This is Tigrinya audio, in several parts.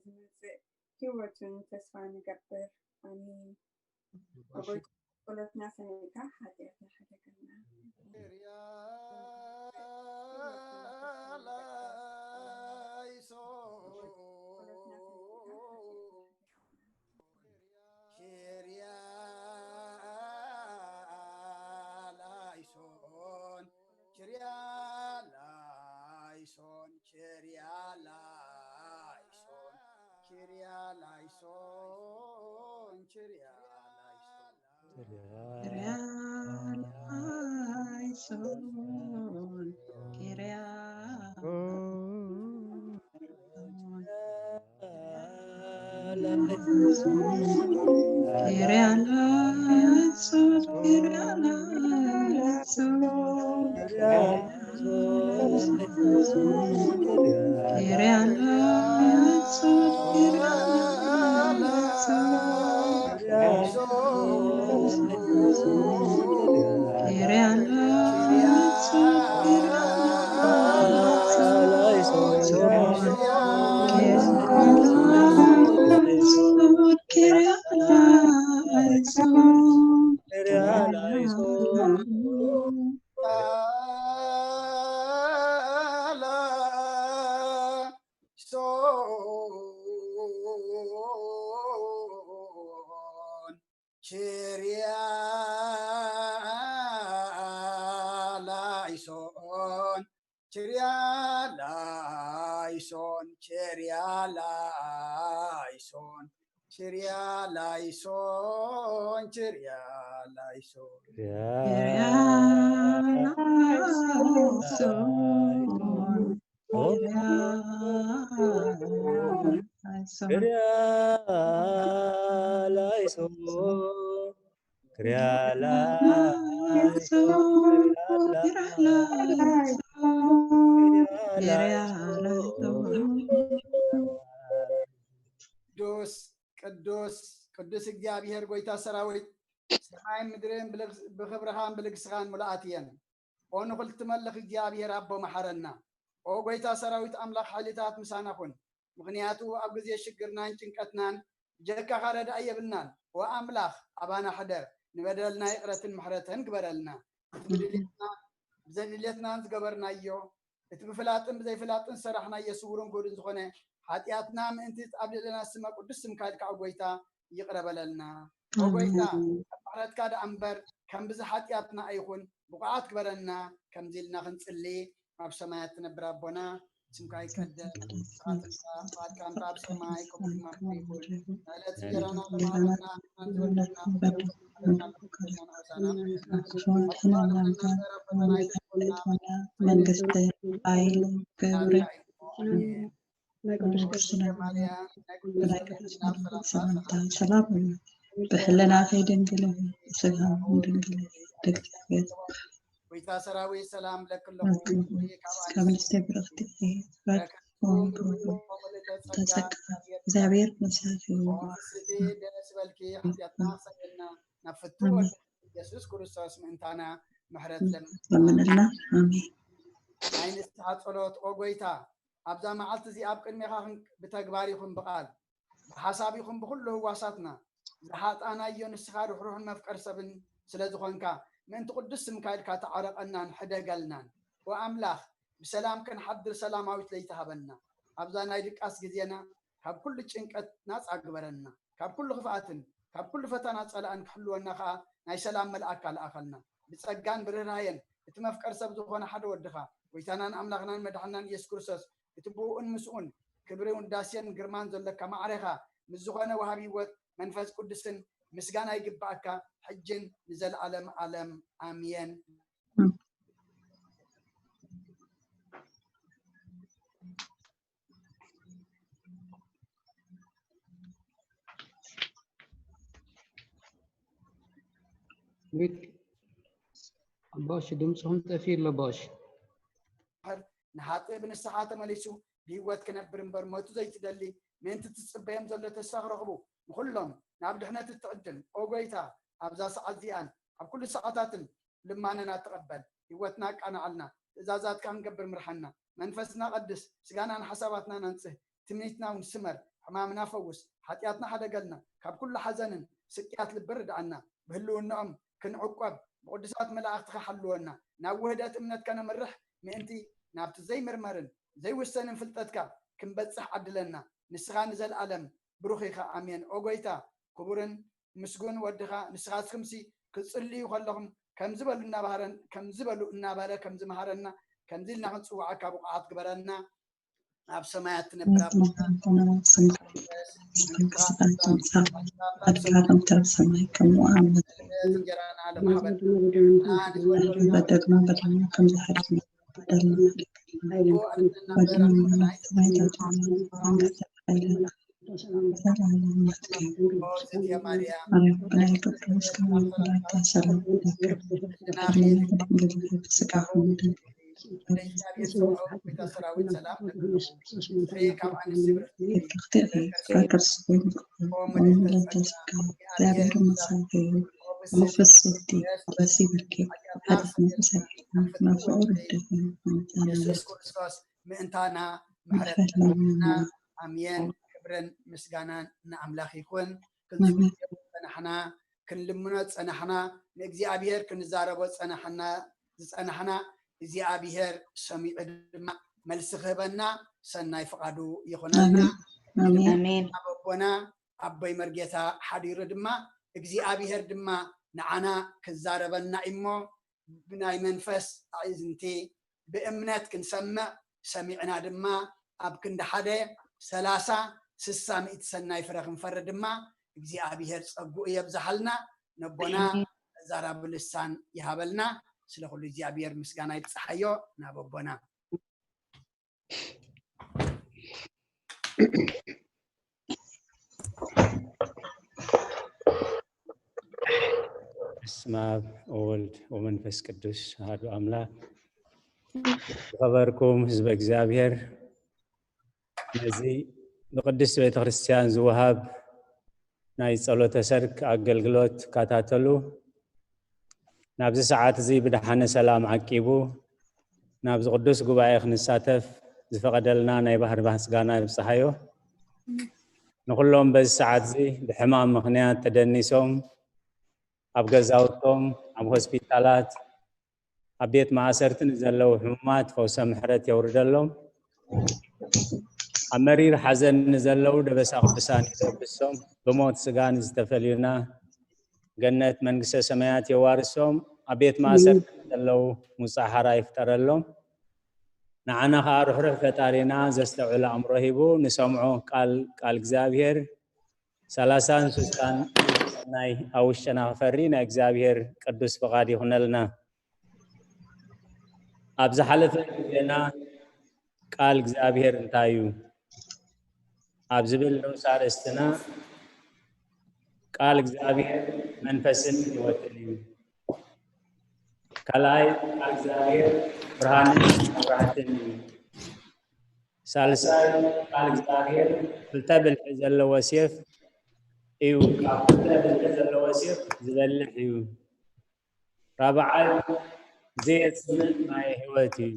ዝመጽእ ህይወቱን ተስፋ ንገብር። ኣሜን። ኣቦይ ጸሎትና ሰሚዕካ ሓጢኣትና ሓደገልና። ኪርያ ላይሶን ኪርያ ላይሶን ኪርያ ላይሶን ኪርያ ላይሶን ኪርያ ላይሶን ላይሶን ችርያ ላይሶን ችርያ ላይሶን ችርያ ላይሶን ችርያ ላይሶን ችርያ ላይሶን ቅዱስ ቅዱስ ቅዱስ እግዚኣብሔር ጎይታ ሰራዊት፣ ሰማይን ምድርን ብልግ- ብኽብርኻን ብልግስኻን ሙሉኣት እየን። ኦ ንኹሉ ትመልኽ እግዚኣብሔር ኣቦ፣ መሓረና። ኦ ጎይታ ሰራዊት ኣምላኽ ሓይልታት፣ ምሳና ኩን። ምኽንያቱ ኣብ ግዜ ሽግርናን ጭንቀትናን ብጀካኻ ረዳኢ የብልናን። ኦ ኣምላኽ፣ ኣባና ሕደር፣ ንበደልና ይቕረትን ምሕረትን ግበረልና። እቲ ብድሌትና ብዘድሌትናን ዝገበርናዮ፣ እቲ ብፍላጥን ብዘይፍላጥን ዝሰራሕናዮ ስውርን ግሁድን ዝኾነ ሓጢኣትና ምእንቲ ኣብ ልዕሌና ዝስመ ቅዱስ ስምካ ኢልካ፣ ኦ ጎይታ፣ ይቕረ በለልና። ኦ ጎይታ፣ ምሕረትካ ደኣ እምበር ከም ብዝሒ ሓጢኣትና ኣይኹን፣ ብቑዓት ግበረና። ከምዚ ኢልና ክንጽሊ፣ ኣብ ሰማያት ትነብር ኣቦና፣ ስምካ ይቀደስ፣ ስምካ ይትምጻእ፣ ፍቓድካ እንተ ኣብ ሰማይ ከምኡ ድማ ኣብ ምድሪ ይኹን። ዕለት እንጀራና ክህበና ንሕና ንዝወደና መንግስቲ፣ ሓይሊ፣ ክብሪ ናይ ቅዱስ ቁርባን ሰላምታ ሰላም እዩ። ብሕልናኺ ድንግል ኢኺ፣ ብስጋኺ ድንግል ኢኺ፣ ድንግል ኢኺ። ጎይታ ሰራዊት ሰላም ለኪ ኣለኹ። ካብ ንስቲ ብርኽቲ ኢኺ፣ ረድኤት ተጸጋ፣ እግዚኣብሔር ምሳኺ እዩ። ደስ በልኪ፣ ሓጢኣትና ክሰግደልና ናብ ፍቱ ወልድ ኢየሱስ ክርስቶስ ምእንታና ምሕረት ለምንልና። ለምንልና። ኣሜን። ናይ ንስሓ ጸሎት። ኦ ጎይታ፣ ኣብዛ መዓልቲ እዚኣ ኣብ ቅድሜኻ ክን- ብተግባር ይኹን ብቓል፣ ብሓሳብ ይኹን ብኹሉ ህዋሳትና ዝሓጣናዮ፣ ንስኻ ርሕሩሕን መፍቀር ሰብን ስለ ዝኾንካ፣ ምእንቲ ቅዱስ ስምካ ኢልካ ተዓረቐናን ሕደገልናን። ኦ ኣምላኽ፣ ብሰላም ክንሓድር ሰላማዊት ለይቲ ሃበና። ኣብዛ ናይ ድቃስ ግዜና ካብ ኩሉ ጭንቀት ናጻ ግበረና። ካብ ኩሉ ክፍኣትን ካብ ኩሉ ፈተና ጸላእን ክሕልወና ከኣ ናይ ሰላም መልኣካ ለኣኸልና። ብጸጋን ብርህራሄን እቲ መፍቀር ሰብ ዝኾነ ሓደ ወድኻ፣ ጎይታናን ኣምላኽናን መድሓንናን ኢየሱስ ክርስቶስ፣ እቲ ብኡኡን ምስኡን ክብርን ውዳሴን ግርማን ዘሎካ ማዕሬኻ ምስ ዝኾነ ወሃቢ ህይወት መንፈስ ቅዱስን ምስጋና ይግብኣካ፣ ሕጅን ንዘለኣለም ኣለም። ኣሜን። ቤት ኣቦሽ ድምፅኹም ጠፊኡ ኣሎ ኣቦሽ። ንሓጥእ ብንስሓ ተመሊሱ ብህይወት ክነብር እምበር ሞቱ ዘይትደሊ፣ ምእንቲ ትጽበዮም ዘሎ ተስፋ ክረኽቡ፣ ንኹሎም ናብ ድሕነት እትዕድም፣ ኦ ጐይታ፣ ኣብዛ ሰዓት እዚኣን ኣብ ኩሉ ሰዓታትን ልማነና ተቐበል። ህይወትና ኣቃንዓልና፣ ትእዛዛትካ ክንገብር ምርሓና። መንፈስና ቀድስ፣ ስጋናን ሓሳባትናን ኣንጽህ፣ ትምኒትና እውን ስመር። ሕማምና ፈውስ፣ ሓጢኣትና ሓደገልና፣ ካብ ኩሉ ሓዘንን ስቅያት ልቢ ርድኣና፣ ብህልውናኦም ክንዕቆብ ብቅዱሳት መላእኽትኻ ሓልወና፣ ናብ ውህደት እምነት ከነምርሕ ምእንቲ ናብቲ ዘይምርመርን ዘይውሰንን ፍልጠትካ ክንበጽሕ ዓድለና። ንስኻ ንዘለኣለም ብሩኽ ኢኻ። ኣሜን። ኦ ጎይታ፣ ክቡርን ምስጉን ወድኻ፣ ንስኻትኩምሲ ክትጽልዩ ከለኹም ከምዚ በሉ እናባህረን ከምዚ በሉ እናበለ ከምዚ መሃረና፣ ከምዚ ኢልና ክንጽውዓካ ብቑዓት ግበረና። ኣብ ሰማያት ትነብር ኣቦና፣ ስምካ ይትምጻእ፣ ፈቃድካ ኣብ ሰማይ ከምኡ ኣብ ምድሪ። እንጀራና ለማህበል በደልና በደልና ከም ዝሓድግ በደልና ወድና ሰማይ ተባለ። የሱስ ክርስቶስ ምእንታና ምሕረት ኣሜን። ክብርን ምስጋናን ንኣምላኽ ይኹን። ክንጽውዮ ዝጸናሕና፣ ክንልምኖ ዝጸናሕና፣ ንእግዚኣብሔር ክንዛረቦ ዝጸናሕና ዝጸናሕና እግዚኣብሔር ሰሚዑ ድማ መልሲ ክህበና ሰናይ ፍቓዱ ይኹነልና። ኣሜን። ኣብ ኣቦና ኣቦይ መርጌታ ሓዲሩ ድማ እግዚኣብሔር ድማ ንዓና ክዛረበና እሞ ብናይ መንፈስ ኣዕዝንቲ ብእምነት ክንሰምዕ ሰሚዕና ድማ ኣብ ክንዲ ሓደ ሰላሳ ስሳ ሚእቲ ሰናይ ፍረ ክንፈሪ ድማ እግዚኣብሔር ጸግኡ የብዝሓልና። ነቦና ተዛራቢ ልሳን ይሃበልና። ስለ ኩሉ እግዚኣብሔር ምስጋና ይብጽሓዮ ናብ ኣቦና። በስመ አብ ወወልድ ወመንፈስ ቅዱስ አሐዱ አምላክ። ዝኸበርኩም ህዝበ እግዚኣብሔር፣ ነዚ ብቅድስት ቤተ ክርስቲያን ዝወሃብ ናይ ጸሎተ ሰርክ ኣገልግሎት ትከታተሉ፣ ናብዚ ሰዓት እዚ ብደሓነ ሰላም ዓቂቡ ናብዚ ቅዱስ ጉባኤ ክንሳተፍ ዝፈቐደልና ናይ ባህሪ ምስጋና ይብጽሓዮ። ንኹሎም በዚ ሰዓት እዚ ብሕማም ምኽንያት ተደኒሶም ኣብ ገዛውቶም፣ ኣብ ሆስፒታላት፣ ኣብ ቤት ማእሰርቲ ንዘለዉ ሕሙማት ፈውሰ ምሕረት የውርደሎም። ኣብ መሪር ሓዘን ንዘለዉ ደበሳ ቅዱሳን ይደብሶም። ብሞት ስጋ ንዝተፈልዩና ገነት መንግስተ ሰማያት የዋርሶም። ኣብ ቤት ማእሰርቲ ዘለዉ ሙጻ ሓራ ይፍጠረሎም። ንዓና ኸዓ ርሕሩሕ ፈጣሪና ዘስተውዕል ኣእምሮ ሂቡ ንሰምዖ ቃል ቃል እግዚኣብሔር ሰላሳን ስሳን ናይ ኣብ ውሽጥና ክፈሪ ናይ እግዚኣብሔር ቅዱስ ፍቓድ ይኹነልና። ኣብ ዝሓለፈ ግዜና ቃል እግዚኣብሔር እንታይ እዩ ኣብ ዝብል ንኡስ ኣርእስትና ቃል እግዚኣብሔር መንፈስን ህይወትን እዩ። ካልኣይ ቃል እግዚኣብሔር ብርሃንን መብራህትን እዩ። ሳልሳይ ቃል እግዚኣብሔር ክልተ ብልሒ ዘለዎ ሴፍ እዩ። ካብ ክልተ ብልሒ ዘለዎ ሴፍ ዝበልሕ እዩ። ራብዓይ ዘየጽምእ ማየ ህይወት እዩ።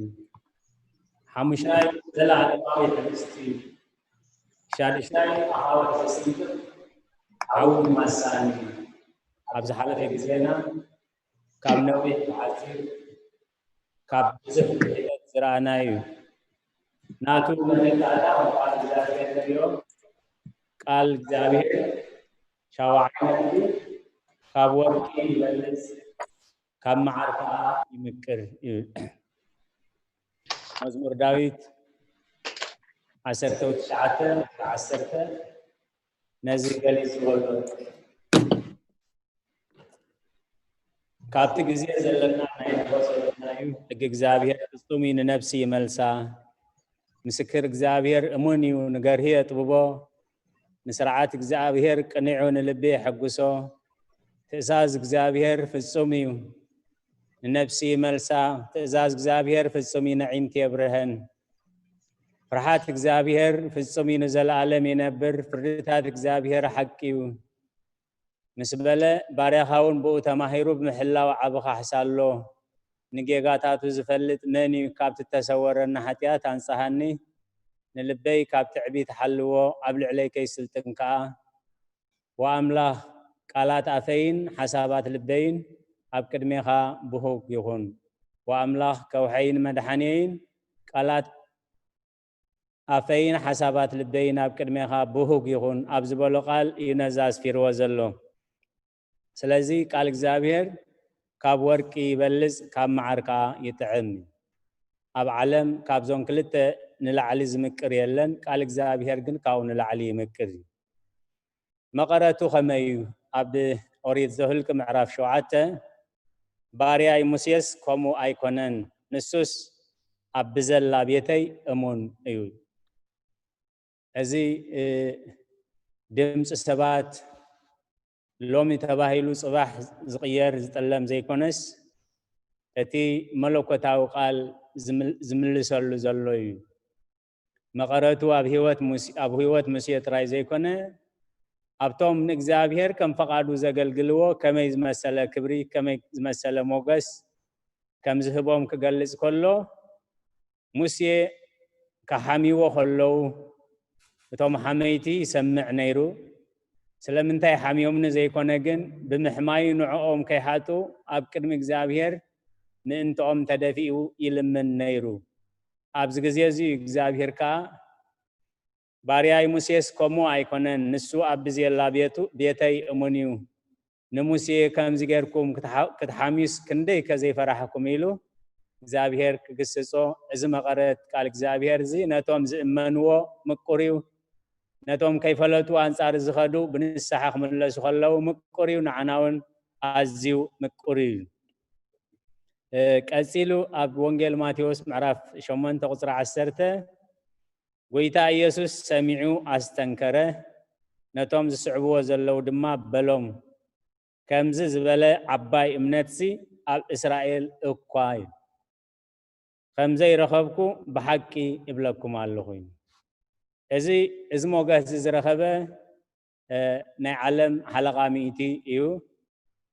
ሓሙሻይ ዘለዓለማዊ ሕብስቲ እዩ። ሻድሻይ ኣኻውሕ ዘስንጥቕ ዓው ማሳኒ እዩ። ኣብ ዝሓለፈ ግዜና ካብ ነዊሕ ብሓጺር ካብ ብዙሕ ብሒደት ዝረኣናዩ እዩ። ናቱ መተካእታ ካብ ቃል እግዚኣብሔር ንሪኦ። ቃል እግዚኣብሔር ሻውዓይ ነጥቢ ካብ ወርቂ ይበልጽ ካብ መዓር ከዓ ይምቅር ይብል። መዝሙር ዳዊት ዓሰርተ ትሽዓተ ዓሰርተ ነዚ ገሊጽ ዝበሎ ካብቲ ግዜ ዘለና ናይ ንጎ ጸሎትና እዩ። ሕጊ እግዚኣብሔር ፍጹም እዩ፣ ንነፍሲ ይመልሳ። ምስክር እግዚኣብሔር እሙን እዩ፣ ንገርሂ የጥብቦ። ንስርዓት እግዚኣብሔር ቅኒዑ ንልቢ የሐጉሶ። ትእዛዝ እግዚኣብሔር ፍጹም እዩ፣ ንነፍሲ ይመልሳ። ትእዛዝ እግዚኣብሔር ፍጹም እዩ፣ ነዒንቲ የብርሀን። ፍርሓት እግዚኣብሔር ፍጹም እዩ፣ ንዘለኣለም ይነብር። ፍርድታት እግዚኣብሔር ሓቂ እዩ። ምስ በለ፣ ባርያኻ እውን ብኡ ተማሂሩ ብምሕላው ዓቢ ካሕሳ ኣሎ። ንጌጋታቱ ዝፈልጥ መን እዩ? ካብቲ እተሰወረኒ ሓጢኣት ኣንጽሃኒ፣ ንልበይ ካብ ትዕቢት ሓልዎ፣ ኣብ ልዕለይ ከይስልጥን ከኣ። ወኣምላኽ፣ ቃላት ኣፈይን ሓሳባት ልበይን ኣብ ቅድሜኻ ብሁግ ይኹን። ወኣምላኽ፣ ከውሐይን መድሓንየይን፣ ቃላት ኣፈይን ሓሳባት ልበይን ኣብ ቅድሜኻ ብሁግ ይኹን ኣብ ዝበሎ ቃል እዩ ነዚ ኣስፊርዎ ዘሎ። ስለዚ ቃል እግዚኣብሔር ካብ ወርቂ ይበልጽ፣ ካብ መዓር ከኣ ይጥዕም። ኣብ ዓለም ካብዞም ክልተ ንላዕሊ ዝምቅር የለን፣ ቃል እግዚኣብሔር ግን ካብኡ ንላዕሊ ይምቅር እዩ። መቐረቱ ከመይ እዩ? ኣብ ኦሪት ዘኍልቍ ምዕራፍ ሸውዓተ፣ ባርያይ ሙሴስ ከምኡ ኣይኮነን፣ ንሱስ ኣብ ብዘላ ቤተይ እሙን እዩ። እዚ፣ እ፣ ድምፂ ሰባት ሎሚ ተባሂሉ ጽባሕ ዝቕየር ዝጥለም ዘይኮነስ፣ እቲ መለኮታዊ ቃል ዝምል-፣ ዝምልሰሉ ዘሎ እዩ። መቐረቱ ኣብ ህይወት ሙስ-፣ ኣብ ህይወት ሙሴ ጥራይ ዘይኮነ፣ ኣብቶም ንእግዚኣብሔር ከም ፈቓዱ ዘገልግልዎ ከመይ ዝመሰለ ክብሪ፣ ከመይ ዝመሰለ ሞገስ ከም ዝህቦም ክገልጽ ከሎ፣ ሙሴ ክሓምይዎ ከለዉ፣ እቶም ሓመይቲ ይሰምዕ ነይሩ። ስለምንታይ ሓምዮምኒ ዘይኮነ ግን፣ ብምሕማዩ ንዕኦም ከይሓጡ ኣብ ቅድሚ እግዚኣብሔር ምእንትኦም ተደፊኡ ይልምን ነይሩ። ኣብዚ ግዜ እዚ እግዚኣብሔር ከኣ፣ ባርያይ ሙሴስ ከምኡ ኣይኮነን፣ ንሱ ኣብ ብዜላ ቤቱ፣ ቤተይ እሙን እዩ። ንሙሴ ከምዚ ጌርኩም ክትሓ-፣ ክትሓምዩስ ክንደይ ከ ዘይፈራሕኩም ኢሉ እግዚኣብሔር ክግስጾ፣ እዚ መቐረት ቃል እግዚኣብሔር እዚ ነቶም ዝእመንዎ ምቁር እዩ። ነቶም ከይፈለጡ ኣንጻር ዝኸዱ ብንስሓ ክምለሱ ከለዉ ምቁር እዩ፣ ንዓና እውን ኣዝዩ ምቁር እዩ። እ፣ ቀጺሉ ኣብ ወንጌል ማቴዎስ ምዕራፍ ሸሞንተ ቁጽሪ ዓሰርተ፣ ጐይታ ኢየሱስ ሰሚዑ ኣስተንከረ፣ ነቶም ዝስዕብዎ ዘለዉ ድማ በሎም፣ ከምዚ ዝበለ ዓባይ እምነትሲ ኣብ እስራኤል እኳ እዩ ከም ዘይረኸብኩ ብሓቂ እብለኩም ኣለኹ። እዚ፣ እዚ ሞገስ እዚ ዝረኸበ፣ እ፣ ናይ ዓለም ሓለቓ ሚእቲ እዩ።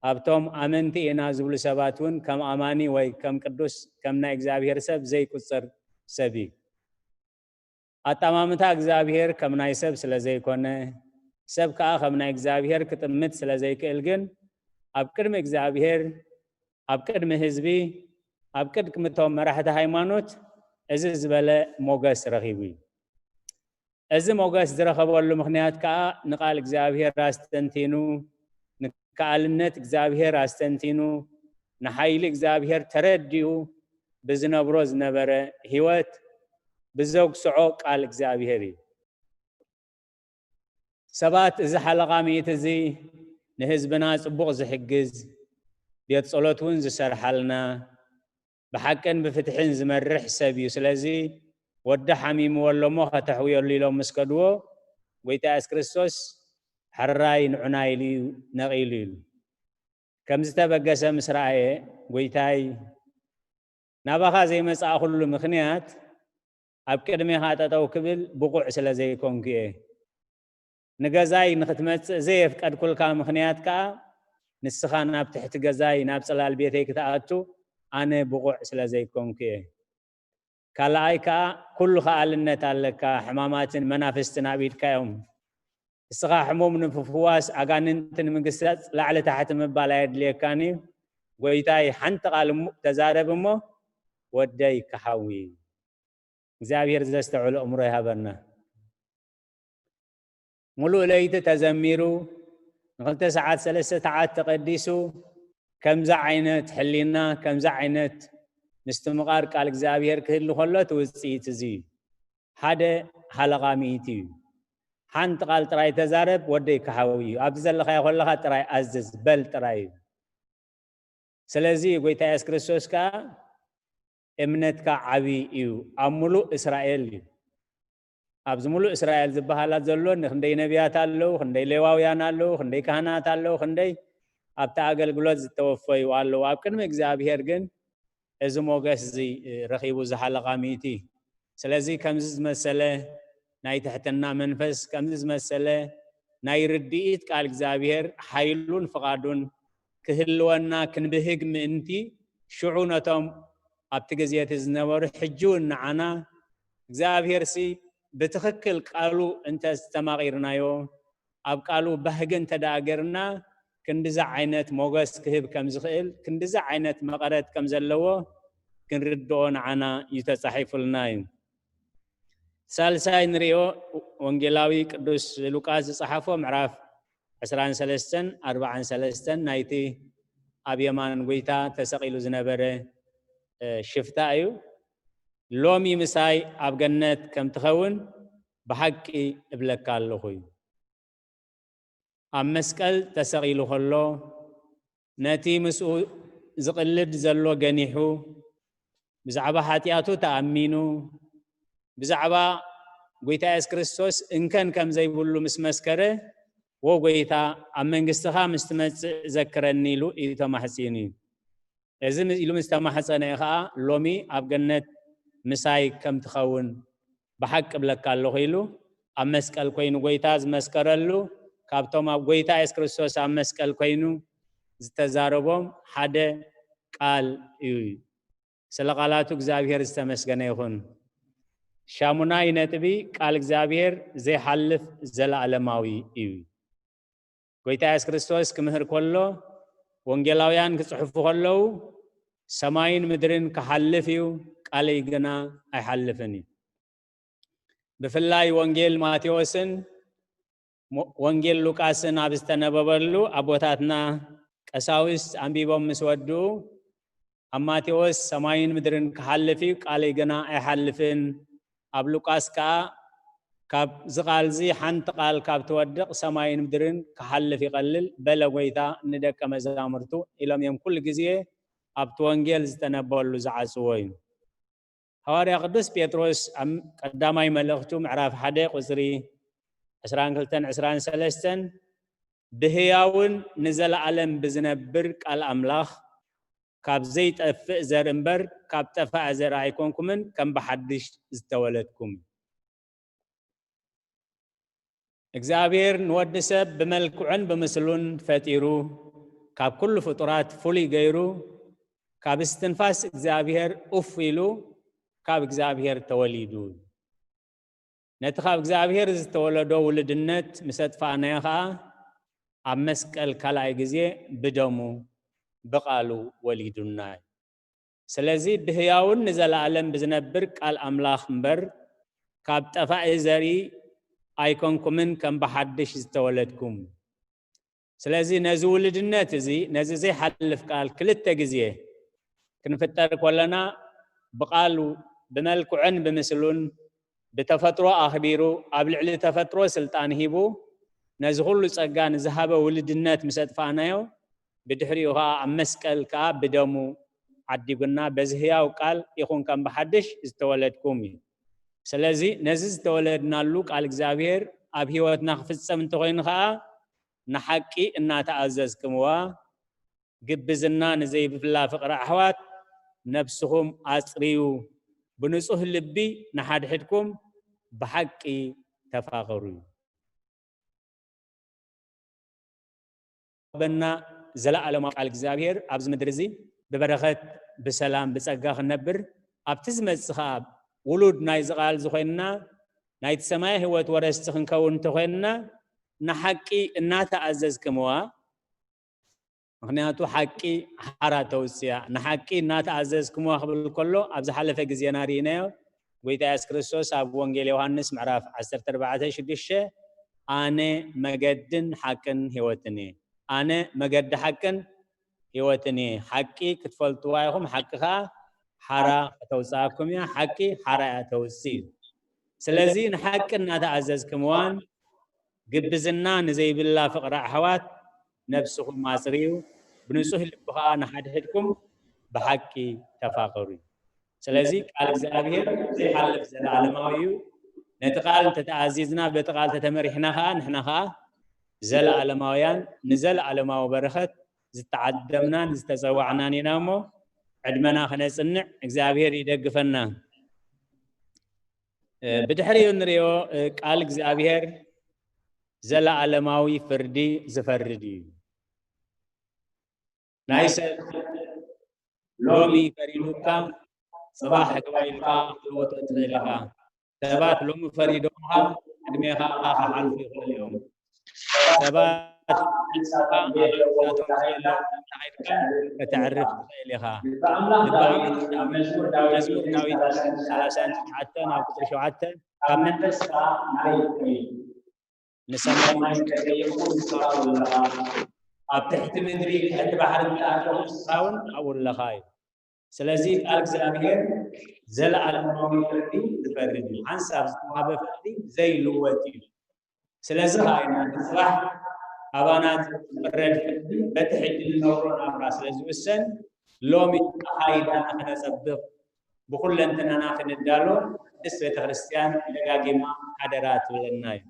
ኣብቶም ኣመንቲ ኢና ዝብሉ ሰባት እውን ከም ኣማኒ ወይ ከም ቅዱስ፣ ከም ናይ እግዚኣብሔር ሰብ ዘይቁጸር ሰብ እዩ። ኣጠማምታ እግዚኣብሔር ከም ናይ ሰብ ስለ ዘይኮነ፣ ሰብ ከኣ ከም ናይ እግዚኣብሔር ክጥምት ስለ ዘይክእል ግን፣ ኣብ ቅድሚ እግዚኣብሔር፣ ኣብ ቅድሚ ህዝቢ፣ ኣብ ቅድሚ እቶም መራሕቲ ሃይማኖት እዚ ዝበለ ሞገስ ረኺቡ እዩ። እዚ ሞገስ ዝረኸበሉ ምኽንያት ከኣ ንቃል እግዚኣብሔር ኣስተንቲኑ፣ ንከኣልነት እግዚኣብሔር ኣስተንቲኑ፣ ንሓይሊ እግዚኣብሔር ተረዲኡ ብዝነብሮ ዝነበረ ህይወት ብዘጉስዖ ቃል እግዚኣብሔር እዩ። ሰባት እዚ ሓለቓ ሚእቲ እዚ ንህዝብና ጽቡቕ ዝሕግዝ፣ ቤት ጸሎት እውን ዝሰርሓልና፣ ብሓቅን ብፍትሕን ዝመርሕ ሰብ እዩ። ስለዚ ወዲ ሓሚምዎ ኣሎ እሞ ከተሕውየሉ ኢሎም ምስ ከድዎ፣ ጐይታ የሱስ ክርስቶስ ሕራይ ንዑና ኢሉ እዩ ነቒሉ ኢሉ። ከም ዝተበገሰ ምስ ረኣየ፣ ጐይታይ፣ ናባኻ ዘይመጻእኹሉ ምኽንያት ኣብ ቅድሜኻ ጠጠው ክብል ብቑዕ ስለ ዘይኮንኩ እየ። ንገዛይ ንኽትመጽእ ዘየፍቀድኩልካ ምኽንያት ከኣ፣ ንስኻ ናብ ትሕቲ ገዛይ፣ ናብ ጽላል ቤተይ ክትኣቱ ኣነ ብቑዕ ስለ ዘይኮንኩ እየ። ካልኣይ ከኣ፣ ኩሉ ከኣልነት ኣለካ፣ ሕማማትን መናፍስትን ኣብ ኢድካ እዮም። ንስኻ ሕሙም ንምፍዋስ፣ ኣጋንንቲ ንምግሳጽ ላዕሊ ታሕቲ ምባል ኣየድልየካን እዩ። ጐይታይ፣ ሓንቲ ቃል እሞ ተዛረብ እሞ ወደይ ክሓዊ። እግዚኣብሔር ዘስተውዕል ኣእምሮ ይሃበና። ሙሉእ ለይቲ ተዘሚሩ፣ ንኽልተ ሰዓት፣ ሰለስተ ሰዓት ተቐዲሱ፣ ከምዚ ዓይነት ሕሊና፣ ከምዚ ዓይነት ምስትምቓር ቃል እግዚኣብሔር ክህሉ ከሎ፣ እቲ ውጽኢት እዚ እዩ። ሓደ ሓለቓ ሚእቲ እዩ። ሓንቲ ቃል ጥራይ ተዛረብ፣ ወደይ ክሓዊ እዩ። ኣብዚ ዘለኻዮ ከለኻ ጥራይ ኣዝዝ፣ በል ጥራይ እዩ። ስለዚ ጐይታ የሱስ ክርስቶስ ከኣ እምነትካ ዓቢ እዩ፣ ኣብ ሙሉእ እስራኤል እዩ። ኣብዚ ሙሉእ እስራኤል ዝበሃላ ዘሎ ክንደይ ነቢያት ኣለዉ፣ ክንደይ ሌዋውያን ኣለዉ፣ ክንደይ ካህናት ኣለዉ፣ ክንደይ ኣብቲ ኣገልግሎት ዝተወፈዩ ኣለዉ። ኣብ ቅድሚ እግዚኣብሔር ግን እዚ ሞገስ እዚ ረኺቡ ዝሓለቓ ሚእቲ። ስለዚ ከምዚ ዝመሰለ ናይ ትሕትና መንፈስ፣ ከምዚ ዝመሰለ ናይ ርድኢት ቃል እግዚኣብሔር ሓይሉን ፍቓዱን ክህልወና ክንብህግ ምእንቲ፣ ሽዑ ነቶም ኣብቲ ግዜ እቲ ዝነበሩ፣ ሕጂ እውን ንዓና፣ እግዚኣብሔርሲ ብትኽክል ቃሉ እንተ ዝተማቒርናዮ፣ ኣብ ቃሉ ባህጊ እንተ ደኣ ገርና፣ ክንድዚ ዓይነት ሞገስ ክህብ ከም ዝኽእል፣ ክንድዚ ዓይነት መቐረት ከም ዘለዎ ክንርድኦ ንዓና እዩ ተጻሒፉልና እዩ። ሳልሳይ ንሪኦ፣ ወንጌላዊ ቅዱስ ሉቃስ ዝጸሓፎ ምዕራፍ ዕስራን ሰለስተን ኣርባዓን ሰለስተን ናይቲ ኣብ የማን ጎይታ ተሰቒሉ ዝነበረ፣ እ፣ ሽፍታ እዩ። "ሎሚ ምሳይ ኣብ ገነት ከም ትኸውን ብሓቂ እብለካ ኣለኹ" እዩ። ኣብ መስቀል ተሰቒሉ ከሎ፣ ነቲ ምስኡ ዝቕልድ ዘሎ ገኒሑ፣ ብዛዕባ ሓጢኣቱ ተኣሚኑ፣ ብዛዕባ ጎይታ የሱስ ክርስቶስ እንከን ከም ዘይብሉ ምስ መስከረ፣ "ዎ ጎይታ፣ ኣብ መንግስትኻ ምስ ትመጽእ ዘክረኒ" ኢሉ እዩ ተማሕጺኑ እዩ። እዚ ም-፣ ኢሉ ምስ ተማሕጸነ እዩ ኸኣ፣ "ሎሚ ኣብ ገነት ምሳይ ከም ትኸውን ብሓቂ እብለካ ኣለኹ" ኢሉ ኣብ መስቀል ኮይኑ ጎይታ ዝመስከረሉ፣ ካብቶም ኣብ ጎይታ የሱስ ክርስቶስ ኣብ መስቀል ኮይኑ ዝተዛረቦም ሓደ ቃል እዩ። ስለ ቃላቱ እግዚኣብሔር ዝተመስገነ ይኹን። ሻሙናይ ነጥቢ፣ ቃል እግዚኣብሔር ዘይሓልፍ ዘለኣለማዊ እዩ። ጎይታ የሱስ ክርስቶስ ክምህር ከሎ፣ ወንጌላውያን ክጽሕፉ ከለዉ፣ "ሰማይን ምድርን ክሓልፍ እዩ፣ ቃለይ ግና ኣይሓልፍን" እዩ። ብፍላይ ወንጌል ማቴዎስን ሞ-፣ ወንጌል ሉቃስን ኣብ ዝተነበበሉ፣ ኣቦታትና ቀሳውስት ኣንቢቦም ምስ ወድኡ፣ ኣብ ማቴዎስ "ሰማይን ምድርን ክሓልፍ እዩ፣ ቃለይ ግና ኣይሓልፍን"፣ ኣብ ሉቃስ ከኣ "ካብዚ ቃልዚ ሓንቲ ቃል ካብ ትወድቕ፣ ሰማይን ምድርን ክሓልፍ ይቐልል" በለ ጎይታ ንደቀ መዛሙርቱ፣ ኢሎም እዮም ኩሉ ግዜ ኣብቲ ወንጌል ዝተነበሉ ዝዓጽዎ እዩ። ሃዋርያ ቅዱስ ጴጥሮስ ኣብ ቀዳማይ መልእኽቱ ምዕራፍ ሓደ ቁጽሪ ዕስራን ክልተን ዕስራን ሰለስተን፣ "ብህያውን ንዘለኣለም ብዝነብር ቃል ኣምላኽ፣ ካብ ዘይጠፍእ ዘርኢ እምበር፣ ካብ ጠፋኢ ዘርኢ ኣይኮንኩምን፣ ከም ብሓድሽ ዝተወለድኩም" እግዚኣብሔር ንወዲ ሰብ ብመልክዑን ብምስሉን ፈጢሩ፣ ካብ ኩሉ ፍጡራት ፍሉይ ገይሩ፣ ካብ እስትንፋስ እግዚኣብሔር ኡፍ ኢሉ፣ ካብ እግዚኣብሔር ተወሊዱ። ነቲ ካብ እግዚኣብሔር ዝተወለዶ ውልድነት ምስ ኣጥፋእናዮ ኸኣ፣ ኣብ መስቀል ካልኣይ ግዜ ብደሙ፣ ብቓሉ ወሊዱና እዩ። ስለዚ ብህያውን ንዘለኣለም ብዝነብር ቃል ኣምላኽ እምበር፣ ካብ ጠፋኢ ዘርኢ ኣይኮንኩምን ከም ብሓድሽ ዝተወለድኩም። ስለዚ ነዚ ውልድነት እዚ፣ ነዚ ዘይሓልፍ ቃል ክልተ ግዜ ክንፍጠር ከለና፣ ብቓሉ፣ ብመልክዑን ብምስሉን፣ ብተፈጥሮ ኣኽቢሩ፣ ኣብ ልዕሊ ተፈጥሮ ስልጣን ሂቡ፣ ነዚ ኩሉ ጸጋ ንዝሃበ ውልድነት ምስ ኣጥፋእናዮ፣ ብድሕሪኡ ኸኣ ኣብ መስቀል ከኣ ብደሙ ዓዲጉና፣ በዚ ህያው ቃል ኢኹም ከም ብሓድሽ ዝተወለድኩም እዩ። ስለዚ ነዚ ዝተወለድናሉ ቃል እግዚኣብሔር ኣብ ህይወትና ክፍጸም እንተኾይኑ ኸኣ፣ ንሓቂ እናተኣዘዝክምዋ፣ ግብዝና ንዘይብላ ፍቕሪ ኣሕዋት ነብስኹም ኣጽርዩ፣ ብንጹህ ልቢ ንሓድሕድኩም ብሓቂ ተፋቐሩ። በና ዘለኣለማዊ ቃል እግዚኣብሔር ኣብዚ ምድሪ እዚ ብበረኸት፣ ብሰላም፣ ብጸጋ ክንነብር፣ ኣብቲ ዝመጽእ ኸኣ ውሉድ ናይዚ ቃል ዝኾንና፣ ናይቲ ሰማይ ህይወት ወረስቲ ክንከውን እንተኾይንና፣ ንሓቂ እናተኣዘዝክምዋ፣ ምኽንያቱ ሓቂ ሓራ ተውጽእ እያ። ንሓቂ እናተኣዘዝክምዋ ክብል ከሎ፣ ኣብ ዝሓለፈ ግዜና ርኢናዮ። ጎይታ የሱስ ክርስቶስ ኣብ ወንጌል ዮሃንስ ምዕራፍ ዓሰርተ ኣርባዕተ ሽዱሽተ፣ "ኣነ መገድን ሓቅን ህይወትን እየ። ኣነ መገዲ ሓቅን ህይወትን እየ። ሓቂ ክትፈልጥዋ ኢኹም፣ ሓቂ ኸኣ ሓራ ከተውጽኣኩም እያ። ሓቂ ሓራ እያ ተውጽእ" እዩ። ስለዚ ንሓቂ እናተኣዘዝክምዋን ግብዝና ንዘይብላ ፍቕሪ ኣሕዋት ነብስኹም ኣጽርዩ፣ ብንጹህ ልቢ ኸኣ ንሓድሕድኩም ብሓቂ ተፋቐሩ እዩ። ስለዚ ቃል እግዚኣብሔር ዘይሓልፍ ዘለኣለማዊ እዩ። ነቲ ቃል እንተተኣዚዝና፣ በቲ ቃል ተተመሪሕና ኸኣ፣ ንሕና ኸኣ ዘለኣለማውያን፣ ንዘለኣለማዊ በረኸት ዝተዓደምናን ዝተጸዋዕናን ኢና እሞ፣ ዕድመና ኸነጽንዕ እግዚኣብሔር ይደግፈና። እ፣ ብድሕሪኡ እንርእዮ፣ እ፣ ቃል እግዚኣብሔር ዘለኣለማዊ ፍርዲ ዝፈርድ እዩ። ናይ ሰብ ሎሚ ፈሪዱካ፣ ጽባሕ ሕጋዊ ኢልካ ክትልወጦ ትኽእል ኢኻ። ሰባት ሎሚ ፈሪዶምኻ፣ ዕድሜኻ ክሓልፉ ይኽእሉ እዮም። ሰባት ኣብ ናቶም ዘየለዎም ተኸይድካ ከተዕርፍ ትኽእል ኢኻ። ልቢ ኣምላኽ ኣብ መዝሙር ዳዊት ሰላሳን ትሽዓተ ናብ ቁፅሪ ሸውዓተ፣ ካብ መንፈስካ ናበይ ትኸይድ? ንሰማይ ከይኹን ትሰራው ኣለኻ። ኣብ ትሕቲ ምድሪ፣ ትሕቲ ባሕሪ እንተኣተኹ ንስኻ እውን ኣብኡ ኣለኻ እዩ። ስለዚ ቃል እግዚኣብሔር ዘለኣለማዊ ፍርዲ ዝፈርድ እዩ። ሓንሳብ ዝተዋህበ ፍርዲ ዘይልወጥ እዩ። ስለዚ ከዓ ኢና ንፅባሕ ኣባና ዝፍረድ ፍርዲ በቲ ሕጂ ንነብሮ ናብራ ስለ ዝውሰን፣ ሎሚ ኣኻይዳና ክነፀብቕ፣ ብኩለንትናና ክንዳሎ ቅድስት ቤተክርስትያን ደጋጊማ ሓደራ ትብለና እዩ።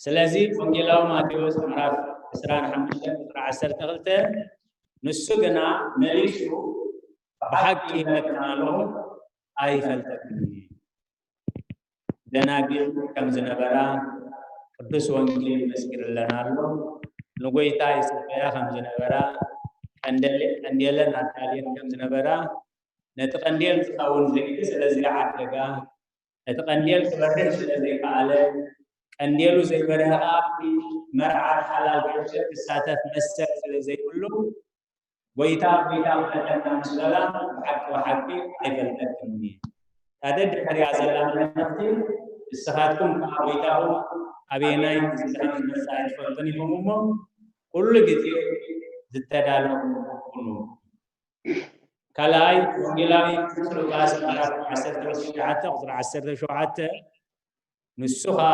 ስለዚ ወንጌላዊ ማቴዎስ ምዕራፍ ዕስራን ሓሙሽተን ቁፅሪ ዓሰርተ ክልተ፣ ንሱ ግና መሊሱ፣ ብሓቂ ይብለክን ኣለኹ፣ ኣይፈልጠክን እዩ። ደናግል ከም ዝነበራ ቅዱስ ወንጌል ይመስክርለን ኣሎ። ንጎይታ ይጽበያ ከም ዝነበራ፣ ቀንደል-፣ ቀንዴለን ኣዳልየን ከም ዝነበራ፣ ነቲ ቀንዴል ዝኸውን ዘይቲ ስለ ዘይዓደጋ፣ እቲ ቀንዴል ክበርህ ስለ ዘይከኣለ፣ ቀንዴሉ ዘይበርሀ ከኣ ኣብቲ መርዓ ሓላል ገይሩ ክሳተፍ መሰል ስለ ዘይብሉ፣ ጎይታ፣ ጎይታ፣ ፍለጠና ምስ በላ፣ ብሓቂ፣ ብሓቂ ኣይፈልጠክን እየ። እታ ደድሕሪኣ ዘላ መልእኽቲ፣ ንስኻትኩም ከኣ ጎይታኹም ኣበየናይ ግዜ ከም ዝመጽእ ኣይትፈልጡን ኢኹም እሞ፣ ኩሉ ግዜ ዝተዳለኹም ኩኑ። ካልኣይ፣ ወንጌላዊ ቅዱስ ሉቃስ ምዕራፍ ዓሰርተ ሸውዓተ ቁጽሪ ዓሰርተ ሸውዓተ፣ ንሱ ኸኣ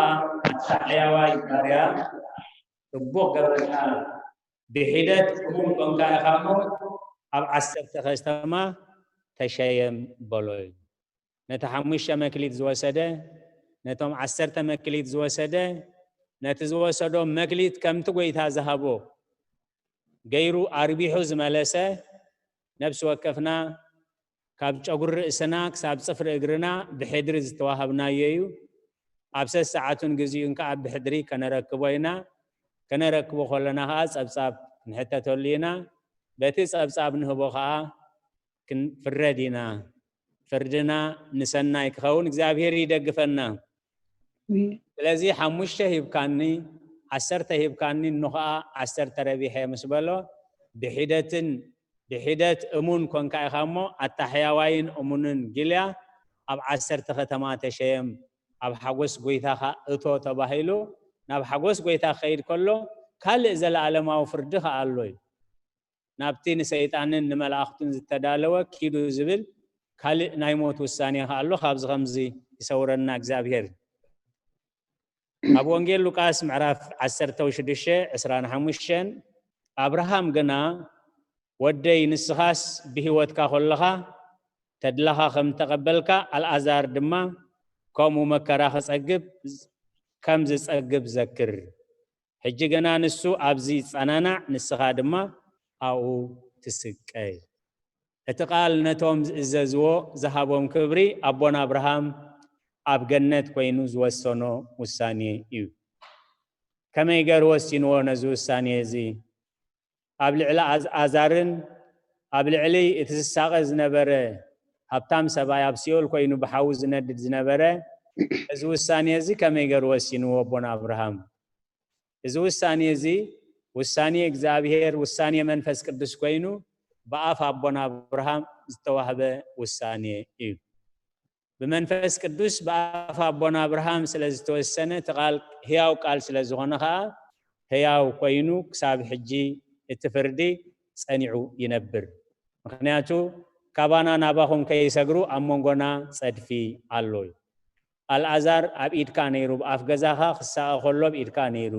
ኣታ ሕያዋይ ባርያ፣ ጽቡቕ ገብርካ፣ ብሒደት እሙን ኮንካ ኢኻ እሞ፣ ኣብ ዓሰርተ ከተማ ተሸየም በሎ እዩ። ነቲ ሓሙሽተ መክሊት ዝወሰደ፣ ነቶም ዓሰርተ መክሊት ዝወሰደ፣ ነቲ ዝወሰዶ መክሊት ከምቲ ጎይታ ዝሃቦ ገይሩ ኣርቢሑ ዝመለሰ፣ ነፍሲ ወከፍና ካብ ጨጉሪ ርእስና ክሳብ ጽፍሪ እግርና ብሕድሪ ዝተዋሃብናዮ እዩ። ኣብ ሰሰዓቱን ግዜኡን ከኣ ብሕድሪ ከነረክቦ ኢና። ከነረክቦ ከለና ከኣ ጸብጻብ ክንሕተተሉ ኢና። በቲ ጸብጻብ ንህቦ ከኣ ክንፍረድ ኢና። ፍርድና ንሰናይ ክኸውን እግዚኣብሔር ይደግፈና። ኣሜን። ስለዚ ሓሙሽተ ሂብካኒ፣ ዓሰርተ ሂብካኒ፣ እኖ ኸኣ ዓሰርተ ረቢሐ ምስ በሎ፣ ብሒደትን፣ ብሒደት እሙን ኮንካ ኢኻ እሞ፣ ኣታ ሕያዋይን እሙንን ጊልያ፣ ኣብ ዓሰርተ ከተማ ተሸየም፣ ኣብ ሓጎስ ጐይታኻ እቶ ተባሂሉ፣ ናብ ሓጎስ ጐይታ ክኸይድ ከሎ፣ ካልእ ዘለኣለማዊ ፍርዲ ኸኣ ኣሎ እዩ። ናብቲ ንሰይጣንን ንመላእኽቱን ዝተዳለወ ኪዱ ዝብል ካልእ ናይ ሞት ውሳኔ ኸኣ ኣሎ። ካብዚ ኸምዚ ይሰውረና እግዚኣብሔር። ኣብ ወንጌል ሉቃስ ምዕራፍ ዓሰርተ ሽዱሽተ ዕስራን ሓሙሽተን፣ ኣብርሃም ግና፣ "ወደይ፣ ንስኻስ ብህይወትካ ኸለኻ ተድላኻ ከም እተቐበልካ፣ ኣልኣዛር ድማ ከምኡ መከራ ኽጸግብ፣ ከም ዝጸግብ ዘክር። ሕጂ ግና ንሱ ኣብዚ ይጸናናዕ፣ ንስኻ ድማ ኣብኡ ትስቀ." እቲ ቃል ነቶም ዝእዘዝዎ ዝሃቦም ክብሪ ኣቦና ኣብርሃም ኣብ ገነት ኮይኑ ዝወሰኖ ውሳኔ እዩ። ከመይ ገይሩ ወሲንዎ ነዚ ውሳኔ እዚ? ኣብ ልዕሊ ኣዝ-፣ ኣዛርን ኣብ ልዕሊ እቲ ዝሳቐ ዝነበረ ሃብታም ሰብኣይ፣ ኣብ ሲኦል ኮይኑ ብሓዊ ዝነድድ ዝነበረ፣ እዚ ውሳኔ እዚ ከመይ ገይሩ ወሲንዎ ኣቦና ኣብርሃም? እዚ ውሳኔ እዚ ውሳኔ እግዚኣብሔር፣ ውሳኔ መንፈስ ቅዱስ ኮይኑ ብኣፍ ኣቦና ኣብርሃም ዝተዋህበ ውሳኔ እዩ። ብመንፈስ ቅዱስ ብኣፍ ኣቦና ኣብርሃም ስለ ዝተወሰነ፣ እቲ ቃል ህያው ቃል ስለ ዝኾነ ኸኣ፣ ህያው ኮይኑ ክሳብ ሕጂ እቲ ፍርዲ ጸኒዑ ይነብር። ምኽንያቱ፣ ካባና ናባኹም ከይሰግሩ ኣብ መንጎና ጸድፊ ኣሎ እዩ። ኣልኣዛር ኣብ ኢድካ ነይሩ፣ ብኣፍ ገዛኻ ክሳቐ ከሎ ኣብ ኢድካ ነይሩ።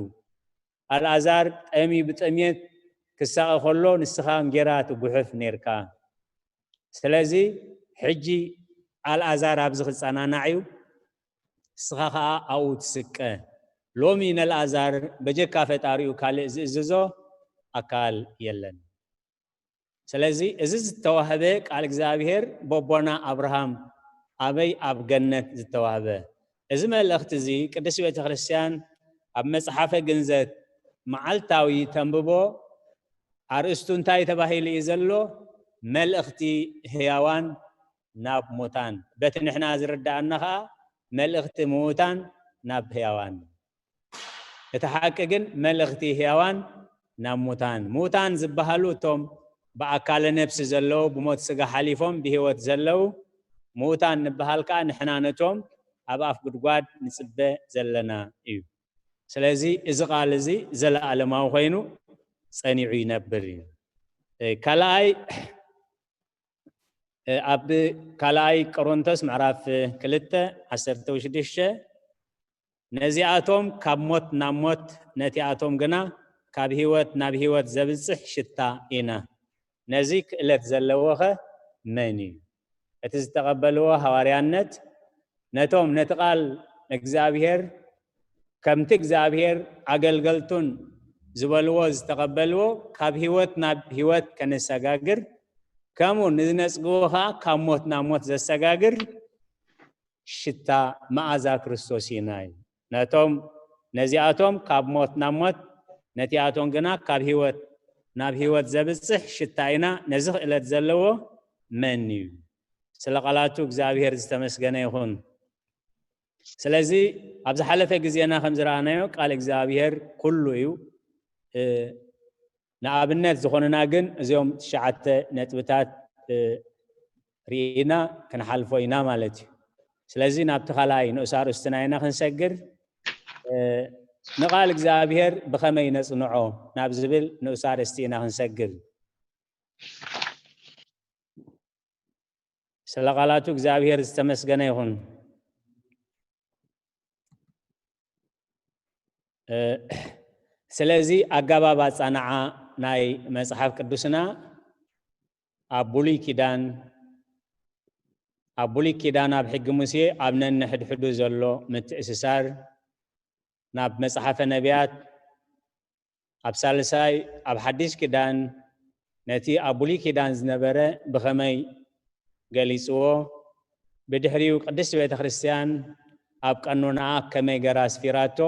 ኣልኣዛር ጠምዩ ብጥምየት ክሳቐ ከሎ፣ ንስኻ እንጌራ ትጉሕፍ ነይርካ። ስለዚ ሕጂ ኣልኣዛር ኣብዚ ክጸናናዕ እዩ፣ ንስኻ ኸኣ ኣብኡ ትስቀ። ሎሚ ነልኣዛር በጀካ ፈጣሪኡ ካልእ ዝእዝዞ ኣካል የለን። ስለዚ እዚ ዝተዋህበ ቃል እግዚኣብሔር በቦና ኣብርሃም ኣበይ? ኣብ ገነት ዝተዋህበ። እዚ መልእኽቲ እዚ ቅድስት ቤተ ክርስቲያን ኣብ መጽሓፈ ግንዘት መዓልታዊ ተንብቦ። ኣርእስቱ እንታይ ተባሂሉ እዩ ዘሎ? መልእኽቲ ህያዋን ናብ ሙታን። በቲ ንሕና ዝርድኣና ኸኣ መልእኽቲ ምዉታን ናብ ህያዋን። እቲ ሓቂ ግን መልእኽቲ ህያዋን ናብ ሙታን። ምዉታን ዝበሃሉ እቶም ብኣካለ ነፍሲ ዘለዉ፣ ብሞት ስጋ ሓሊፎም ብህይወት ዘለዉ ምዉታን ንበሃል ከኣ ንሕና ነቶም ኣብ ኣፍ ጉድጓድ ንጽበ ዘለና እዩ። ስለዚ እዚ ቃል እዚ ዘለኣለማዊ ኮይኑ ጸኒዑ ይነብር እዩ። እ፣ ካልኣይ፣ እ፣ ኣብ ካልኣይ ቆሮንቶስ ምዕራፍ ክልተ ዓሰርተ ሽዱሽተ፣ ነዚኣቶም ካብ ሞት ናብ ሞት፣ ነቲኣቶም ግና ካብ ህይወት ናብ ህይወት ዘብጽሕ ሽታ ኢና። ነዚ ክእለት ዘለዎኸ መን እዩ? እቲ ዝተቐበልዎ ሃዋርያነት ነቶም ነቲ ቃል እግዚኣብሔር ከምቲ እግዚኣብሔር ኣገልገልቱን ዝበልዎ ዝተቐበልዎ ካብ ህይወት ናብ ህይወት ከነሰጋግር፣ ከምኡ ንዝነጽግዎ ኸኣ ካብ ሞት ናብ ሞት ዘሰጋግር ሽታ መኣዛ ክርስቶስ ኢና እዩ። ነቶም ነዚኣቶም ካብ ሞት ናብ ሞት፣ ነቲኣቶም ግና ካብ ህይወት ናብ ህይወት ዘብጽሕ ሽታ ኢና። ነዚ ክእለት ዘለዎ መን እዩ? ስለ ቃላቱ እግዚኣብሔር ዝተመስገነ ይኹን። ስለዚ ኣብ ዝሓለፈ ግዜና ከም ዝረኣናዮ ቃል እግዚኣብሔር ኩሉ እዩ። እ፣ ንኣብነት ዝኾኑና ግን እዚኦም ትሽዓተ ነጥብታት፣ እ፣ ርኢና ክንሓልፎ ኢና ማለት እዩ። ስለዚ ናብቲ ካልኣይ ንኡስ ኣርእስትና ኢና ክንሰግር። እ፣ ንቃል እግዚኣብሔር ብኸመይ ነጽንዖ ናብ ዝብል ንኡስ ኣርእስቲ ኢና ክንሰግር። ስለ ቃላቱ እግዚኣብሔር ዝተመስገነ ይኹን። እ፣ ስለዚ ኣገባብ ኣጻንዓ ናይ መጽሓፍ ቅዱስና ኣብ ብሉይ ኪዳን፣ ኣብ ብሉይ ኪዳን ኣብ ሕጊ ሙሴ ኣብ ነንሕድሕዱ ዘሎ ምትእስሳር፣ ናብ መጽሓፈ ነቢያት፣ ኣብ ሳልሳይ ኣብ ሓዲሽ ኪዳን ነቲ ኣብ ብሉይ ኪዳን ዝነበረ ብኸመይ ገሊጽዎ፣ ብድሕሪኡ ቅድስቲ ቤተ ክርስቲያን ኣብ ቀኖናኣ ከመይ ገራ ኣስፊራቶ፣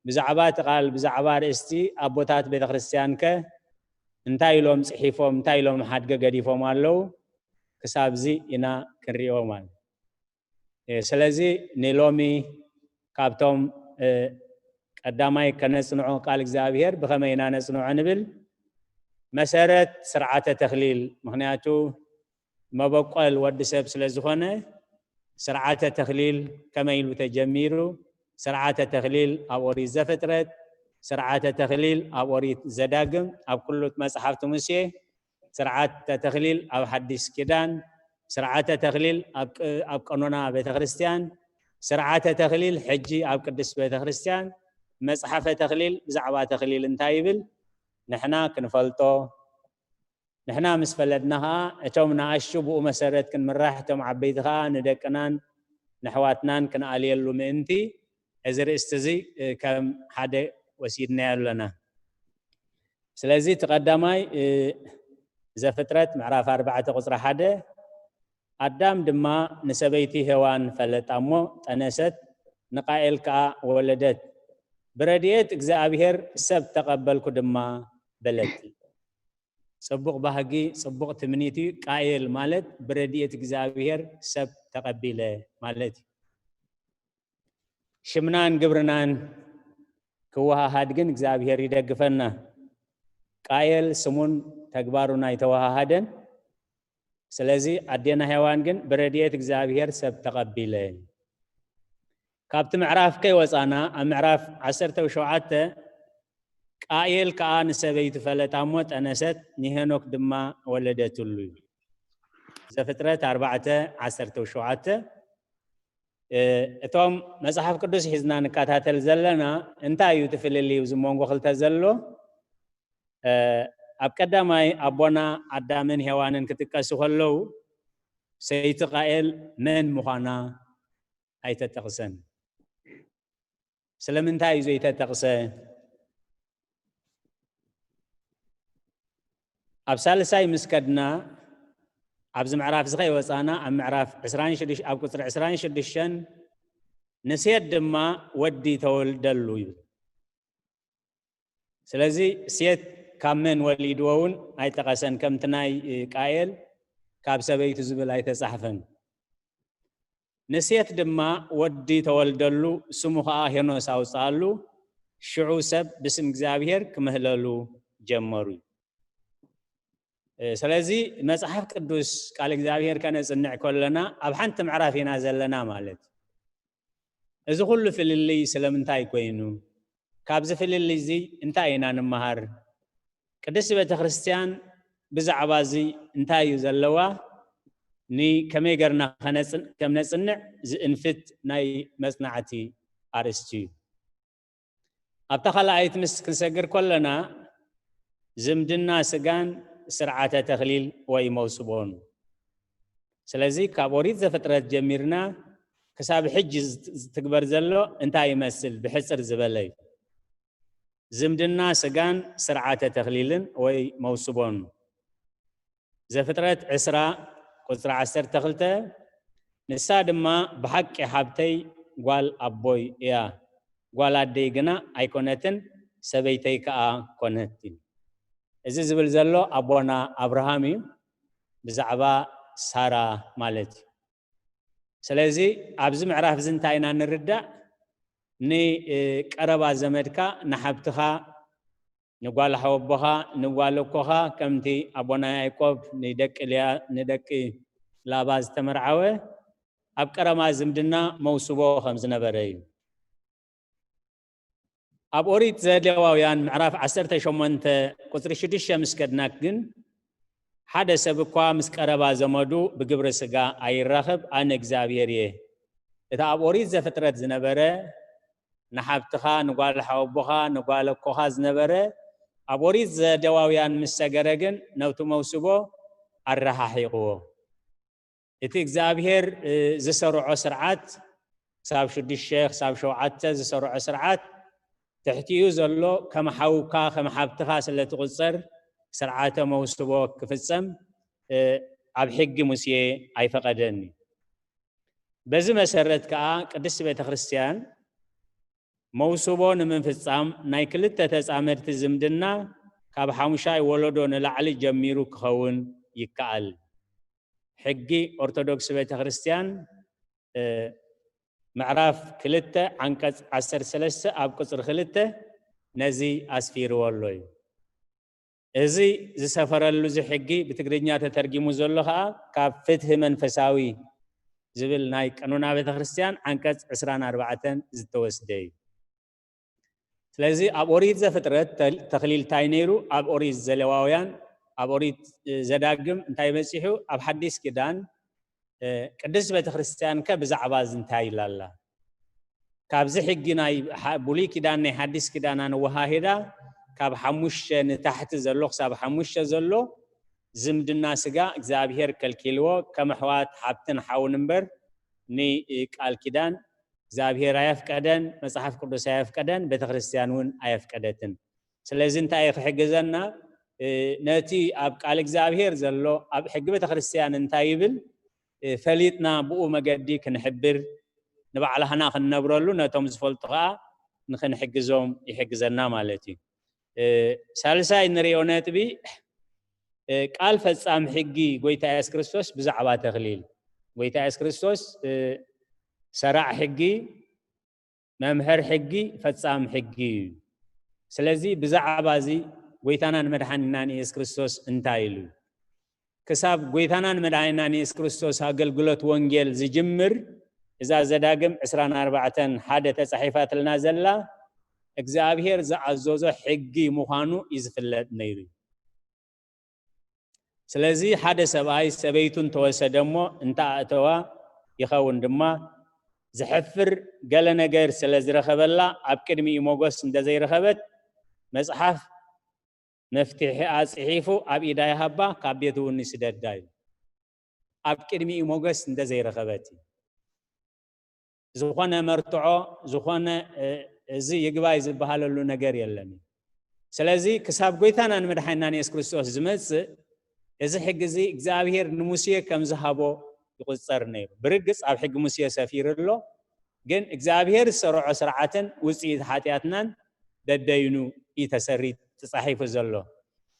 ብዛዕባ እቲ ቃል፣ ብዛዕባ ኣርእስቲ ኣቦታት ቤተ ክርስቲያን ከ እንታይ ኢሎም ጽሒፎም፣ እንታይ ኢሎም ሓድገ ገዲፎም ኣለዉ፣ ክሳብዚ ኢና ክንሪኦ ማለት። እ፣ ስለዚ ንሎሚ ካብቶም፣ እ፣ ቀዳማይ ከነጽንዖ ቃል እግዚኣብሔር ብኸመይ ኢና ነጽንዖ ንብል፣ መሰረት ስርዓተ ተኽሊል፣ ምኽንያቱ መበቆል ወዲ ሰብ ስለ ዝኾነ፣ ስርዓተ ተኽሊል ከመይ ኢሉ ተጀሚሩ፣ ስርዓተ ተኽሊል ኣብ ኦሪት ዘፍጥረት፣ ስርዓተ ተኽሊል ኣብ ኦሪት ዘዳግም፣ ኣብ ኩሉ መጽሓፍቲ ሙሴ፣ ስርዓተ ተኽሊል ኣብ ሓዲስ ኪዳን፣ ስርዓተ ተኽሊል ኣብ ቅ-፣ ኣብ ቀኖና ቤተ ክርስቲያን፣ ስርዓተ ተኽሊል ሕጂ ኣብ ቅድስት ቤተ ክርስቲያን፣ መጽሓፈ ተኽሊል ብዛዕባ ተኽሊል እንታይ ይብል ንሕና ክንፈልጦ፣ ንሕና ምስ ፈለጥና ኸኣ እቶም ንኣሽቱ ብኡ መሰረት ክንምራሕ፣ እቶም ዓበይቲ ኸኣ ንደቅናን ንኣሕዋትናን ክንኣልየሉ ምእንቲ እዚ ርእስቲ እዚ፣ እ፣ ከም ሓደ ወሲድናዮ ኣለና። ስለዚ እቲ ቀዳማይ፣ እ፣ ዘፍጥረት ምዕራፍ ኣርባዕተ ቁጽሪ ሓደ፣ ኣዳም ድማ ንሰበይቲ ሄዋን ፈለጣ እሞ ጠነሰት፣ ንቃኤል ከኣ ወለደት። ብረድኤት እግዚኣብሔር ሰብ ተቐበልኩ ድማ በለት። ጽቡቕ ባህጊ፣ ጽቡቕ ትምኒት እዩ። ቃኤል ማለት ብረድኤት እግዚኣብሔር ሰብ ተቐቢለ ማለት እዩ። ሽምናን ግብርናን ክወሃሃድ ግን እግዚኣብሔር ይደግፈና። ቃየል ስሙን ተግባሩን ኣይተወሃሃደን። ስለዚ ኣዴና ሄዋን ግን ብረድኤት እግዚኣብሔር ሰብ ተቐቢለ። ካብቲ ምዕራፍ ከይወጻና ኣብ ምዕራፍ ዓሰርተ ሸውዓተ፣ ቃየል ከኣ ንሰበይቱ ፈለጣ እሞ ጠነሰት፣ ንሄኖክ ድማ ወለደትሉ እዩ። ዘፍጥረት ኣርባዕተ ዓሰርተ ሸውዓተ። እ፣ እቶም መጽሓፍ ቅዱስ ሒዝና ንከታተል ዘለና እንታይ እዩ እቲ ፍልልዩ እዚ መንጎ ክልተ ዘሎ? እ፣ ኣብ ቀዳማይ ኣቦና ኣዳምን ሄዋንን ክጥቀሱ ከለዉ ሰይቲ ቃኤል መን ምዃና ኣይተጠቕሰን። ስለምንታይ እዩ ዘይተጠቕሰ? ኣብ ሳልሳይ ምስ ከድና፣ ኣብዚ ምዕራፍ እዚ ከይወጻና፣ ኣብ ምዕራፍ ዕስራን ሽዱሽተ፣ ኣብ ቁጽሪ ዕስራን ሽዱሽተን፣ ንሴት ድማ ወዲ ተወልደሉ ይብል። ስለዚ ሴት ካብ መን ወሊድዎ እውን ኣይጠቐሰን፣ ከምቲ ናይ ቃኤል ካብ ሰበይቱ ዝብል ኣይተጻሕፈን። ንሴት ድማ ወዲ ተወልደሉ፣ ስሙ ኸኣ ሄኖስ ኣውፅኣሉ። ሽዑ ሰብ ብስም እግዚኣብሔር ክምህለሉ ጀመሩ። ስለዚ መጽሓፍ ቅዱስ ቃል እግዚኣብሔር ከነጽንዕ ከለና ኣብ ሓንቲ ምዕራፍ ኢና ዘለና ማለት እዩ። እዚ ኩሉ ፍልልይ ስለምንታይ ኮይኑ? ካብዚ ፍልልይ እዚ እንታይ ኢና ንመሃር? ቅድስቲ ቤተ ክርስቲያን ብዛዕባ እዚ እንታይ እዩ ዘለዋ? ንከመይ ገርና ከም ነጽንዕ ዝእንፍት ናይ መጽናዕቲ ኣርእስቲ እዩ። ኣብታ ካልኣይቲ ምስ ክንሰግር ከለና ዝምድና ስጋን ስርዓተ ተክሊል ወይ መውስቦን። ስለዚ ካብ ኦሪት ዘፍጥረት ጀሚርና ክሳብ ሕጂ ዝትግበር ዘሎ እንታይ ይመስል? ብሕፅር ዝበለ እዩ። ዝምድና ስጋን ስርዓተ ተክሊልን ወይ መውስቦን። ዘፍጥረት ዕስራ ቁፅሪ ዓሰርተ ክልተ፣ ንሳ ድማ ብሓቂ ሓብተይ ጓል ኣቦይ እያ፣ ጓል ኣደይ ግና ኣይኮነትን፣ ሰበይተይ ከኣ ኮነት። እዚ ዝብል ዘሎ ኣቦና ኣብርሃም እዩ፣ ብዛዕባ ሳራ ማለት እዩ። ስለዚ ኣብዚ ምዕራፍ እዚ እንታይ ኢና ንርዳእ? ንቀረባ ዘመድካ፣ ንሓብትኻ፣ ንጓል ሓወቦኻ፣ ንጓል ኣኮኻ፣ ከምቲ ኣቦና ያዕቆብ ንደቂ ልያ ንደቂ ላባ ዝተመርዓወ፣ ኣብ ቀረባ ዝምድና መውስቦ ከም ዝነበረ እዩ። ኣብ ኦሪት ዘሌዋውያን ምዕራፍ ዓሰርተ ሸሞንተ ቁፅሪ ሽዱሽተ ምስ ከድናክ ግን፣ ሓደ ሰብ እኳ ምስ ቀረባ ዘመዱ ብግብሪ ስጋ ኣይራኸብ፣ ኣነ እግዚኣብሔር እየ። እቲ ኣብ ኦሪት ዘፍጥረት ዝነበረ፣ ንሓብትኻ፣ ንጓል ሓወቦኻ፣ ንጓል ኣኮኻ ዝነበረ፣ ኣብ ኦሪት ዘሌዋውያን ምስ ሰገረ ግን ነብቲ መውስቦ ኣረሓሒቕዎ። እቲ እግዚኣብሔር ዝሰርዖ ስርዓት፣ ክሳብ ሽዱሽተ ክሳብ ሸውዓተ ዝሰርዖ ስርዓት፣ ትሕቲኡ ዘሎ ከም ሓውካ ከም ሓብትኻ ስለ ትቑጸር፣ ስርዓተ መውስቦ ክፍጸም ኣብ ሕጊ ሙሴ ኣይፈቐደን እዩ። በዚ መሰረት ከኣ ቅድስቲ ቤተ ክርስቲያን መውስቦ ንምፍጻም ናይ ክልተ ተጻመድቲ ዝምድና ካብ ሓሙሻይ ወለዶ ንላዕሊ ጀሚሩ ክኸውን ይከኣል። ሕጊ ኦርቶዶክስ ቤተ ክርስቲያን ምዕራፍ ክልተ ዓንቀጽ ዓሰርተ ሰለስተ ኣብ ቁጽሪ ክልተ ነዚ ኣስፊርዎ ኣሎ እዩ። እዚ ዝሰፈረሉ እዚ ሕጊ ብትግርኛ ተተርጊሙ ዘሎ ኸኣ ካብ ፍትሒ መንፈሳዊ ዝብል ናይ ቀኖና ቤተ ክርስቲያን ዓንቀጽ ዕስራን ኣርባዕተን ዝተወስደ እዩ። ስለዚ ኣብ ኦሪት ዘፍጥረት ተክሊል እንታይ ነይሩ? ኣብ ኦሪት ዘሌዋውያን፣ ኣብ ኦሪት ዘዳግም እንታይ በጺሑ? ኣብ ሓዲስ ኪዳን ቅድስት ቤተ ክርስቲያን ከ ብዛዕባ እዚ እንታይ ኢላ ኣላ? ካብዚ ሕጊ ናይ ብሉይ ኪዳን ናይ ሓዲስ ኪዳን ኣንወሃሂዳ ካብ ሓሙሽተ ንታሕቲ ዘሎ ክሳብ ሓሙሽተ ዘሎ ዝምድና ስጋ እግዚኣብሔር ከልኪልዎ፣ ከም ኣሕዋት ሓብትን ሓውን እምበር ንቃል ኪዳን እግዚኣብሔር ኣየፍቀደን፣ መጽሓፍ ቅዱስ ኣየፍቀደን፣ ቤተ ክርስቲያን እውን ኣየፍቀደትን። ስለዚ እንታይ እዩ ክሕግዘና? ነቲ ኣብ ቃል እግዚኣብሔር ዘሎ ኣብ ሕጊ ቤተ ክርስቲያን እንታይ ይብል ፈሊጥና ብኡ መገዲ ክንሕብር፣ ንባዕላህና ክንነብረሉ ነቶም ዝፈልጡ ከዓ ንክንሕግዞም ይሕግዘና ማለት እዩ። ሳልሳይ ንሪኦ ነጥቢ ቃል ፈጻም ሕጊ ጎይታ የሱስ ክርስቶስ ብዛዕባ ተክሊል ጎይታ የሱስ ክርስቶስ ሰራዕ ሕጊ፣ መምህር ሕጊ፣ ፈጻም ሕጊ እዩ። ስለዚ ብዛዕባ እዚ ጎይታናን መድሓኒናን የሱስ ክርስቶስ እንታይ ኢሉ? ክሳብ ጎይታናን መድሓኒናን የሱስ ክርስቶስ ኣገልግሎት ወንጌል ዝጅምር እዛ ዘዳግም ዕስራን ኣርባዕተን ሓደ ተጻሒፋትልና ዘላ እግዚኣብሔር ዝኣዘዞ ሕጊ ምዃኑ እዩ ዝፍለጥ ነይሩ። ስለዚ ሓደ ሰብኣይ ሰበይቱ እንተወሰደ እሞ እንተኣእተዋ ይኸውን ድማ ዘሕፍር ገለ ነገር ስለ ዝረኸበላ ኣብ ቅድሚኡ ሞገስ እንደዘይረኸበት መጽሓፍ መፍትሒኣ ጽሒፉ ኣብ ኢዳ ይሃባ ካብ ቤት እውን ይስደዳ እዩ። ኣብ ቅድሚኡ ሞገስ እንደዘይረኸበት እዩ። ዝኾነ መርትዖ ዝኾነ እዚ ይግባይ ዝበሃለሉ ነገር የለን። ስለዚ ክሳብ ጎይታና ንመድሓኒና ንየሱስ ክርስቶስ ዝመጽእ እዚ ሕጊ እዚ እግዚኣብሔር ንሙሴ ከም ዝሃቦ ይቁጸር ነይሩ። ብርግጽ ኣብ ሕጊ ሙሴ ሰፊሩ ኣሎ፣ ግን እግዚኣብሔር ዝሰርዖ ስርዓትን ውጽኢት ሓጢኣትናን በበይኑ እዩ ተሰሪት ተጻሒፉ ዘሎ።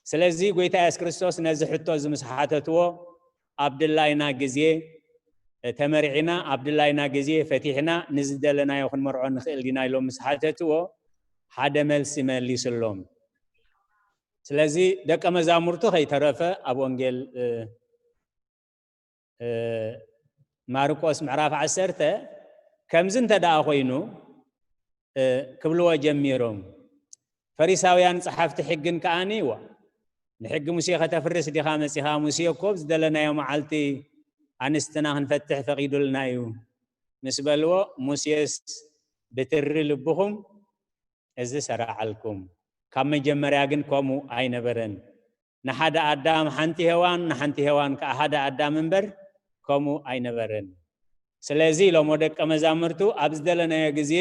ስለዚ ጎይታ የሱስ ክርስቶስ ነዚ ሕቶ እዚ ምስ ሓተትዎ ኣብ ድላይና ግዜ ተመርዒና ኣብ ድላይና ግዜ ፈቲሕና ንዝደለናዮ ክንመርዖ ንኽእል ዲና ኢሎም ምስ ሓተትዎ ሓደ መልሲ መሊስሎም። ስለዚ ደቀ መዛሙርቱ ከይተረፈ ኣብ ወንጌል ማርቆስ ምዕራፍ ዓሰርተ ከምዚ እንተ ደኣ ኮይኑ ክብልዎ ጀሚሮም። ፈሪሳውያን ጸሓፍቲ ሕግን ከኣኒ ዋ ንሕጊ ሙሴ ከተፍርስ ዲኻ መጺኻ? ሙሴ እኮ ዝደለናዮ መዓልቲ ኣንስትና ክንፈትሕ ፈቒዱልና እዩ ምስ በልዎ፣ ሙሴስ ብትሪ ልብኹም እዚ ሰራዓልኩም፣ ካብ መጀመርያ ግን ከምኡ ኣይነበረን። ንሓደ ኣዳም ሓንቲ ሄዋን፣ ንሓንቲ ሄዋን ከኣ ሓደ ኣዳም እምበር ከምኡ ኣይነበረን። ስለዚ ኢሎሞ ደቀ መዛምርቱ ኣብ ዝደለናዮ ግዜ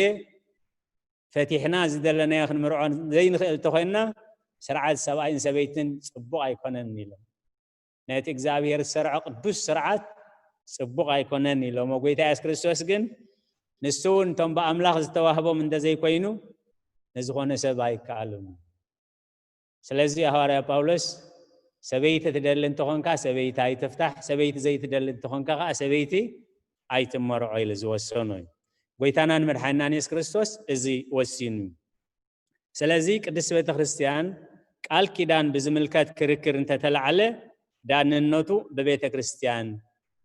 ፈቲሕና ዝደለናዮ ክንምርዖ ዘይንኽእል ተኾይንና ስርዓት ሰብኣይን ሰበይትን ጽቡቕ ኣይኮነን ኢሎም። ነቲ እግዚኣብሔር ዝሰርዖ ቅዱስ ስርዓት ጽቡቕ ኣይኮነን ኢሎሞ። ጎይታ የሱስ ክርስቶስ ግን ንሱ እውን እቶም ብኣምላኽ ዝተዋህቦም እንተዘይኮይኑ ንዝኾነ ሰብ ኣይከኣሉን። ስለዚ ሃዋርያ ጳውሎስ ሰበይቲ ትደሊ እንተኾንካ ሰበይቲ ኣይትፍታሕ፣ ሰበይቲ ዘይትደሊ እንተኾንካ ከዓ ሰበይቲ ኣይትመርዖ ኢሉ ዝወሰኖ እዩ። ጎይታናን መድሓናን የሱስ ክርስቶስ እዚ ወሲኑ እዩ። ስለዚ ቅድስቲ ቤተ ክርስቲያን ቃል ኪዳን ብዝምልከት ክርክር እንተተላዕለ ዳንነቱ ብቤተ ክርስቲያን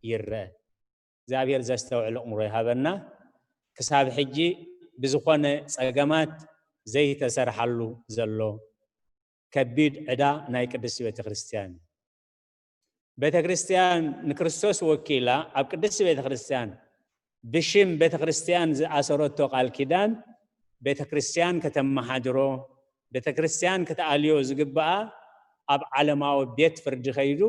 ይረአ። እግዚኣብሔር ዘስተውዕል ኣእምሮ ይሃበና። ክሳብ ሕጂ ብዝኾነ ጸገማት ዘይተሰርሓሉ ዘሎ ከቢድ ዕዳ ናይ ቅድስቲ ቤተ ክርስቲያን እዩ። ቤተ ክርስቲያን ንክርስቶስ ወኪላ ኣብ ቅድስቲ ቤተ ክርስቲያን ብሽም ቤተ ክርስቲያን ዝኣሰረቶ ቃል ኪዳን ቤተ ክርስቲያን ከተመሓድሮ፣ ቤተ ክርስቲያን ክትኣልዮ ዝግብኣ ኣብ ዓለማዊ ቤት ፍርዲ ከይዱ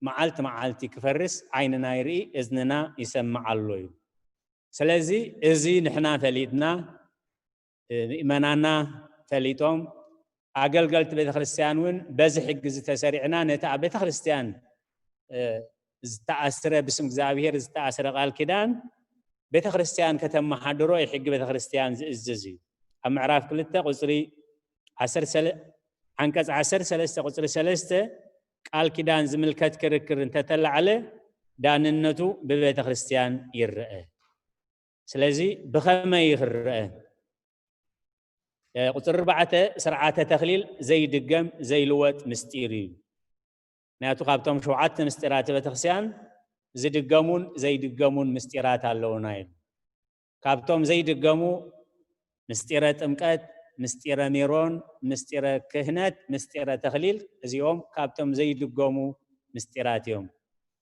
መዓልቲ መዓልቲ ክፈርስ ዓይንና ይርኢ፣ እዝንና ይሰምዕ ኣሎ እዩ። ስለዚ እዚ ንሕና ፈሊጥና፣ ምእመናና ፈሊጦም፣ ኣገልገልቲ ቤተክርስትያን እውን በዚ ሕጊ ዝተሰሪዕና ነቲ ኣብ ቤተክርስትያን ዝተኣስረ ብስም እግዚኣብሔር ዝተኣስረ ቃል ኪዳን ቤተክርስትያን ከተመሓድሮ ሕጊ ቤተክርስትያን ዝእዝዝ እዩ። ኣብ ምዕራፍ ክልተ ቁፅሪ ዓንቀፅ ዓሰርተ ሰለስተ ቁፅሪ ሰለስተ ቃል ኪዳን ዝምልከት ክርክር እንተተላዕለ ዳንነቱ ብቤተክርስትያን ይረአ። ስለዚ ብኸመይ ክረአ? ቁፅሪ ኣርባዕተ ስርዓተ ተክሊል ዘይድገም ዘይልወጥ ምስጢር እዩ። ምክንያቱ ካብቶም ሸውዓተ ምስጢራት ቤተክርስትያን ዝድገሙን ዘይድገሙን ምስጢራት ኣለውና እዩ። ካብቶም ዘይድገሙ ምስጢረ ጥምቀት፣ ምስጢረ ሜሮን፣ ምስጢረ ክህነት፣ ምስጢረ ተክሊል፣ እዚኦም ካብቶም ዘይድገሙ ምስጢራት እዮም።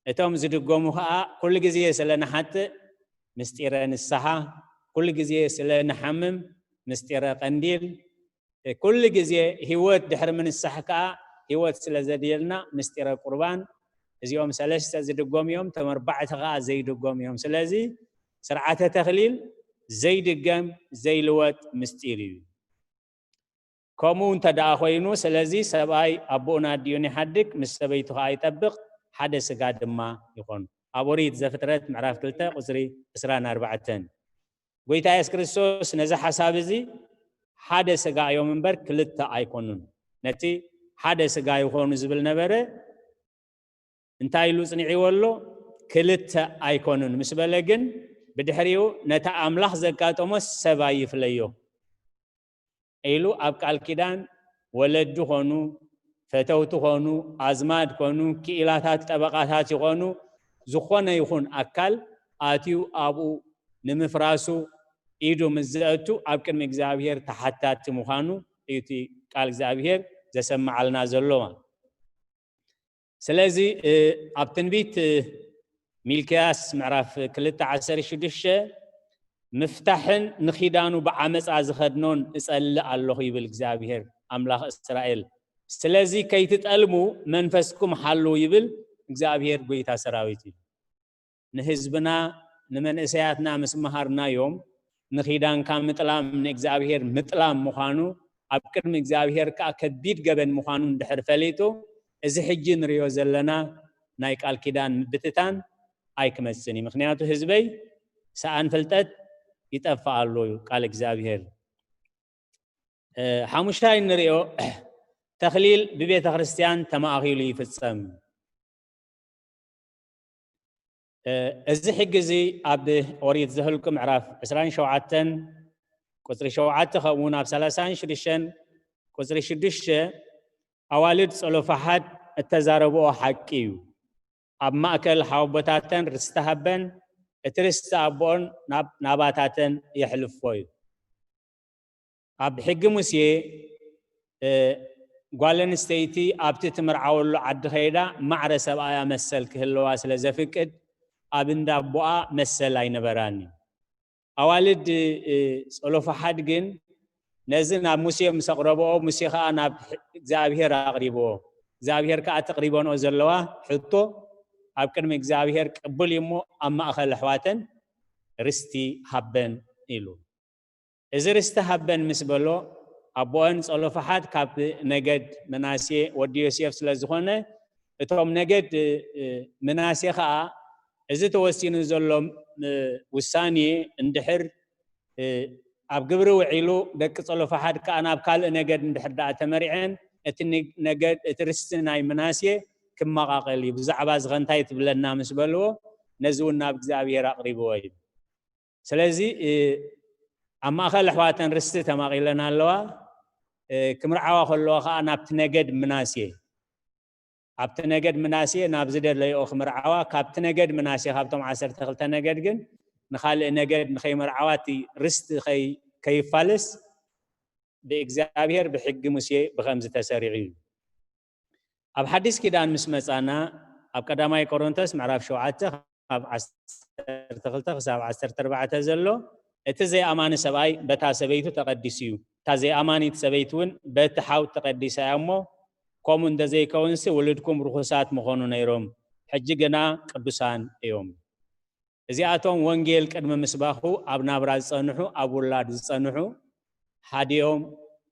እቶም ዝድገሙ ከዓ ኩሉ ግዜ ስለ ንሓጥእ ምስጢረ ንስሓ፣ ኩሉ ግዜ ስለ ንሓምም ምስጢረ ቀንዲል፣ ኩሉ ግዜ ህይወት ድሕሪ ምንሳሕ ከዓ ህይወት ስለ ዘድልየልና ምስጢረ ቁርባን፣ እዚኦም ሰለስተ ዝድገሙ እዮም፣ እቶም ኣርባዕተ ከዓ ዘይድገሙ እዮም። ስለዚ ስርዓተ ተክሊል ዘይድገም ዘይልወጥ ምስጢር እዩ። ከምኡ እንተ ደኣ ኮይኑ፣ ስለዚ ሰብኣይ ኣቦኡን ኣዲኡን ይሓድግ፣ ምስ ሰበይቱ ኸዓ ይጠብቕ፣ ሓደ ስጋ ድማ ይኾኑ። ኣብ ኦሪት ዘፍጥረት ምዕራፍ ክልተ ቁፅሪ ዕስራን ኣርባዕተን። ጎይታ የሱስ ክርስቶስ ነዚ ሓሳብ እዚ ሓደ ስጋ እዮም እምበር ክልተ ኣይኮኑን። ነቲ ሓደ ስጋ ይኾኑ ዝብል ነበረ። እንታይ ኢሉ ጽኒዕዎ ኣሎ? ክልተ ኣይኮኑን ምስ በለ ግን ብድሕሪኡ ነቲ ኣምላኽ ዘጋጠሞ ሰብ ኣይፍለዮ ኢሉ ኣብ ቃል ኪዳን ወለዲ ኮኑ፣ ፈተውቲ ኮኑ፣ ኣዝማድ ኮኑ፣ ክኢላታት ጠበቃታት ይኾኑ፣ ዝኾነ ይኹን ኣካል ኣትዩ ኣብኡ ንምፍራሱ ኢዱ ምስ ዘእቱ ኣብ ቅድሚ እግዚኣብሔር ተሓታቲ ምዃኑ እዩ እቲ ቃል እግዚኣብሔር ዘሰምዓልና ዘሎ። ስለዚ ኣብ ትንቢት ሚልክያስ ምዕራፍ ክልተ ዓሰርተ ሽዱሽተ ምፍታሕን ንኺዳኑ ብዓመፃ ዝኸድኖን እጸልእ ኣለኹ ይብል እግዚኣብሔር ኣምላኽ እስራኤል። ስለዚ ከይትጠልሙ መንፈስኩም ሓሉ ይብል እግዚኣብሔር ጎይታ ሰራዊት እዩ። ንህዝብና ንመንእሰያትና ምስ መሃርናዮም ንኺዳንካ ምጥላም ንእግዚኣብሔር ምጥላም ምዃኑ ኣብ ቅድሚ እግዚኣብሔር ከዓ ከቢድ ገበን ምዃኑ እንድሕር ፈሊጡ እዚ ሕጂ ንሪኦ ዘለና ናይ ቃል ኪዳን ምብትታን ኣይክመፅን እዩ። ምክንያቱ ህዝበይ ሰኣን ፍልጠት ይጠፍእ ኣሎ እዩ ቃል እግዚኣብሔር። ሓሙሻይ እንሪኦ ተክሊል ብቤተ ክርስቲያን ተማእኪሉ ይፍፀም። እዚ ሕጊ እዚ ኣብ ኦሪት ዘህልቁ ምዕራፍ ዕስራን ሸውዓተን ቁፅሪ ሸውዓተ ከምኡ እውን ኣብ ሰላሳን ሽዱሽተን ቁፅሪ ሽዱሽተ ኣዋልድ ጸሎፋሓድ እተዛረብኦ ሓቂ እዩ። ኣብ ማእከል ሓወቦታተን ርስቲ ሃበን፣ እቲ ርስቲ ኣቦኦን ናብ ናባታተን የሕልፎ እዩ። ኣብ ሕጊ ሙሴ እ፣ ጓል ኣንስተይቲ ኣብቲ ትምርዓወሉ ዓዲ ከይዳ ማዕረ ሰብኣያ መሰል ክህልዋ ስለ ዘፍቅድ ኣብ እንዳ ኣቦኣ መሰል ኣይነበራን እዩ። ኣዋልድ እ፣ ጸሎፋሓድ ግን ነዚ ናብ ሙሴ ምስ ኣቕረብኦ፣ ሙሴ ኸኣ ናብ እግዚኣብሄር ኣቕሪብዎ። እግዚኣብሄር ከኣ እቲ ኣቕሪበንኦ ዘለዋ ሕቶ ኣብ ቅድሚ እግዚኣብሄር ቅቡል እዩ እሞ ኣብ ማእኸል ኣሕዋተን ርስቲ ሃበን ኢሉ። እዚ ርስቲ ሃበን ምስ በሎ ኣቦኦን ጸሎፋሓድ ካብ ነገድ ምናሴ ወዲ ዮሴፍ ስለ ዝኾነ እቶም ነገድ እ፣ ምናሴ ኸኣ እዚ ተወሲኑ ዘሎ እ፣ ውሳኔ እንድሕር እ፣ ኣብ ግብሪ ውዒሉ ደቂ ጸሎፋሓድ ከኣ ናብ ካልእ ነገድ እንድሕር ደኣ ተመሪዐን እቲ ንግ- ነገድ እቲ ርስቲ ናይ ምናሴ ክመቓቐል እዩ። ብዛዕባ እዚ ኸ እንታይ ትብለና ምስ በልዎ ነዚ እውን ናብ እግዚኣብሔር ኣቕሪብዎ እዩ። ስለዚ እ፣ ኣብ ማእኸል ኣሕዋተን ርስቲ ተማቒለን ኣለዋ። እ፣ ክምርዓዋ ከለዋ ኸኣ ናብቲ ነገድ ምናሴ ኣብቲ ነገድ ምናሴ ናብ ዝደለይኦ ክምርዓዋ ካብቲ ነገድ ምናሴ ካብቶም ዓሰርተ ክልተ ነገድ ግን ንኻልእ ነገድ ንኸይመርዓዋ እቲ ርስቲ ከይ- ከይፋለስ ብእግዚኣብሔር ብሕጊ ሙሴ ብኸምዚ ተሰሪዑ እዩ። ኣብ ሓዲስ ኪዳን ምስ መጻና ኣብ ቀዳማይ ቆሮንቶስ ምዕራፍ ሸውዓተ ካብ ዓሰርተ ክልተ ክሳብ ዓሰርተ ኣርባዕተ ዘሎ እቲ ዘይኣማኒ ሰብኣይ በታ ሰበይቱ ተቐዲሱ እዩ፣ እታ ዘይኣማኒት ሰበይቲ እውን በቲ ሓው ተቐዲሳ እያ እሞ ከምኡ እንተዘይከውንሲ ውሉድኩም ርኹሳት ምኾኑ ነይሮም፣ ሕጂ ግና ቅዱሳን እዮም። እዚኣቶም ወንጌል ቅድሚ ምስባኹ ኣብ ናብራ ዝጸንሑ ኣብ ውላድ ዝጸንሑ ሓዲኦም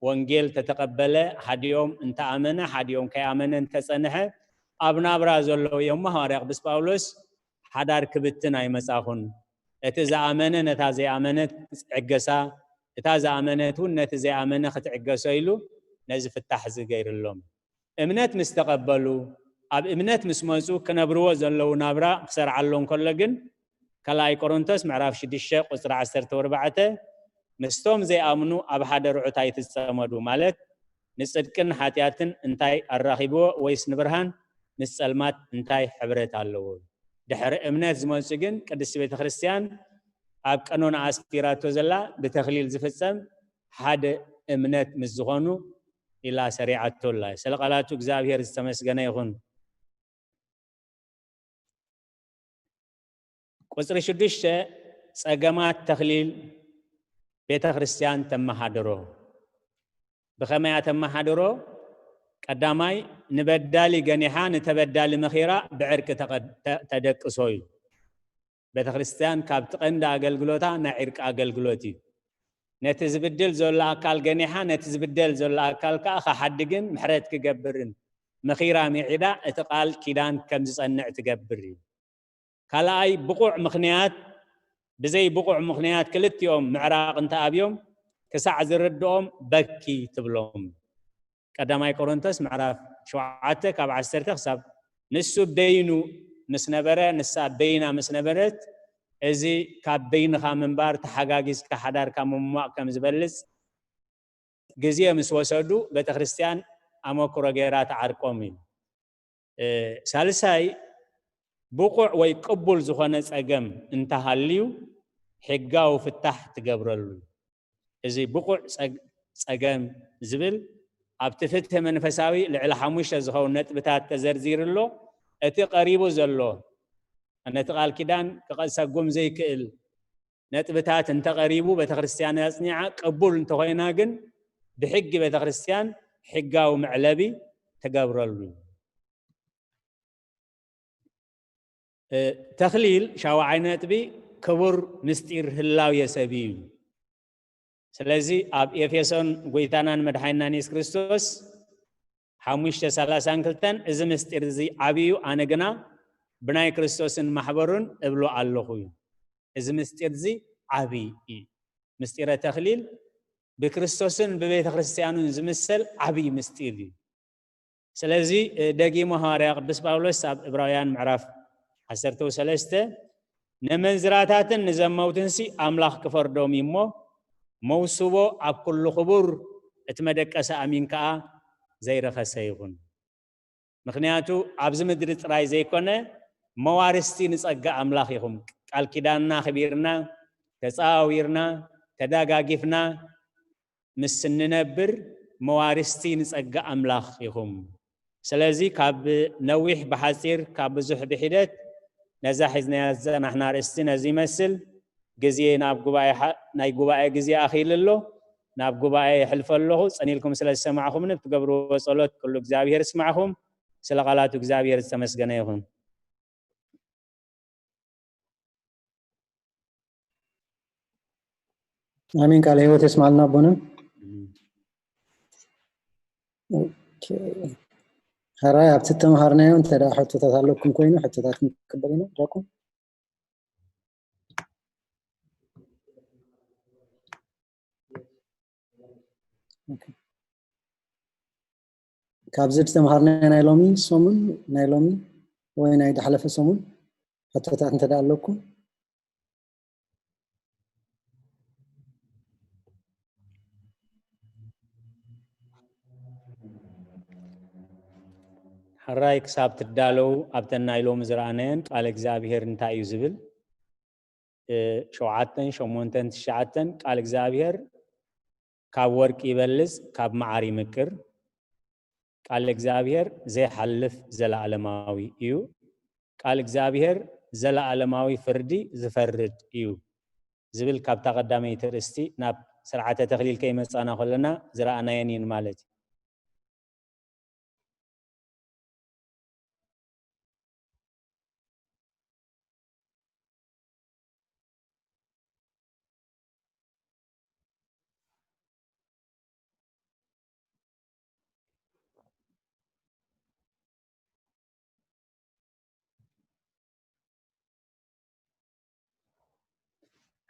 ወንጌል ተተቐበለ ሓዲኦም እንተኣመነ ሓዲኦም ከይኣመነ እንተጸንሐ ኣብ ናብራ ዘለዉ እዮም። ሃዋርያ ቅዱስ ጳውሎስ ሓዳር ክብትን ኣይመጻኹን፣ እቲ ዝኣመነ ነታ ዘይኣመነት ዕገሳ፣ እታ ዝኣመነት እውን ነቲ ዘይኣመነ ክትዕገሶ ኢሉ ነዚ ፍታሕ እዚ ገይርሎም። እምነት ምስ ተቐበሉ ኣብ እምነት ምስ መፁ ክነብርዎ ዘለዉ ናብራ ክሰርዓሎ እንከሎ ግን ካልኣይ ቆሮንቶስ ምዕራፍ ሽዱሽተ ቁፅሪ ዓሰርተ ኣርባዕተ ምስቶም ዘይኣምኑ ኣብ ሓደ ርዑት ኣይትፀመዱ ማለት ንፅድቅን ሓጢኣትን እንታይ ኣራኺብዎ ወይስ ንብርሃን ምስ ፀልማት እንታይ ሕብረት ኣለዎ? ድሕሪ እምነት ዝመፁ ግን ቅድስቲ ቤተ ክርስቲያን ኣብ ቀኖና ኣስፊራቶ ዘላ ብተኽሊል ዝፍፀም ሓደ እምነት ምስ ዝኾኑ ኢላ ሰሪዓቶ ኣላ። ስለ ቃላቱ እግዚኣብሔር ዝተመስገነ ይኹን። ቁፅሪ ሽዱሽተ ፀገማት ተኽሊል ቤተ ክርስቲያን ተመሃድሮ። ብኸመይ ተመሃድሮ? ቀዳማይ ንበዳሊ ገኒሓ ንተበዳሊ መኺራ ብዕርቂ ተደቅሶ እዩ። ቤተ ክርስቲያን ካብቲ ቀንዲ ኣገልግሎታ ናይ ዕርቂ ኣገልግሎት እዩ። ነቲ ዝብድል ዘሎ ኣካል ገኒሓ ነቲ ዝብደል ዘሎ ኣካል ከዓ ክሓድግን ምሕረት ክገብርን ምኺራ ሚዒዳ እቲ ቃል ኪዳን ከም ዝጸንዕ ትገብር እዩ። ካልኣይ ብቑዕ ምኽንያት ብዘይ ብቑዕ ምኽንያት ክልቲኦም ምዕራቕ እንተኣብዮም ክሳዕ ዝርድኦም በኪ ትብሎም። ቀዳማይ ቆሮንቶስ ምዕራፍ ሸውዓተ ካብ ዓሰርተ ክሳብ ንሱ በይኑ ምስ ነበረ ንሳ በይና ምስ ነበረት እዚ ካብ በይንኻ ምንባር ተሓጋጊዝካ ሓዳርካ ምሟቕ ከም ዝበልፅ ግዜ ምስ ወሰዱ ቤተክርስትያን ኣመክሮ ገይራ ትዓርቆም እዩ። ሳልሳይ ብቑዕ ወይ ቅቡል ዝኾነ ፀገም እንተሃልዩ ሕጋዊ ፍታሕ ትገብረሉ። እዚ ብቑዕ ፀገም ዝብል ኣብቲ ፍትሒ መንፈሳዊ ልዕሊ ሓሙሽተ ዝኸውን ነጥብታት ተዘርዚሩ ኣሎ። እቲ ቀሪቡ ዘሎ ነቲ ቃል ኪዳን ክሰጉም ዘይክእል ነጥብታት እንተቐሪቡ ቤተክርስትያን ኣፅኒዓ ቅቡል እንተኾይና ግን ብሕጊ ቤተክርስትያን ሕጋዊ መዕለቢ ትገብረሉ። ተኽሊል ሻውዓይ ነጥቢ ክቡር ምስጢር ህላው የሰብ እዩ። ስለዚ ኣብ ኤፌሶን ጎይታናን መድሓይናን የሱስ ክርስቶስ ሓሙሽተ ሰላሳን ክልተን እዚ ምስጢር እዚ ዓብዩ ኣነ ግና ብናይ ክርስቶስን ማሕበሩን እብሎ ኣለኹ እዩ። እዚ ምስጢር እዚ ዓብይ እዩ። ምስጢረ ተኽሊል ብክርስቶስን ብቤተ ክርስትያኑን ዝምሰል ዓብይ ምስጢር እዩ። ስለዚ ደጊሙ ሃዋርያ ቅዱስ ጳውሎስ ኣብ ዕብራውያን ምዕራፍ ዓሰርተ ሰለስተ፣ ነመንዝራታትን ንዘመውትንሲ ኣምላኽ ክፈርዶም እዩ እሞ፣ መውስቦ ኣብ ኩሉ ክቡር፣ እቲ መደቀሲ ኣሚን ከኣ ዘይረኸሰ ይኹን። ምኽንያቱ ኣብዚ ምድሪ ጥራይ ዘይኮነ፣ መዋርስቲ ንጸጋ ኣምላኽ ኢኹም። ቃል ኪዳንና ኣኽቢርና፣ ተጻዋዊርና፣ ተዳጋጊፍና ምስ እንነብር፣ መዋርስቲ ንጸጋ ኣምላኽ ኢኹም። ስለዚ ካብ ነዊሕ ብሓጺር፣ ካብ ብዙሕ ብሒደት፣ ነዛ ሒዝናያ ዝጸናሕና ኣርእስቲ ነዚ ይመስል። ግዜ ናብ ጉባኤ ሓ-፣ ናይ ጉባኤ ግዜ ኣኺሉ ኣሎ። ናብ ጉባኤ የሕልፎ ኣለኹ። ጸኒልኩም ስለ ዝሰማዕኹምኒ፣ ብትገብርዎ ጸሎት ኩሉ እግዚኣብሔር ይስማዕኹም። ስለ ቃላቱ እግዚኣብሔር ዝተመስገነ ይኹን። ኣሜን። ቃለ ህይወት የስማዕልና ኣቦና። ኦኬ። ሕራይ ኣብቲ ተምሃርናዮ እንተ ደኣ ሕቶታት ኣለኩም ኮይኑ ሕቶታት ክንቅበል ኢና። ዳኩም። ኦኬ። ካብዚ ዝተምሃርናዮ ናይ ሎሚ ሰሙን፣ ናይ ሎሚ ወይ ናይ ዝሓለፈ ሰሙን ሕቶታት እንተ ደኣ ኣለኩም። ሕራይ ክሳብ ትዳለዉ ኣብተን ናይ ሎሚ ዝረኣናየን ቃል እግዚኣብሔር እንታይ እዩ ዝብል፣ እ፣ ሸውዓተን፣ ሸሞንተን፣ ትሽዓተን ቃል እግዚኣብሔር ካብ ወርቂ ይበልጽ፣ ካብ መዓር ይምቅር። ቃል እግዚኣብሔር ዘይሓልፍ ዘለኣለማዊ እዩ። ቃል እግዚኣብሔር ዘለኣለማዊ ፍርዲ ዝፈርድ እዩ ዝብል ካብታ ቀዳመይቲ ርእስቲ ናብ ስርዓተ ተክሊል ከይመጻና ከለና ዝረኣናየን እየን ማለት እዩ።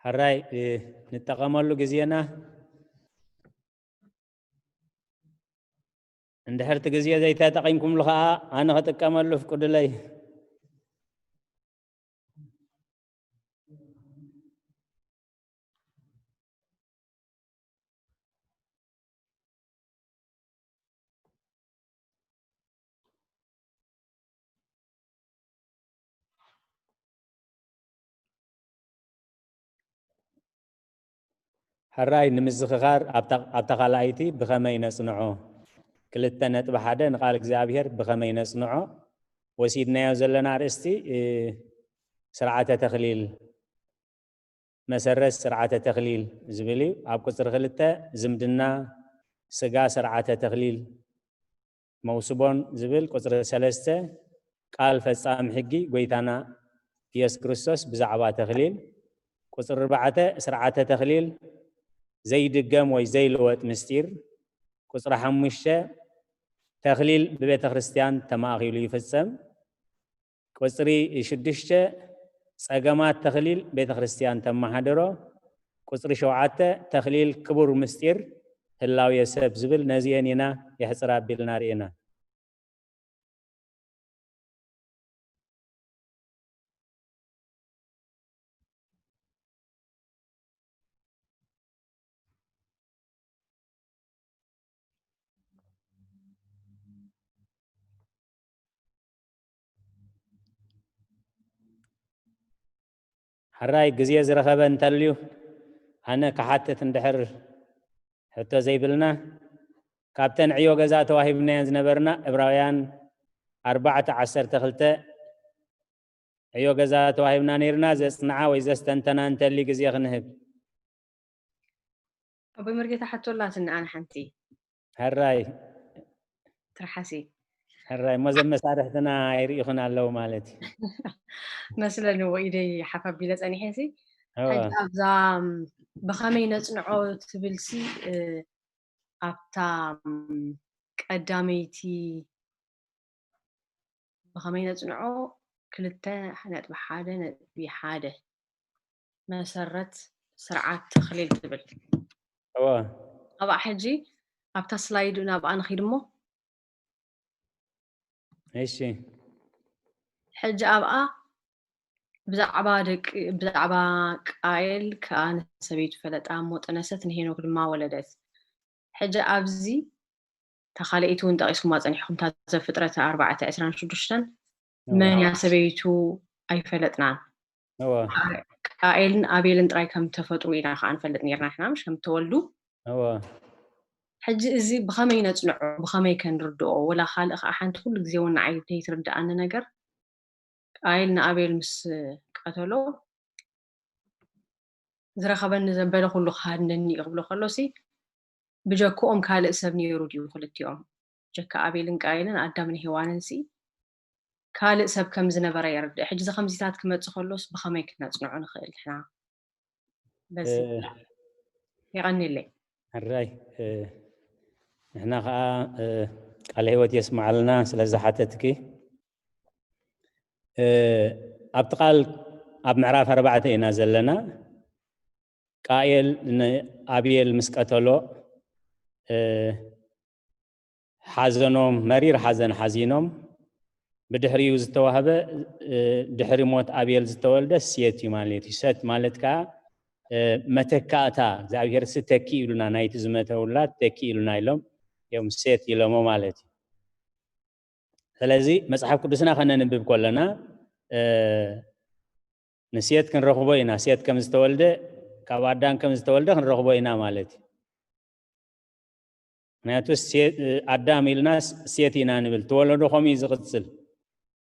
ሕራይ፣ እ፣ ንጠቐመሉ ግዜና። እንድሕር እቲ ግዜ ዘይተጠቒምኩምሉ ኸዓ ኣነ ክጥቀመሉ ፍቁድለይ። ሕራይ ንምዝኽኻር ኣብታ፣ ኣብታ ካልኣይቲ ብኸመይ ነጽንዖ? ክልተ ነጥቢ ሓደ ንቃል እግዚኣብሔር ብኸመይ ነጽንዖ? ወሲድናዮ ዘለና ኣርእስቲ፣ እ፣ ስርዓተ ተኽሊል፣ መሰረት ስርዓተ ተኽሊል ዝብል እዩ። ኣብ ቁጽሪ ክልተ ዝምድና ስጋ ስርዓተ ተኽሊል መውስቦን ዝብል፣ ቁጽሪ ሰለስተ ቃል ፈጻሚ ሕጊ ጎይታና ኢየሱስ ክርስቶስ ብዛዕባ ተኽሊል፣ ቁጽሪ ኣርባዕተ ስርዓተ ተኽሊል ዘይድገም ወይ ዘይልወጥ ምስጢር፣ ቁጽሪ ሓሙሽተ ተኽሊል ብቤተ ክርስቲያን ተማእኪሉ ይፍጸም፣ ቁጽሪ ሽዱሽተ ጸገማት ተኽሊል ቤተ ክርስቲያን ተመሓድሮ፣ ቁጽሪ ሸውዓተ ተኽሊል ክቡር ምስጢር ህላዌ ሰብ ዝብል ነዚኤን ኢና የሕጽር ኣቢልና ርኢና። ሕራይ ግዜ ዝረኸበ እንተልዩ፣ ኣነ ክሓትት እንድሕር ሕቶ ዘይብልና፣ ካብተን ዕዮ ገዛ ተዋሂብናየን ዝነበርና ዕብራውያን ኣርባዕተ ዓሰርተ ክልተ ዕዮ ገዛ ተዋሂብና ነይርና፣ ዘጽንዓ ወይ ዘስተንተና እንተልዩ ግዜ ክንህብ። ኣቦይ መርጌታ ሕቶ ኣላትኒ ኣነ ሓንቲ። ሕራይ። ትርሓሲ። ሕራይ፣ እሞ ዘም መሳርሕትና ኣይርኢኹን ኣለዉ ማለት እዩ። መስለኒ፣ እዎ፣ ኢደይ ሓፍ ኣቢለ ጸኒሐ ሲ። እወ። ሕጂ ኣብዛ፣ ም፣ ብኸመይ ነጽንዖ ትብል ሲ፣ እ፣ ኣብታ፣ ም፣ ቀዳመይቲ ብኸመይ ነጽንዖ ክልተ ነጥቢ ሓደ ነጥቢ ሓደ መሰረት ስርዓት ተኽሊል ትብል። እወ። ኣብኣ ሕጂ ኣብታ ስላይድ ናብኣ ንኺድ እሞ። እሺ። ሕጂ ኣብኣ ብዛዕባ ደቂ ብዛዕባ ቃየል ከኣ ንሰበይቱ ፈለጣ እሞ ጠነሰት፣ ንሄኖክ ድማ ወለደት። ሕጂ ኣብዚ እታ ካልኣይቲ እውን ጠቒስኩማ ጸኒሕኩም፣ እታ ዘፍጥረት ኣርባዕተ ዕስራን ሽዱሽተን፣ መን እያ ሰበይቱ ኣይፈለጥናን። ቃኤልን ኣቤልን ጥራይ ከም ተፈጥሩ ኢና ከኣ ንፈልጥ ነርና ንሕና፣ ምሽ ከም ተወልዱ። ሕጂ እዚ ብኸመይ ነጽንዖ፣ ብኸመይ ከንርድኦ? ወላ ካልእ ከኣ ሓንቲ ኩሉ ግዜ እውን ንዓይ ዘይትርድኣኒ ነገር፣ ቃኤል ንኣቤል ምስ ቀተሎ፣ ዝረኸበኒ ዘበለ ኩሉ ክሃድነኒ እዩ ክብሎ ከሎሲ፣ ብጀክኦም ካልእ ሰብ ነይሩ ድዩ? ክልቲኦም፣ ጀካ ኣቤልን ቃኤልን፣ ኣዳምን ሄዋንንሲ ካልእ ሰብ ከም ዝነበረ የርድእ። ሕጂ እዚ ከምዚታት ክመጽእ ከሎስ ብኸመይ ክነጽንዖ ንኽእል ንሕና? በዚ እ፣ የቐንየለይ። ሕራይ፣ እ፣ ንሕና ኸኣ፣ እ፣ ቃለ ህይወት የስምዓልና ስለ ዝሓተትኪ። እ፣ ኣብቲ ቃል ኣብ ምዕራፍ ኣርባዕተ ኢና ዘለና። ቃኤል ንኣብየል ምስ ቀተሎ፣ እ፣ ሓዘኖም፣ መሪር ሓዘን ሓዚኖም። ብድሕሪኡ ዝተዋህበ፣ እ፣ ድሕሪ ሞት ኣብየል ዝተወልደ ሴት እዩ ማለት እዩ። ሴት ማለት ከኣ፣ እ፣ መተካእታ፣ እግዚኣብሔር ሲ ተኪ ኢሉና፣ ናይቲ ዝመተ ውላድ ተኪ ኢሉና ኢሎም እዮም ሴት ኢሎሞ ማለት እዩ። ስለዚ መጽሓፍ ቅዱስና ከነንብብ ከለና፣ እ፣ ንሴት ክንረኽቦ ኢና። ሴት ከም ዝተወልደ፣ ካብ ኣዳም ከም ዝተወልደ ክንረኽቦ ኢና ማለት እዩ። ምክንያቱ ሴ-፣ ኣዳም ኢልና ስ-፣ ሴት ኢና ንብል። ተወለዶ ከምኡ እዩ ዝቕጽል።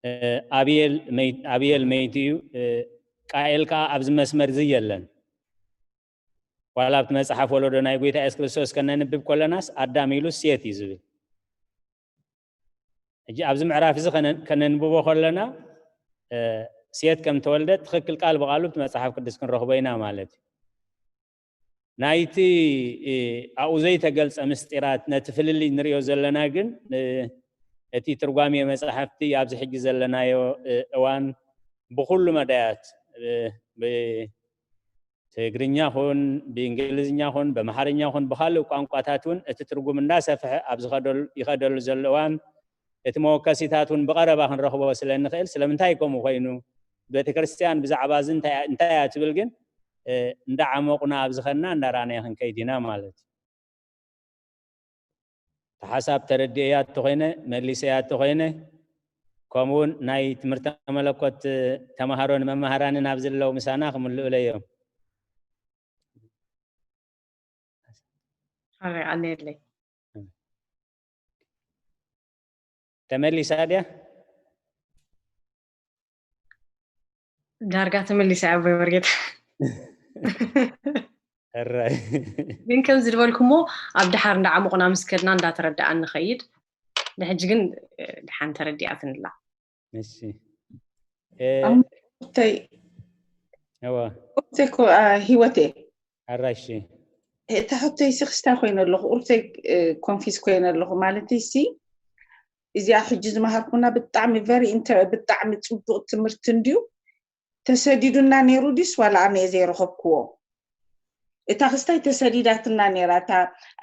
እ፣ ኣብየል መይ-፣ ኣብየል መይቱ እዩ። እ፣ ቃኤል ከኣ ኣብዚ መስመር እዚ የለን። ዋላ ኣብቲ መጽሓፍ ወለዶ ናይ ጎይታ የሱስ ክርስቶስ ከነንብብ ከለናስ ኣዳም ኢሉ ሴት እዩ ዝብል። ሕጂ ኣብዚ ምዕራፍ እዚ ከነ-፣ ከነንብቦ ከለና፣ እ፣ ሴት ከም ተወልደ ትኽክል ቃል ብቓሉ ኣብቲ መጽሓፍ ቅዱስ ክንረኽቦ ኢና ማለት እዩ። ናይቲ፣ እ፣ ኣብኡ ዘይተገልጸ ምስጢራት ነቲ ፍልልይ ንርእዮ ዘለና ግን፣ እ፣ እቲ ትርጓሜ መጻሕፍቲ ኣብዚ ሕጂ ዘለናዮ፣ እ፣ እዋን ብኹሉ መዳያት፣ እ፣ ብ-፣ ትግርኛ ኹን፣ ብእንግሊዝኛ ኹን፣ ብኣምሓርኛ ኹን፣ ብኻልእ ቋንቋታት እውን እቲ ትርጉም እንዳሰፍሐ ኣብ ዝኸደሉ፣ ይኸደሉ ዘሎ እዋን፣ እቲ መወከሲታት እውን ብቐረባ ክንረኽቦ ስለ እንኽእል፣ ስለምንታይ ከምኡ ኮይኑ? ቤተ ክርስቲያን ብዛዕባ እዚ እንታይ፣ እንታይ እያ ትብል ግን፣ እ፣ እንዳዓመቑና ኣብ ዝኸድና እንዳረኣናዮ ክንከይድ ኢና ማለት እዩ። እቲ ሓሳብ ተረዲኤያ እንተኾይነ፣ መሊሰያ እንተኾይነ፣ ከምኡውን ናይ ትምህርተ መለኮት ተማሃሮን መማህራንን ኣብ ዘለዉ ምሳና ክምልኡለዮም። ሓራይ፣ ቀንየለይ። ተመሊሳ ድያ? ዳርጋ ተመሊሳ እያ፣ ኣቦይ መርጌታ። ሕራይ። ግን ከምዚ ዝበልኩሞ፣ ኣብ ደሓር እንዳዓመቑና ምስ ከድና እንዳተረዳኣን ንኸይድ። ንሕጂ ግን፣ እ፣ ደሓን ተረዲኣትንላ። እሺ። እ፣ ኣሁን ቁርተይ፣ እዋ። ቁርተይ እኮ፣ አ፣ ህይወቴ። ሕራይ፣ እሺ። እታ ሕቶይ ሲ ክስታይ ኮይነ ኣለኹ፣ ቁርተይ፣ እ፣ ኮንፊዝ ኮይነ ኣለኹ። ማለተይ ሲ፣ እዚኣ ሕጂ ዝመሃርኩና ብጣዕሚ ቨሪ ኢንተረ-፣ ብጣዕሚ ጽቡቕ ትምህርቲ እንድዩ። ተሰዲዱና ነይሩ ድዩስ ዋላ ኣነ እየ ዘይረኸብክዎ? እታ ክስታይ ተሰዲዳትና ነይራ፣ እታ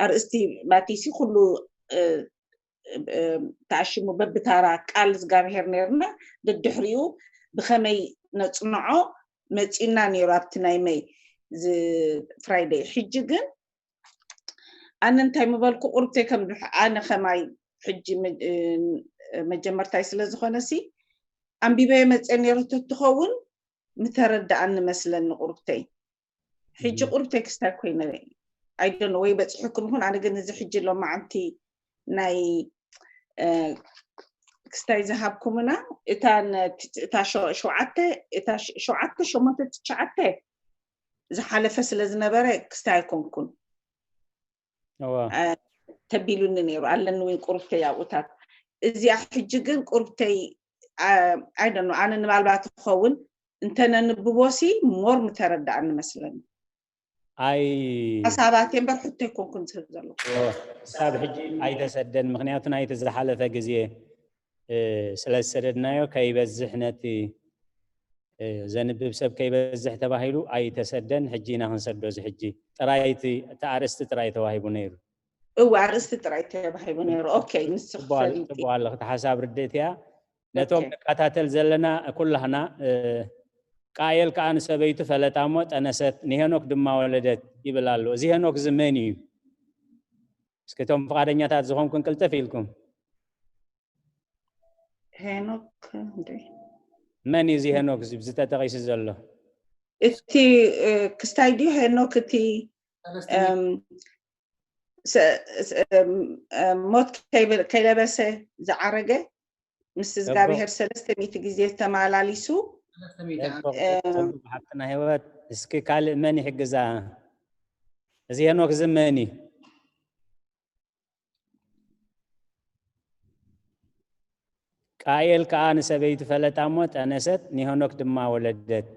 ኣርእስቲ ማቲሲ ኩሉ፣ እ፣ እ፣ ተኣሽሙ በብታራ ቃል እግዚኣብሄር ነይርና፣ ደድሕሪኡ ብኸመይ ነጽንዖ መጺኡና ነይሩ ኣብቲ ናይ መይ ዝ-፣ ፍራይደይ። ሕጂ ግን ኣነ እንታይ ምበልኩ፣ ቁርብተይ ከም ድሕ-፣ ኣነ ከማይ ሕጂ መ-፣ እ፣ መጀመርታይ ስለ ዝኾነ ሲ፣ ኣንቢበዮ መጸ ነይሩ ተትኸውን ምተረድኣኒ መስለኒ ቁርብተይ። ሕጂ ም። ቁርብተይ ክስታይ ኮይነ፣ I don't know፣ ወይ በጺሑኩም ይኹን፣ ኣነ ግን እዚ ሕጂ ሎማዓንቲ ናይ፣ እ፣ ክስታይ ዝሃብኩምና፣ እታ ነ-፣ እታ ሸ-፣ ሸውዓተ፣ እታ ሸ-፣ ሸውዓተ፣ ሸሞንተ፣ ትሽዓተ ዝሓለፈ ስለ ዝነበረ ክስታይ ኣይኮንኩን። እዋ። እ፣ ተቢሉኒ ነይሩ፣ ኣለኒ እውን ቁርብተይ ኣብኡታት። እዚኣ ሕጂ ግን ቁርብተይ፣ እ፣ I don't know፣ ኣነ ንባልባት ክኸውን እንተነንብቦሲ ሞር ምተረድኣኒ መስለኒ። ኣይ ሓሳባት እምበር ሕቶ ኣይኮንኩን ዝህብ ዘለኹ። ክሳብ ሕጂ ኣይተሰደን፣ ምኽንያቱ ናይቲ ዝሓለፈ ግዜ፣ እ፣ ስለ ዝሰደድናዮ ከይበዝሕ፣ ነቲ፣ እ፣ ዘንብብ ሰብ ከይበዝሕ ተባሂሉ ኣይተሰደን። ሕጂ ኢና ክንሰዶ። እዚ ሕጂ ጥራይ እቲ፣ እቲ ኣርእስቲ ጥራይ ተዋሂቡ ነይሩ። እወ፣ ኣርእስቲ ጥራይ ተባሂቡ ነይሩ። ኦኬ፣ ንስኺ ጽቡቕ ኣለ-፣ ፈሊጢ። ጽቡቕ ኣለኺ። እቲ ሓሳብ ርድእቲ እያ። ነቶም ኦኬ። ንከታተል ዘለና ኩላህና፣ እ፣ ቃየል ከኣ ንሰበይቱ ፈለጣ እሞ ጠነሰት፣ ንሄኖክ ድማ ወለደት ይብል ኣሎ። እዚ ሄኖክ እዚ መን እዩ? እስኪ እቶም ፍቓደኛታት ዝኾንኩም ቅልጥፍ ኢልኩም። ሄኖክ እንዴ? መን እዩ እዚ ሄኖክ እዚ ብዝተጠቒሱ ዘሎ? እቲ እ፣ ክስታይ ድዩ ሄኖክ እቲ እም፣ ሰ- ሰ- እም፣ እም፣ ሞት ከይበ- ከይለበሰ ዝዓረገ ምስ እግዚኣብሔር ሰለስተ ሚእቲ ግዜ ተመላሊሱ ሓፍትና ህይወት እስኪ ካልእ መን ይሕግዛ? እዚ ሄኖክ እዚ መን እዩ? ቃየል ከኣ ንሰበይቱ ፈለጣ እሞ ጠነሰት፣ ንሄኖክ ድማ ወለደት።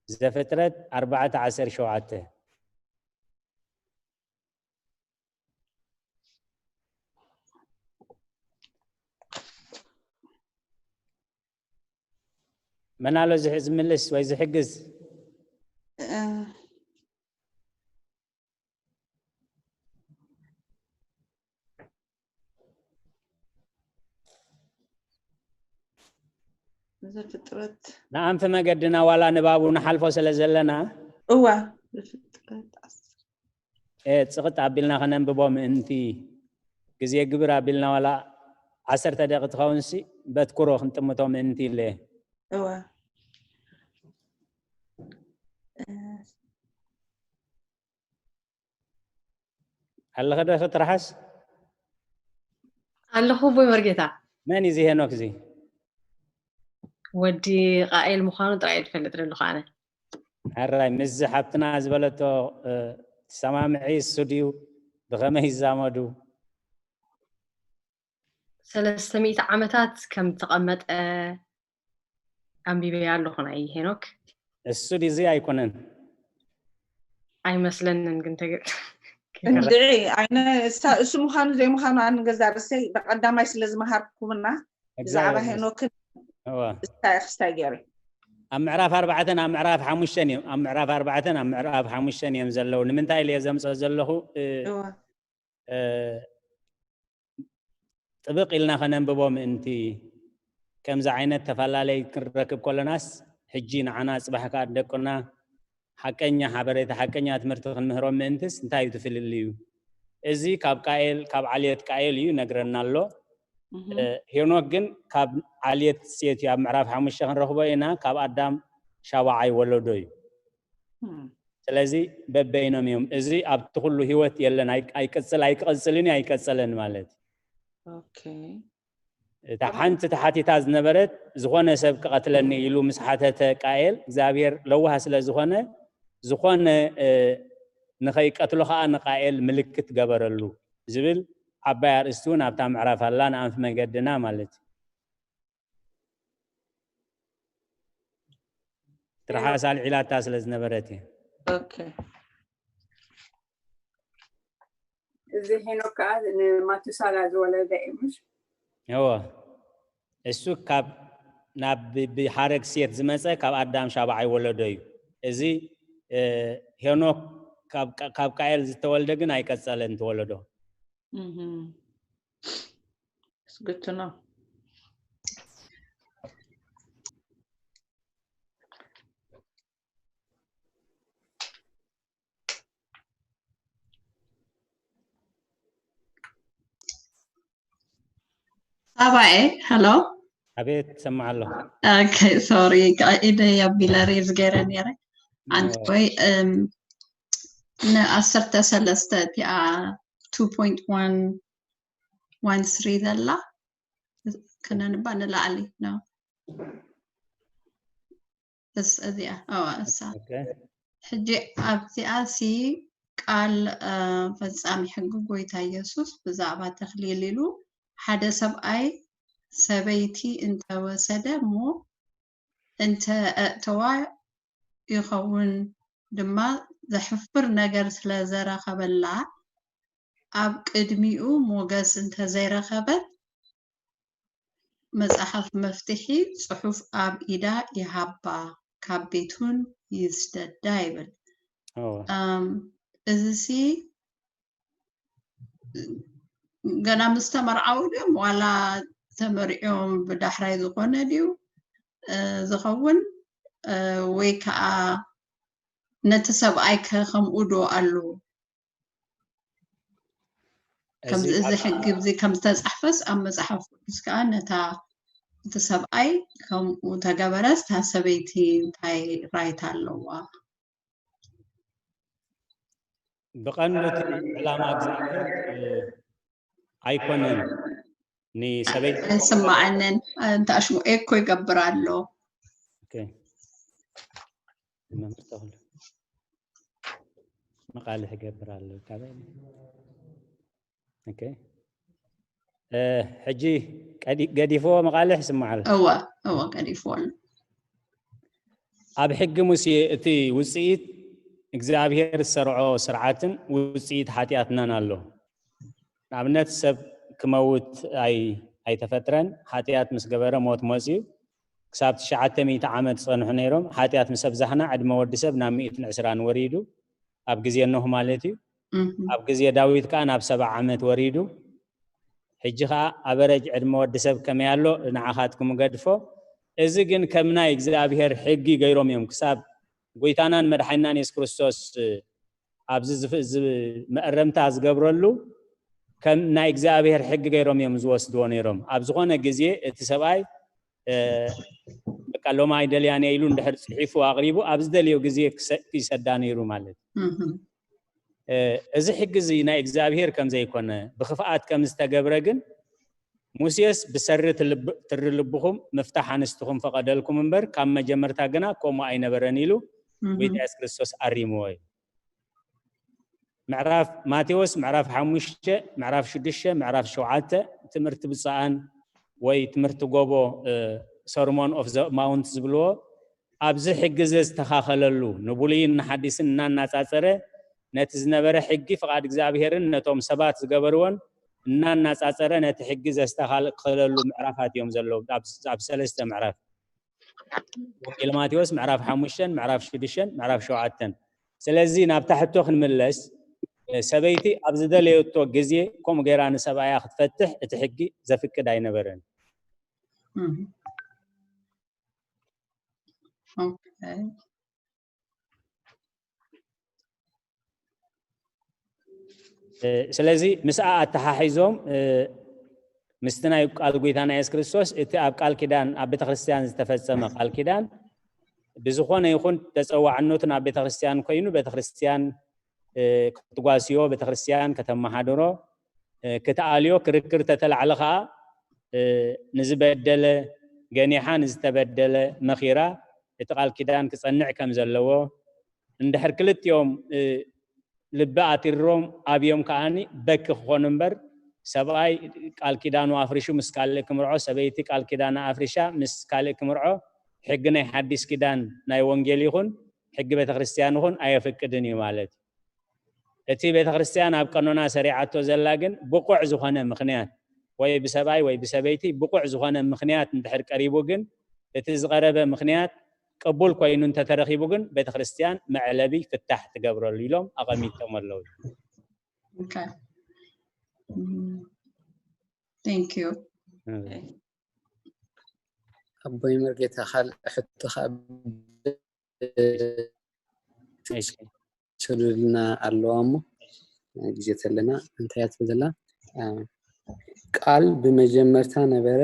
ዘፍጥረት ኣርባዕተ ዓሰርተ ሸውዓተ። መን ኣሎ ዝሕ- ዝምልስ ወይ ዝሕግዝ? እ፣ ዘፍጥረት ንኣንፊ መገድና ዋላ ንባቡ ንሓልፎ ስለ ዘለና እዋ ዘፍጥረት ዓሰርተ እ፣ ጽቕጥ ኣቢልና ከነንብቦ ምእንቲ ግዜ ግብር ኣቢልና ዋላ ዓሰርተ ደቂ ትኸውን ሲ በትኩሮ ክንጥምቶ ምእንቲ ኢለ እየ። እዋ እ፣ ኣለኸ ዶ ክትረሓስ? ኣለኹ ቦይ መርጌታ። መን እዩ እዚ ሄኖክ እዚ? ወዲ ቃኤል ምዃኑ ጥራይ እየ ዝፈልጥ ዘለኹ ኣነ። ሕራይ ምስዚ ሓብትና ዝበለቶ እ፣ ትሰማምዒ እሱ ድዩ? ብኸመይ ይዛመዱ? ሰለስተ ሚእቲ ዓመታት ከም ዝተቐመጠ ኣንቢበያ ኣለኹ ናይ ሄኖክ። እሱ ድዚ ኣይኮነን። ኣይመስለንን ግን ተገ- እንድዒ ኣይነ እሳ- እሱ ምዃኑ ዘይምዃኑ ኣንገዛ ርእሰይ ብቀዳማይ ስለ ዝመሃርኩምና ብዛዕባ ሄኖክን እወ። እስታይ ክስታይ ገይሩ ኣብ ምዕራፍ ኣርባዕተን ኣብ ምዕራፍ ሓሙሽተን እዮም ኣብ ምዕራፍ ኣርባዕተን ኣብ ምዕራፍ ሓሙሽተን እዮም ዘለዉ። ንምንታይ ኢለ ዘምፅኦ ዘለኹ እ፣ እወ እ፣ ጥብቕ ኢልና ከነንብቦ ምእንቲ ከምዚ ዓይነት ተፈላለይ ክንረክብ ከለናስ ሕጂ ንዓና ፅባሕ ከዓ ደቅና ሓቀኛ ሓበሬታ ሓቀኛ ትምህርቲ ክንምህሮም ምእንትስ እንታይ እዩ ትፍልልዩ? እዚ ካብ ቃኤል ካብ ዓልየት ቃኤል እዩ ነግረና ኣሎ። እህ፣ እ፣ ሄኖክ ግን ካብ ዓልየት ሴት እዩ ኣብ ምዕራፍ ሓሙሽተ ክንረኽቦ ኢና ካብ ኣዳም ሻባዓይ ወለዶ እዩ። እም፣ ስለዚ በበይኖም እዮም። እዚ ኣብቲ ኩሉ ህይወት የለን ኣይ- ኣይቅፅል ኣይቅፅልን እዩ ኣይቀፀለን ማለት እዩ። ኦኬ እታ ሓንቲ ተሓቲታ ዝነበረት ዝኾነ ሰብ ክቐትለኒ ኢሉ ምስ ሓተተ ቃኤል እግዚኣብሔር ለዋህ ስለ ዝኾነ ዝኾነ እ፣ ንኸይቀትሎ ከዓ ንቃኤል ምልክት ገበረሉ ዝብል ዓባይ ኣርእስቲ እውን ኣብታ ምዕራፍ ኣላ ንኣንፊ መገድና ማለት እዩ። ትርሓስ ኣልዒላታ ስለ ዝነበረት እየ። ኦኬ እዚ ሄኖክ ከዓ ንማቱሳላ ዝወለደ እዩ ምሽ እወ እሱ ካብ ናብ ብ- ብሓረግ ሴት ዝመፀ ካብ ኣዳም ሻብዓይ ወለዶ እዩ። እዚ እ፣ ሄኖክ ካብ ቃ- ካብ ቃኤል ዝተወልደ ግን ኣይቀፀለን ተወለዶ። እህ፣ it's good to know ሳባኤ ሄሎ ኣቤት ሰማዕ ኣሎ። ኦኬ ሶሪ ኢደይ ኣቢለ ሬዝ ገይረ ነይረ። ኣንቲ ወይ እም፣ ንዓሰርተ ሰለስተ እቲኣ two point one one three ዘላ ክነንባ ንላዕሊ ነው። እስ እዚኣ ኦ እሳ ኦኬ። ሕጂ ኣብዚኣ ሲ ቃል እ፣ ፈጻሚ ሕጊ ጎይታ ኢየሱስ ብዛዕባ ተኽሊል ኢሉ ሓደ ሰብኣይ ሰበይቲ እንተወሰደ እሞ እንተ ኣእተዋ ይኸውን ድማ ዘሕፍር ነገር ስለ ዘረኸበላ ኣብ ቅድሚኡ ሞገስ እንተዘይረኸበት መጽሓፍ መፍትሒ ጽሑፍ ኣብ ኢዳ ይሃባ ካብ ቤቱን ይስደዳ ይብል። እወ። እም፣ እዚ ሲ ገና ምስ ተመርዓው ድዮም ዋላ ተመሪዖም ብዳሕራይ ዝኾነ ድዩ እ፣ ዝኸውን? ወይ ከዓ ነቲ ሰብኣይ ከ ከምኡ ዶ ኣሎ? ከምዚ እዚ እዚ ኣብ- ሕጊ እዚ ከም ዝተፃሕፈስ ኣብ መፅሓፍ ቅዱስ ከዓ ነታ እቲ ሰብኣይ ከምኡ ተገበረስ እታ ሰበይቲ እንታይ ራይት ኣለዋ? ብቐንዱ እቲ ዕላማ እግዚኣብሔር እ፣ ኣይኮነን ንሰበይቲ ኣይስማዓንን። እንተ ኣሽሙ ኤኮ ይገብር ኣሎ። ኦኬ። መምህር ተኽሉ መቃልሕ ይገብር ኣሎ ካበይ? ኦኬ። እ፣ ሕጂ ቀዲ- ገዲፍዎ መቃልሕ ይስማዕ ኣሎ። እወ እወ ገዲፍዎ ኣሎ። ኣብ ሕጊ ሙሴ እቲ ውፅኢት እግዚኣብሔር ዝሰርዖ ስርዓትን ውፅኢት ሓጢኣትናን ኣሎ። ንኣብነት ሰብ ክመውት ኣይ ኣይተፈጥረን። ሓጢኣት ምስ ገበረ ሞት መፅዩ። ክሳብ ትሽዓተ ሚእቲ ዓመት ዝፀንሑ ነይሮም። ሓጢኣት ምስ ኣብዛሕና ዕድመ ወዲ ሰብ ናብ ሚእትን ዕስራን ወሪዱ፣ ኣብ ግዜ ኖህ ማለት እዩ። እህም። ኣብ ግዜ ዳዊት ከዓ ናብ ሰባ ዓመት ወሪዱ። ሕጂ ከዓ ኣበረጅ ዕድመ ወዲ ሰብ ከመይ ኣሎ ንዓኻትኩም ገድፎ። እዚ ግን ከም ናይ እግዚኣብሔር ሕጊ ገይሮም እዮም። ክሳብ ጎይታናን መድሓኒናን የሱስ ክርስቶስ ኣብዚ ዝፍ- ዝ- መእረምታ ዝገብረሉ ከም ናይ እግዚኣብሔር ሕጊ ገይሮም እዮም ዝወስድዎ ነይሮም። ኣብ ዝኾነ ግዜ እቲ ሰብኣይ እ፣ በቃ ሎማ ኣይደልያን እየ ኢሉ እንድሕር ፅሒፉ ኣቕሪቡ ኣብ ዝደልዮ ግዜ ክሰ- ክሰዳ ነይሩ ማለት እዩ። እህም። እ፣ እዚ ሕጊ እዚ ናይ እግዚኣብሔር ከም ዘይኮነ ብክፍኣት ከም ዝተገብረ ግን ሙሴስ ብሰሪ ትልብ- ትሪ ልብኹም ምፍታሕ ኣንስትኹም ፈቐደልኩም እምበር ካብ መጀመርታ ግና ከምኡ ኣይነበረን ኢሉ እህም። ጎይታ የሱስ ክርስቶስ ኣሪምዎ እዩ። ምዕራፍ ማቴዎስ ምዕራፍ ሓሙሽተ ምዕራፍ ሽዱሽተ ምዕራፍ ሸውዓተ ትምህርቲ ብፅኣን ወይ ትምህርቲ ጎቦ ሰርሞን ኦፍ ማውንት ዝብልዎ ኣብዚ ሕጊ ዘዝተኻኸለሉ ንብሉይን ንሓዲስን እናናፃፀረ ነቲ ዝነበረ ሕጊ ፍቓድ እግዚኣብሄርን ነቶም ሰባት ዝገበርዎን እናናፃፀረ ነቲ ሕጊ ዘዝተኻኸለሉ ምዕራፋት እዮም ዘለዉ ኣብ- ኣብ ሰለስተ ምዕራፍ ወንጌል ማቴዎስ ምዕራፍ ሓሙሽተን ምዕራፍ ሽዱሽተን ምዕራፍ ሸውዓተን ስለዚ ናብታ ሕቶ ክንምለስ ሰበይቲ ኣብ ዝደለየቶ ግዜ ከምኡ ገይራ ንሰብኣያ ክትፈትሕ እቲ ሕጊ ዘፍቅድ ኣይነበረን። እም። ኦኬ። ስለዚ ምስኣ ኣተሓሒዞም ምስቲ ናይ ቃል ጎይታና የሱስ ክርስቶስ እቲ ኣብ ቃል ኪዳን ኣብ ቤተክርስትያን ዝተፈጸመ ቃል ኪዳን ብዝኾነ ይኹን ተጸዋዕነቱ ናብ ቤተክርስትያን ኮይኑ ቤተክርስትያን ክትጓስዮ ቤተክርስትያን ከተመሓድሮ ክትኣልዮ ክርክር ተተላዕለ ከዓ ንዝበደለ ገኒሓ ንዝተበደለ መኺራ እቲ ቃል ኪዳን ክጸንዕ ከም ዘለዎ እንድሕር ክልቲኦም ልቢ ኣትሪሮም ኣብዮም ከዓኒ በኪ ክኾኑ እምበር ሰብኣይ ቃል ኪዳኑ ኣፍሪሹ ምስ ካልእ ክምርዖ ሰበይቲ ቃል ኪዳና ኣፍሪሻ ምስ ካልእ ክምርዖ ሕጊ ናይ ሓዲስ ኪዳን ናይ ወንጌል ይኹን ሕጊ ቤተክርስትያን ይኹን ኣየፍቅድን እዩ ማለት እዩ። እቲ ቤተክርስትያን ኣብ ቀኖና ሰሪዓቶ ዘላ ግን ብቑዕ ዝኾነ ምኽንያት ወይ ብሰብኣይ ወይ ብሰበይቲ ብቑዕ ዝኾነ ምኽንያት እንድሕር ቀሪቡ ግን እቲ ዝቐረበ ምኽንያት ቅቡል ኮይኑ እንተተረኺቡ ግን ቤተክርስትያን መዕለቢ ፍታሕ ትገብረሉ ኢሎም ኣቐሚጦም ኣለዉ። Okay. Mm. Thank you. Okay. ኣቦይ መርጌታ ካልእ ሕቶ ካብ እሺ። ሰሉልና ኣለዋ እሞ ግዜ ተለና እንታይ እያ ትብል ዘላ? ቃል ብመጀመርታ ነበረ፣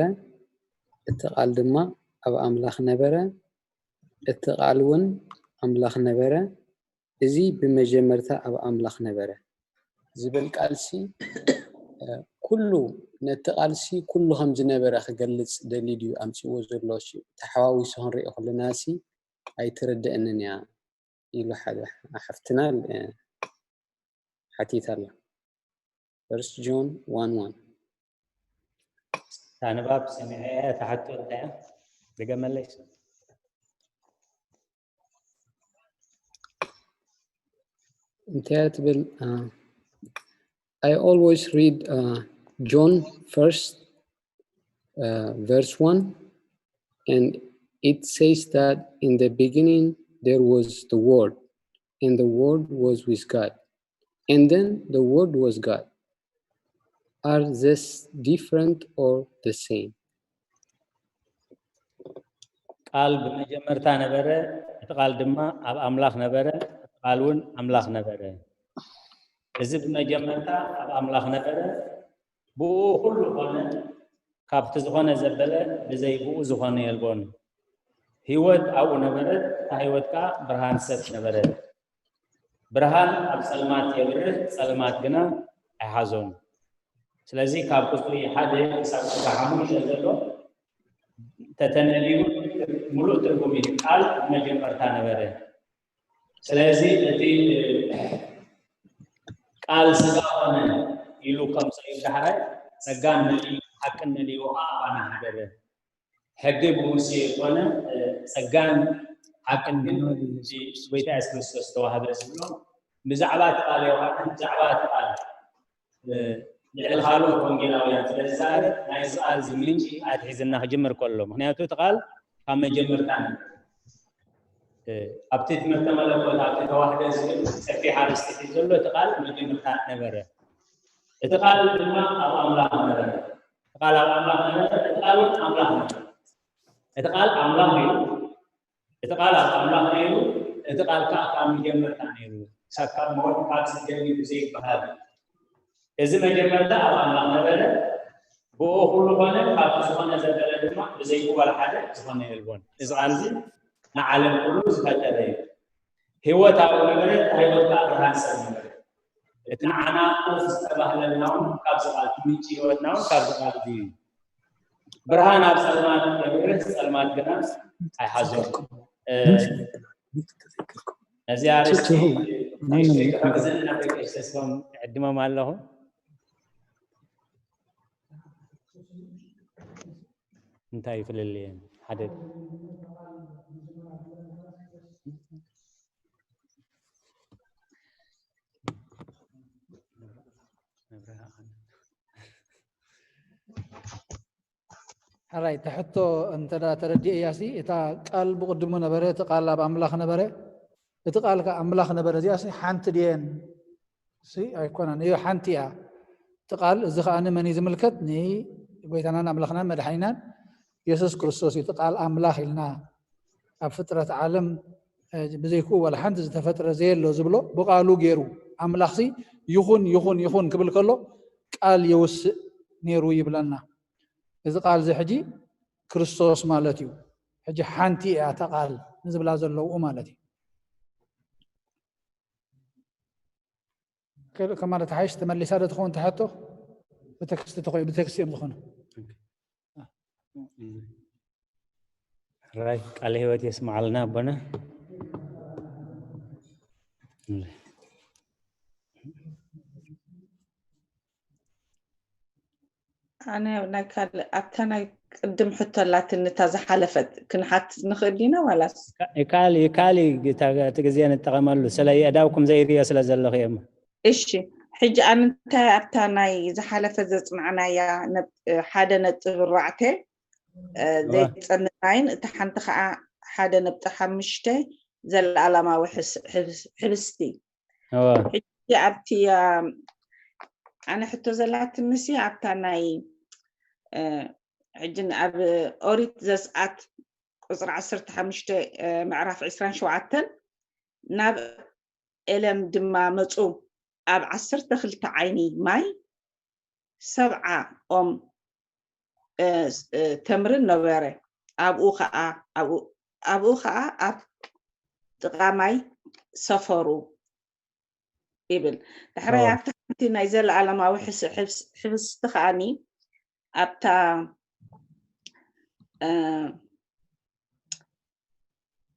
እቲ ቃል ድማ ኣብ ኣምላኽ ነበረ፣ እቲ ቃል እውን ኣምላኽ ነበረ፣ እዚ ብመጀመርታ ኣብ ኣምላኽ ነበረ ዝብል ቃልሲ ኩሉ ነቲ ቃልሲ ኩሉ ከም ዝነበረ ክገልጽ ደልዩ ድዩ ኣምጺእዎ ዘሎ? ተሓዋዊሱ ክንሪኦ ከለና ሲ ኣይትርድእንን እያ ኢሉ ሓደ ሓፍትና ሓቲታ ኣላ። First John one one እታ ንባብ ሰሚዐ እያ እታ ሕቶ እንታይ እያ? ድገመለይ። እንታይ እያ ትብል? I always read uh, John first uh, verse one, and it says that in the beginning there was the Word, and the Word was with God, and then the Word was God. Are this different or the same? ቃል ብመጀመርታ ነበረ፣ እቲ ቃል ድማ ኣብ ኣምላኽ ነበረ፣ እቲ ቃል እውን ኣምላኽ ነበረ። እዚ ብመጀመርታ ኣብ ኣምላኽ ነበረ፣ ብኡ ኩሉ ኾነ፣ ካብቲ ዝኾነ ዘበለ፣ ብዘይ ብኡ ዝኾነ የልቦን። ህይወት ኣብኡ ነበረት፣ እታ ህይወት ከኣ ብርሃን ሰብ ነበረት። ብርሃን ኣብ ጸልማት የብርህ፣ ጸልማት ግና ኣይሓዞን። ስለዚ ካብ ቁጽሪ ሓደ ክሳብ ቁጽሪ ሓሙሽተ ዘሎ ተተነቢቡ ምሉእ ትርጉም እዩ። ቃል መጀመርታ ነበረ። ስለዚ እቲ ቃል ስጋ ኾነ ኢሉ ከምፀ እዩ ዳሕራይ ጸጋን መሊኡ ሓቅን መሊኡ ኣባና ሓደረ። ሕጊ ብሙሴ ኮነ ጸጋን ሓቅን ግን ጎይታ የሱስ ክርስቶስ ተዋህበ ዝብሎ ብዛዕባ እቲ ቃል ዮሃንስ ብዛዕባ እቲ ቃል ልዕሊ ካልኦት ወንጌላውያን ስለ ዝዛረብ ናይዚ ቃል እዚ ምንጪ ኣትሒዝና ክጅምር ከሎ ምክንያቱ እቲ ቃል ካብ መጀመርታ ነበረ። ኣብቲ ትምህርተ መለኮት ኣብቲ ተዋህደ ዝብል ሰፊሕ ኣርእስቲ ሒዙ ዘሎ እቲ ቃል መጀመርታ ነበረ። እቲ ቃል ድማ ኣብ ኣምላኽ ነበረ። እቲ ቃል ኣብ ኣምላኽ ነበረ። እቲ ቃል እውን ኣምላኽ ነበረ። እቲ ቃል ኣምላኽ እዩ። እቲ ቃል ኣብ ኣምላኽ ነይሩ። እቲ ቃል ከዓ ካብ መጀመርታ ነይሩ። ክሳብ ካብ ሞት ካብ ስደት ብዘይበሃል እዚ መጀመርታ ኣብ ኣምላኽ ነበረ። ብኡ ኩሉ ኮነ። ካብቲ ዝኾነ ዘበለ ድማ ብዘይብኡ ዋላ ሓደ ዝኾነ የልቦን። እዚ ቃል እዚ ንዓለም ኩሉ ዝፈጠረ እዩ። ህይወት ኣብኡ ነበረ፣ እታ ህይወት ከዓ ብርሃን ሰብ ነበረ። እቲ ንዓና ኡፍ ዝተባህለልና እውን ካብዚ ቃል እቲ ምንጪ ህይወትና እውን ካብዚ ቃል እዚ እዩ። ብርሃን ኣብ ጸልማት የብርህ፣ ጸልማት ግና ኣይሓዞን። ነዚኣ ኣርእስቲ ንእሽተይ ክሕግዘኒ ናብ ደቂ ተስፎም ዕድሞም ኣለኹ። እንታይ ይፍልልየን ሓደ ሕራይ ተሕቶ እንተ ተረዲኤያ ሲ እታ ቃል ብቕድሙ ነበረ፣ እቲ ቃል ኣብ ኣምላኽ ነበረ፣ እቲ ቃል ከ ኣምላኽ ነበረ። እዚኣ ሲ ሓንቲ ድየን? ሲ ኣይኮነን። እዮ ሓንቲ እያ። እቲ ቃል እዚ ከኣ ንመን እዩ ዝምልከት? ንጎይታናን ኣምላኽናን መድሓኒናን የሱስ ክርስቶስ እዩ። እቲ ቃል ኣምላኽ ኢልና ኣብ ፍጥረት ዓለም ብዘይክኡ ዋላ ሓንቲ ዝተፈጥረ ዘየሎ ዝብሎ ብቃሉ ገይሩ ኣምላኽሲ ይኹን ይኹን ይኹን ክብል ከሎ ቃል የውስእ ነይሩ ይብለና። እዚ ቃል እዚ ሕጂ ክርስቶስ ማለት እዩ። ሕጂ ሓንቲ እያ እታ ቃል ንዝብላ ዘለውኡ ማለት እዩ። ከማለት ሓይሽ ተመሊሳ ዶ ትኸውን ትሓቶ? ብተክስቲ ተኾይ ብተክስቲ እዮም ዝኾኑ። ሕራይ ቃለ ህይወት የስምዓልና ኣቦና። ኣነ ናይ ካልእ ኣብታ ናይ ቅድም ሕቶ ኣላትኒ እታ ዝሓለፈት ክንሓት ንኽእል ዲና ዋላስ? ይካል ይካል እቲ ግዜ ንጠቐመሉ ስለ የእዳውኩም ዘይርዮ ስለ ዘለኹ እዮም። እሺ ሕጂ ኣነ እንታይ ኣብታ ናይ ዝሓለፈ ዘጽናዕናያ ሓደ ነጥብ ኣርባዕተ ዘይጸንናይን እታ ሓንቲ ከዓ ሓደ ነጥቢ ሓሙሽተ ዘለኣለማዊ ሕብስቲ ሕጂ ኣብቲ ኣነ ሕቶ ዘላትንሲ ኣብታ ናይ ሕጂ ኣብ ኦሪት ዘስኣት ቁፅሪ ዓሰርተ ሓሙሽተ ምዕራፍ ዕስራን ሸውዓተን ናብ ኤለም ድማ መፁ ኣብ ዓሰርተ ክልተ ዓይኒ ማይ ሰብዓ ኦም ተምርን ነበረ ኣብኡ ከዓ ኣብኡ ከዓ ኣብ ጥቓ ማይ ሰፈሩ ይብል። ዳሕራይ ኣብቲ ሓንቲ ናይ ዘለኣለማዊ ሕብስቲ ከዓኒ ኣብታ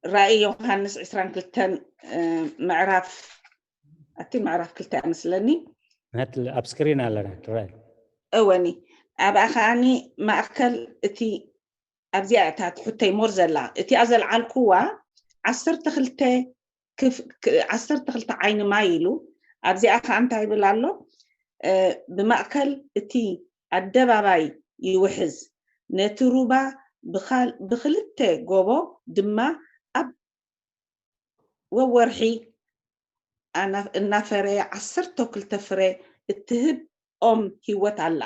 ራእይ ዮሃንስ ዕስራን ክልተን ምዕራፍ ኣቲ ምዕራፍ ክልተ እያ መስለኒ ናት ኣብ ስክሪን ኣለና ትራይ እወኒ ኣብኣ ከዓኒ ማእከል እቲ ኣብዚኣ እታ ትሕተይ ሞር ዘላ እቲኣ ዘልዓልኩዋ ዓሰርተ ክልተ ክፍ- ክ- ዓሰርተ ክልተ ዓይኒ ማይ ኢሉ ኣብዚኣ ከዓ እንታይ ይብል ኣሎ እ፣ ብማእከል እቲ ኣደባባይ ይውሕዝ ነቲ ሩባ ብኻል- ብክልተ ጎቦ ድማ ኣብ ወወርሒ ኣና- እናፈረየ ዓሰርተ ክልተ ፍረ እትህብ ኦም ህይወት ኣላ።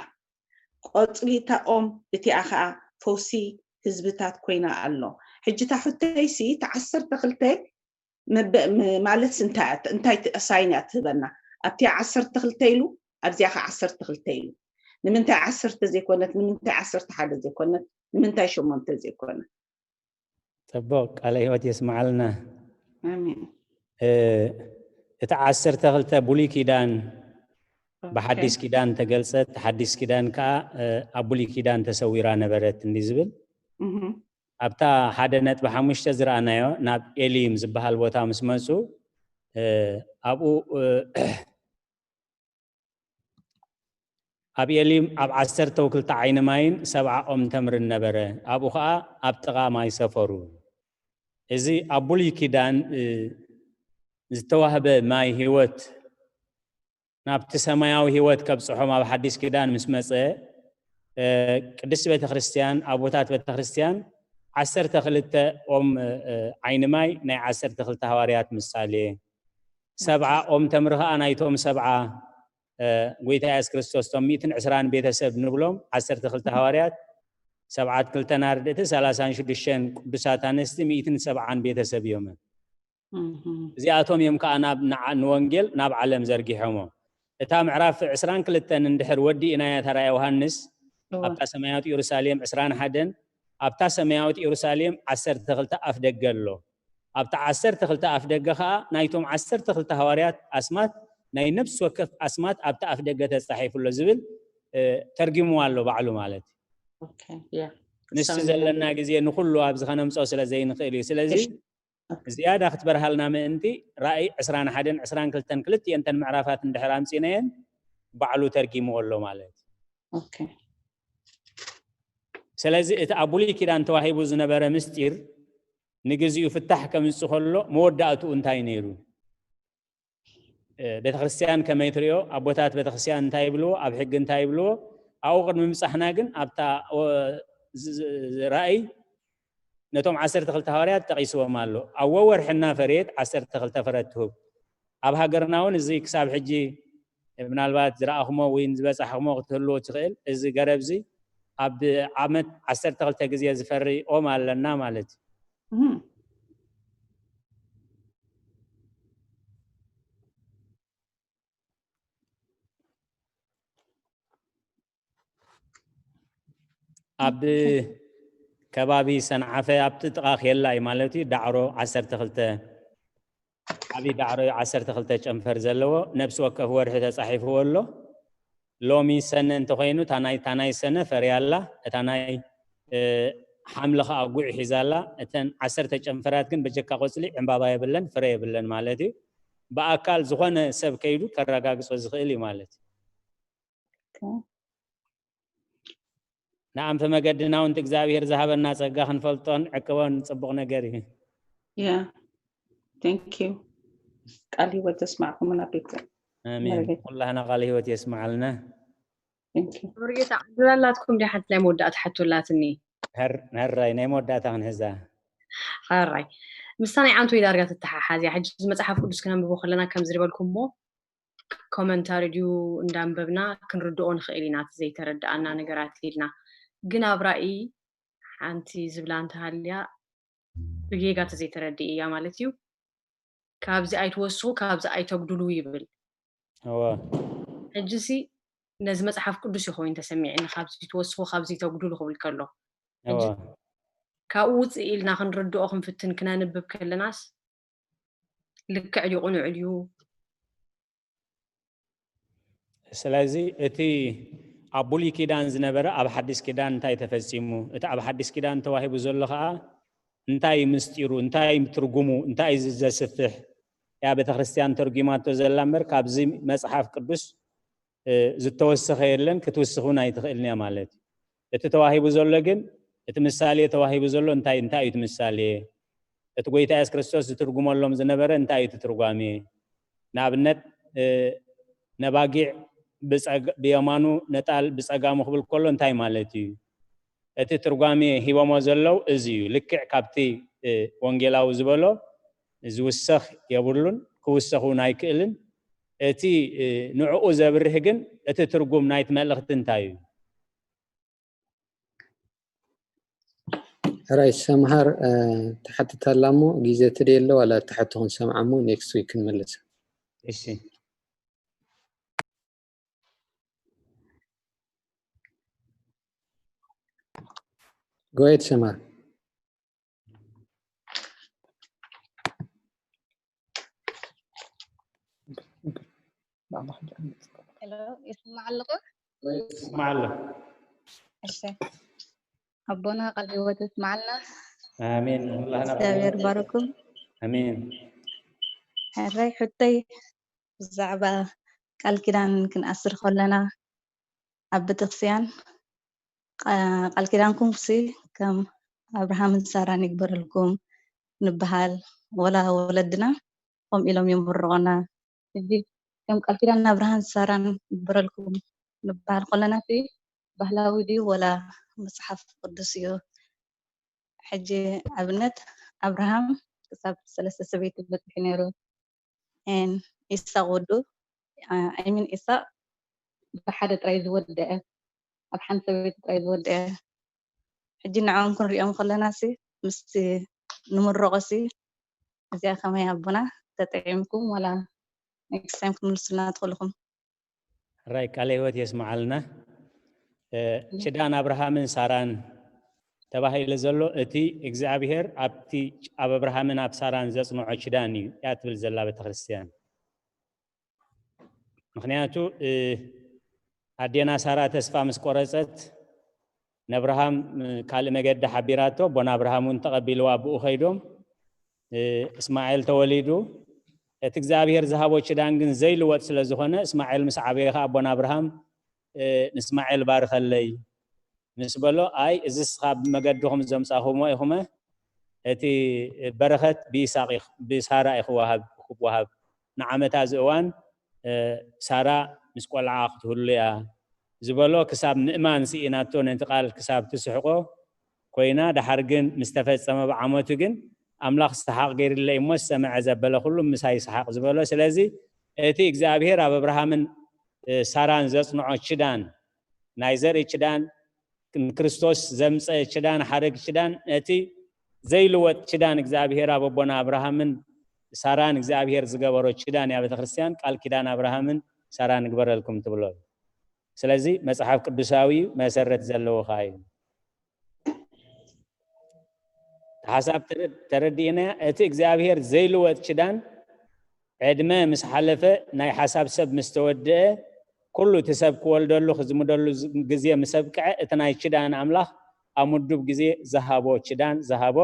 ቆጽሊ እታ ኦም እቲኣ ኸኣ ፈውሲ ህዝብታት ኮይና ኣሎ። ሕጂ እታ ሕቶይሲ፣ እቲ ዓሰርተ ክልተ መበ-፣ ም-፣ ማለትስ እንታይ እያ? እንታይ ት-፣ ሳይን እያ ትህበና? ኣብቲ ዓሰርተ ክልተ ኢሉ፣ ኣብዚኣ ኸዓ ዓሰርተ ክልተ ኢሉ። ንምንታይ ዓሰርተ ዘይኮነት? ንምንታይ ዓሰርተ ሓደ ዘይኮነት? ንምንታይ ሸሞንተ ዘይኮነት? ጽቡቕ፣ ቃለ ህይወት የስምዓልና። ኣሜን። እ፣ እቲ ዓሰርተ ክልተ ብሉይ ኪዳን ብሓዲስ ኪዳን ተገልጸት፣ ሓዲስ ኪዳን ከኣ፣ እ፣ ኣብ ብሉይ ኪዳን ተሰዊራ ነበረት እንዲ ዝብል፣ እህ። ኣብታ ሓደ ነጥቢ ሓሙሽተ ዝረኣናዮ ናብ ኤሊም ዝበሃል ቦታ ምስ መጹ፣ እ፣ ኣብኡ፣ እ፣ ኣብ ኤሊም ኣብ ዓሰርተ ክልተ ዓይኒ ማይን ሰብዓ ኦም ተምርን ነበረ። ኣብኡ ኸኣ ኣብ ጥቓ ማይ ሰፈሩ። እዚ ኣብ ብሉይ ኪዳን፣ እ፣ ዝተዋህበ ማይ ህይወት ናብቲ ሰማያዊ ህይወት ከብጽሖም ኣብ ሓዲስ ኪዳን ምስ መጸ፣ እ፣ ቅድስቲ ቤተ ክርስቲያን፣ ኣቦታት ቤተ ክርስቲያን ዓሰርተ ክልተ ኦም፣ እ፣ ዓይኒ ማይ ናይ ዓሰርተ ክልተ ሃዋርያት ምሳሌ፣ ሰብዓ ኦም ተምሪ ኸኣ ናይቶም ሰብዓ፣ እ፣ ጎይታ የሱስ ክርስቶስ፣ እቶም ሚእትን ዕስራን ቤተሰብ ንብሎም፣ ዓሰርተ ክልተ ሃዋርያት፣ ሰብዓት ክልተን ኣርድእቲ፣ ሰላሳን ሽዱሽተን ቅዱሳት ኣንስቲ፣ ሚእትን ሰብዓን ቤተሰብ እዮም። እህ። እዚኣቶም እዮም ከኣ ናብ ንዓ-፣ ንወንጌል ናብ ዓለም ዘርጊሖሞ። እታ ምዕራፍ ዕስራን ክልተን እንድሕር ወዲእናያ ተራ ዮሃንስ፣ እወ። ኣብታ ሰማያዊት ኢየሩሳሌም ዕስራን ሓደን፣ ኣብታ ሰማያዊት ኢየሩሳሌም ዓሰርተ ክልተ ኣፍ ደገ ኣሎ። ኣብታ ዓሰርተ ክልተ ኣፍ ደገ ኸኣ ናይቶም ዓሰርተ ክልተ ሃዋርያት ኣስማት፣ ናይ ነፍሲ ወከፍ ኣስማት ኣብቲ ኣፍ ደገ ተጻሒፉ ኣሎ ዝብል፣ እ፣ ተርጊምዋ ኣሎ ባዕሉ ማለት እዩ። ኦኬ፣ ያ። ንሱ ሰው ዘለና ግዜ ንኹሉ ኣብዚ ኸነምጽኦ ስለ ዘይንኽእል እዩ። ስለዚ እሺ። ዝያዳ ክትበርሃልና ምእንቲ ራእይ ዕስራን ሓደን ዕስራን ክልተን ክልቲኤን እተን ምዕራፋት እንድሕር ኣምጺእናየን ባዕሉ ተርጊምዎ ኣሎ ማለት እዩ። ኦኬ። ስለዚ እቲ ኣብ ብሉይ ኪዳን ተዋሂቡ ዝነበረ ምስጢር ንግዚኡ ፍታሕ ከምጽእ ከሎ መወዳእትኡ እንታይ ነይሩ? እ፣ ቤተክርስትያን ከመይ ትሪኦ? ኣቦታት ቤተክርስትያን እንታይ ይብልዎ? ኣብ ሕጊ እንታይ ይብልዎ? ኣብኡ ቅድሚ ምብጻሕና ግን ኣብታ፣ ኦ፣ ዝ-፣ ዝ-፣ ዝ-፣ ራእይ ነቶም ዓሰርተ ክልተ ሃዋርያት ጠቒስዎም ኣሎ። ኣብ ወወርሒ እናፈረየት ዓሰርተ ክልተ ፍረ ትህብ። ኣብ ሃገርና እውን እዚ ክሳብ ሕጂ ምናልባት ዝረኣኹሞ ወይ ዝበጻሕኹሞ ክትህልዎ ትኽእል። እዚ ገረብ እዚ ኣብ ዓመት ዓሰርተ ክልተ ግዜ ዝፈሪ ኦም ኣለና ማለት እዩ። እህ። ኣብ ከባቢ ሰንዓፈ ኣብቲ ጥቓ ኬላ እዩ ማለት እዩ። ዳዕሮ ዓሰርተ ክልተ፣ ዓቢ ዳዕሮ እዩ፣ ዓሰርተ ክልተ ጨንፈር ዘለዎ። ነፍሲ ወከፍ ወርሒ ተጻሒፍዎ ኣሎ። ሎሚ ሰነ እንተኾይኑ፣ እታ ናይ፣ እታ ናይ ሰነ ፈርያ ኣላ፣ እታ ናይ፣ እ፣ ሓምለ ኸኣ ጉዕ ሒዛ ኣላ። እተን ዓሰርተ ጨንፈራት ግን በጀካ ቆጽሊ ዕምባባ የብለን፣ ፍረ የብለን ማለት እዩ። ብኣካል ዝኾነ ሰብ ከይዱ ከረጋግጾ ዝኽእል እዩ ማለት እዩ። ኦኬ። ንኣንፈ መገድና እውን እቲ እግዚኣብሔር ዝሃበና ጸጋ ክንፈልጦን ዕቅቦን ጽቡቕ ነገር እዩ። ያ። Thank you። ቃል ህይወት ተስማዕኩምና ቤተ ኣሜን። ኩላህና ቃል ህይወት የስምዓልና። Thank you። ሙሉጌታ ዕድል ኣላትኩም ድያ? ሓንቲ ናይ መወዳእታ ሕቶ ኣላትኒ። ሀር-፣ ሀራይ ናይ መወዳእታ ክንሕዛ። ሕራይ ምስታ ናይ ዓንቶይ ዳርጋ ትተሓሓዝ እያ። ሕጂ እዚ መጽሓፍ ቅዱስ ክነንብቦ ከለና ከምዚ ዝበልኩሞ ኮመንታሪ ድዩ እንዳንበብና ክንርድኦ ንኽእል ኢና፣ እቲ ዘይተረድኣና ነገራት ኢልና። ግን ኣብ ራእይ ሓንቲ ዝብላ እንተሃልያ ብጌጋ ተዘይተረድእ እያ ማለት እዩ። ካብዚ ኣይትወስኹ፣ ካብዚ ኣይተጉድሉ ይብል። እወ። ሕጂሲ ነዚ መጽሓፍ ቅዱስ እዩ ኮይኑ ተሰሚዕኒ፣ ካብዚ ትወስኹ፣ ካብዚ ተጉድሉ ክብል ከሎ። ሕጂ እወ። ካብኡ ውፅእ ኢልና ክንርድኦ ክንፍትን ክነንብብ ከለናስ ልክዕ ድዩ ቅኑዕ ድዩ? ስለዚ እቲ ኣብ ብሉይ ኪዳን ዝነበረ ኣብ ሓዲስ ኪዳን እንታይ ተፈጺሙ? እቲ ኣብ ሓዲስ ኪዳን ተዋሂቡ ዘሎ ኸኣ እንታይ ምስጢሩ? እንታይ ትርጉሙ? እንታይ እዩ ዘስፍሕ? እያ ቤተ ክርስቲያን ተርጒማቶ ዘላ እምበር ካብዚ መጽሓፍ ቅዱስ፣ እ፣ ዝተወሰኸ የለን፣ ክትውስኽ እውን ኣይትኽእልን እያ ማለት እዩ። እቲ ተዋሂቡ ዘሎ ግን፣ እቲ ምሳሌ ተዋሂቡ ዘሎ እንታይ፣ እንታይ እዩ እቲ ምሳሌ? እቲ ጎይታ የሱስ ክርስቶስ ዝትርጉመሎም ዝነበረ እንታይ እዩ እቲ ትርጓሜ? ንኣብነት፣ እ፣ ነባጊዕ ብጸግ-፣ ብየማኑ፣ ነጣል ብጸጋሙ ክብል ከሎ እንታይ ማለት እዩ? እቲ ትርጓሜ ሂቦሞ ዘለዉ እዚ እዩ። ልክዕ ካብቲ፣ እ፣ ወንጌላዊ ዝበሎ ዝውሰኽ የብሉን፣ ክውሰኽ እውን ኣይክእልን። እቲ፣ እ፣ ንዕኡ ዘብርህ ግን እቲ ትርጉም ናይቲ መልእኽቲ እንታይ እዩ? ሕራይ ሰምሃር፣ እ፣ ትሓትት ኣላ እሞ፣ ግዜ ትደሊ ዋላ ትሕቶ ክንሰምዓ እሞ፣ ኔክስት ዊክ ክንመልሳ። እሺ። ጎየት ሰምሃር። ሄሎ፣ ይስማዕ ኣለኹ? ይስማዕ ኣሎ። እሺ። ኣቦና ቃል ህይወት ይስማዓልና። ኣሜን። ንኹላህና እግዚኣብሔር ባርኩም። ኣሜን። ሕራይ ሕቶይ ብዛዕባ ቃል ኪዳን ክንኣስር ከለና ኣብ ቤተክርስትያን ቃ-፣ ቃል ኪዳንኩም ሲ ከም ኣብርሃምን ሳራን ይግበረልኩም ንበሃል፣ ወላ ወለድና ከምኡ ኢሎም ይምርቑና። ሕጂ ከም ቃል ኪዳን ኣብርሃምን ሳራን ይግበረልኩም ንበሃል ከለና ሲ ባህላዊ ድዩ ወላ መጽሓፍ ቅዱስ እዩ? ሕጂ ኣብነት ኣብርሃም ክሳብ ሰለስተ ሰበይቲ በጺሑ ነይሩ። ኤን ኢሳቕ ወዱ፣ አ፣ I mean ኢሳቕ ብሓደ ጥራይ ዝወደአ፣ ኣብ ሓንቲ ሰበይቲ ጥራይ ዝወደአ። ሕጂ ንዕኦም ክንሪኦም ከለና ሲ ምስቲ ንምረቖ ሲ እዚኣ ከመይ ኣቦና ተጠዒምኩም ዋላ ኔክስት ታይም ክትምልሱልና ትኽእልኹም? ሕራይ ቃለ ህይወት የስምዓልና። እ፣ ችዳን ኣብርሃምን ሳራን ተባሂሉ ዘሎ እቲ እግዚኣብሔር ኣብቲ ኣብ ኣብርሃምን ኣብ ሳራን ዘጽንዖ ችዳን እዩ እያ ትብል ዘላ ቤተክርስትያን። ምኽንያቱ፣ እ፣ ኣዴና ሳራ ተስፋ ምስ ቆረጸት ንኣብርሃም፣ እ፣ ካልእ መገዲ ሓቢራቶ፣ ኣቦና ኣብርሃም እውን ተቐቢልዋ ብኡ ኸይዶም፣ እ፣ እስማኤል ተወሊዱ። እቲ እግዚኣብሔር ዝሃቦ ችዳን ግን ዘይልወጥ ስለ ዝኾነ እስማኤል ምስ ዓበየ ኸዓ ኣቦና ኣብርሃም፣ እ፣ ንእስማኤል ባርኸለይ ምስ በሎ፣ ኣይ እዝስ ካብ መገድኹም ዘምጻኹሞ ኢኹመ፣ እቲ በረኸት ብይስሐቅ ኢኽ-፣ ብሳራ እዩ ክወሃብ፣ ክወሃብ። ንዓመታ እዚ እዋን፣ እ፣ ሳራ ምስ ቆልዓ ክትህሉ እያ ዝበሎ ክሳብ ምእማን ስኢናቶ ነቲ ቃል ክሳብ ትስሕቆ ኮይና፣ ደሓር ግን ምስ ተፈጸመ ብዓመቱ ግን ኣምላኽ ሰሓቕ ገይርለይ እሞ ዝሰምዐ ዘበለ ኩሉ ምሳይ ይስሓቕ ዝበሎ። ስለዚ እቲ እግዚኣብሔር ኣብ ኣብርሃምን፣ እ፣ ሳራን ዘጽንዖ ችዳን፣ ናይ ዘርኢ ችዳን፣ ንክርስቶስ ዘምጸ ችዳን፣ ሓረግ ችዳን፣ ነቲ ዘይልወጥ ችዳን እግዚኣብሔር ኣብ ኣቦና ኣብርሃምን ሳራን እግዚኣብሔር ዝገበሮ ችዳን እያ ቤተክርስትያን። ቃል ኪዳን ኣብርሃምን ሳራን ንግበረልኩም ትብሎ። ስለዚ መጽሓፍ ቅዱሳዊ መሰረት ዘለዎ ኸኣ እዩ። ሓሳብ ተረ-፣ ተረዲእና፣ እቲ እግዚኣብሔር ዘይልወጥ ችዳን ዕድመ ምስ ሓለፈ፣ ናይ ሓሳብ ሰብ ምስ ተወድአ፣ ኩሉ እቲ ሰብ ክወልደሉ ክዝምደሉ ዝ-፣ ግዜ ምስ ኣብቅዐ፣ እቲ ናይ ችዳን ኣምላኽ ኣብ ምዱብ ግዜ ዝሃቦ ችዳን፣ ዝሃቦ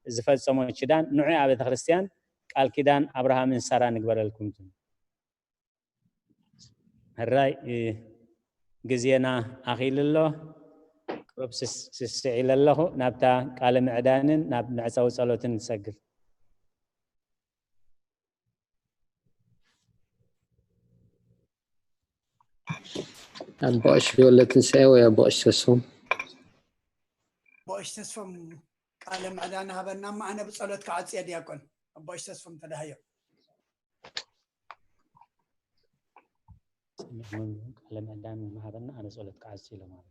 ዝፈጸሞ ችዳን፣ ንዑ ኣብ ቤተ ክርስትያን ቃል ኪዳን ኣብርሃምን ሳራን ንግበረልኩም ትብል። ሕራይ፣ እ፣ ግዜና ኣኺሉ ኣሎ። ቁሩብ ስስ-፣ ስስዕ ኢለ ኣለኹ። ናብታ ቃለ ምዕዳንን ናብ መዕጸዊ ጸሎትን ንሰግር። ኣቦ ቀሺ ወልደትንሳኤ ወይ ኣቦ ቀሺ ተስፎም? ኣቦ ቀሺ ተስፎም ቃለ ምዕዳን ሃበና እሞ ኣነ ብጸሎት ክዓጽየ ዲያቆን። ኣቦ ቀሺ ተስፎም ተዳሃዮ። ቃለ ምዕዳን ሃበና ኣነ ጸሎት ክዓጽ ኢለ ማለት።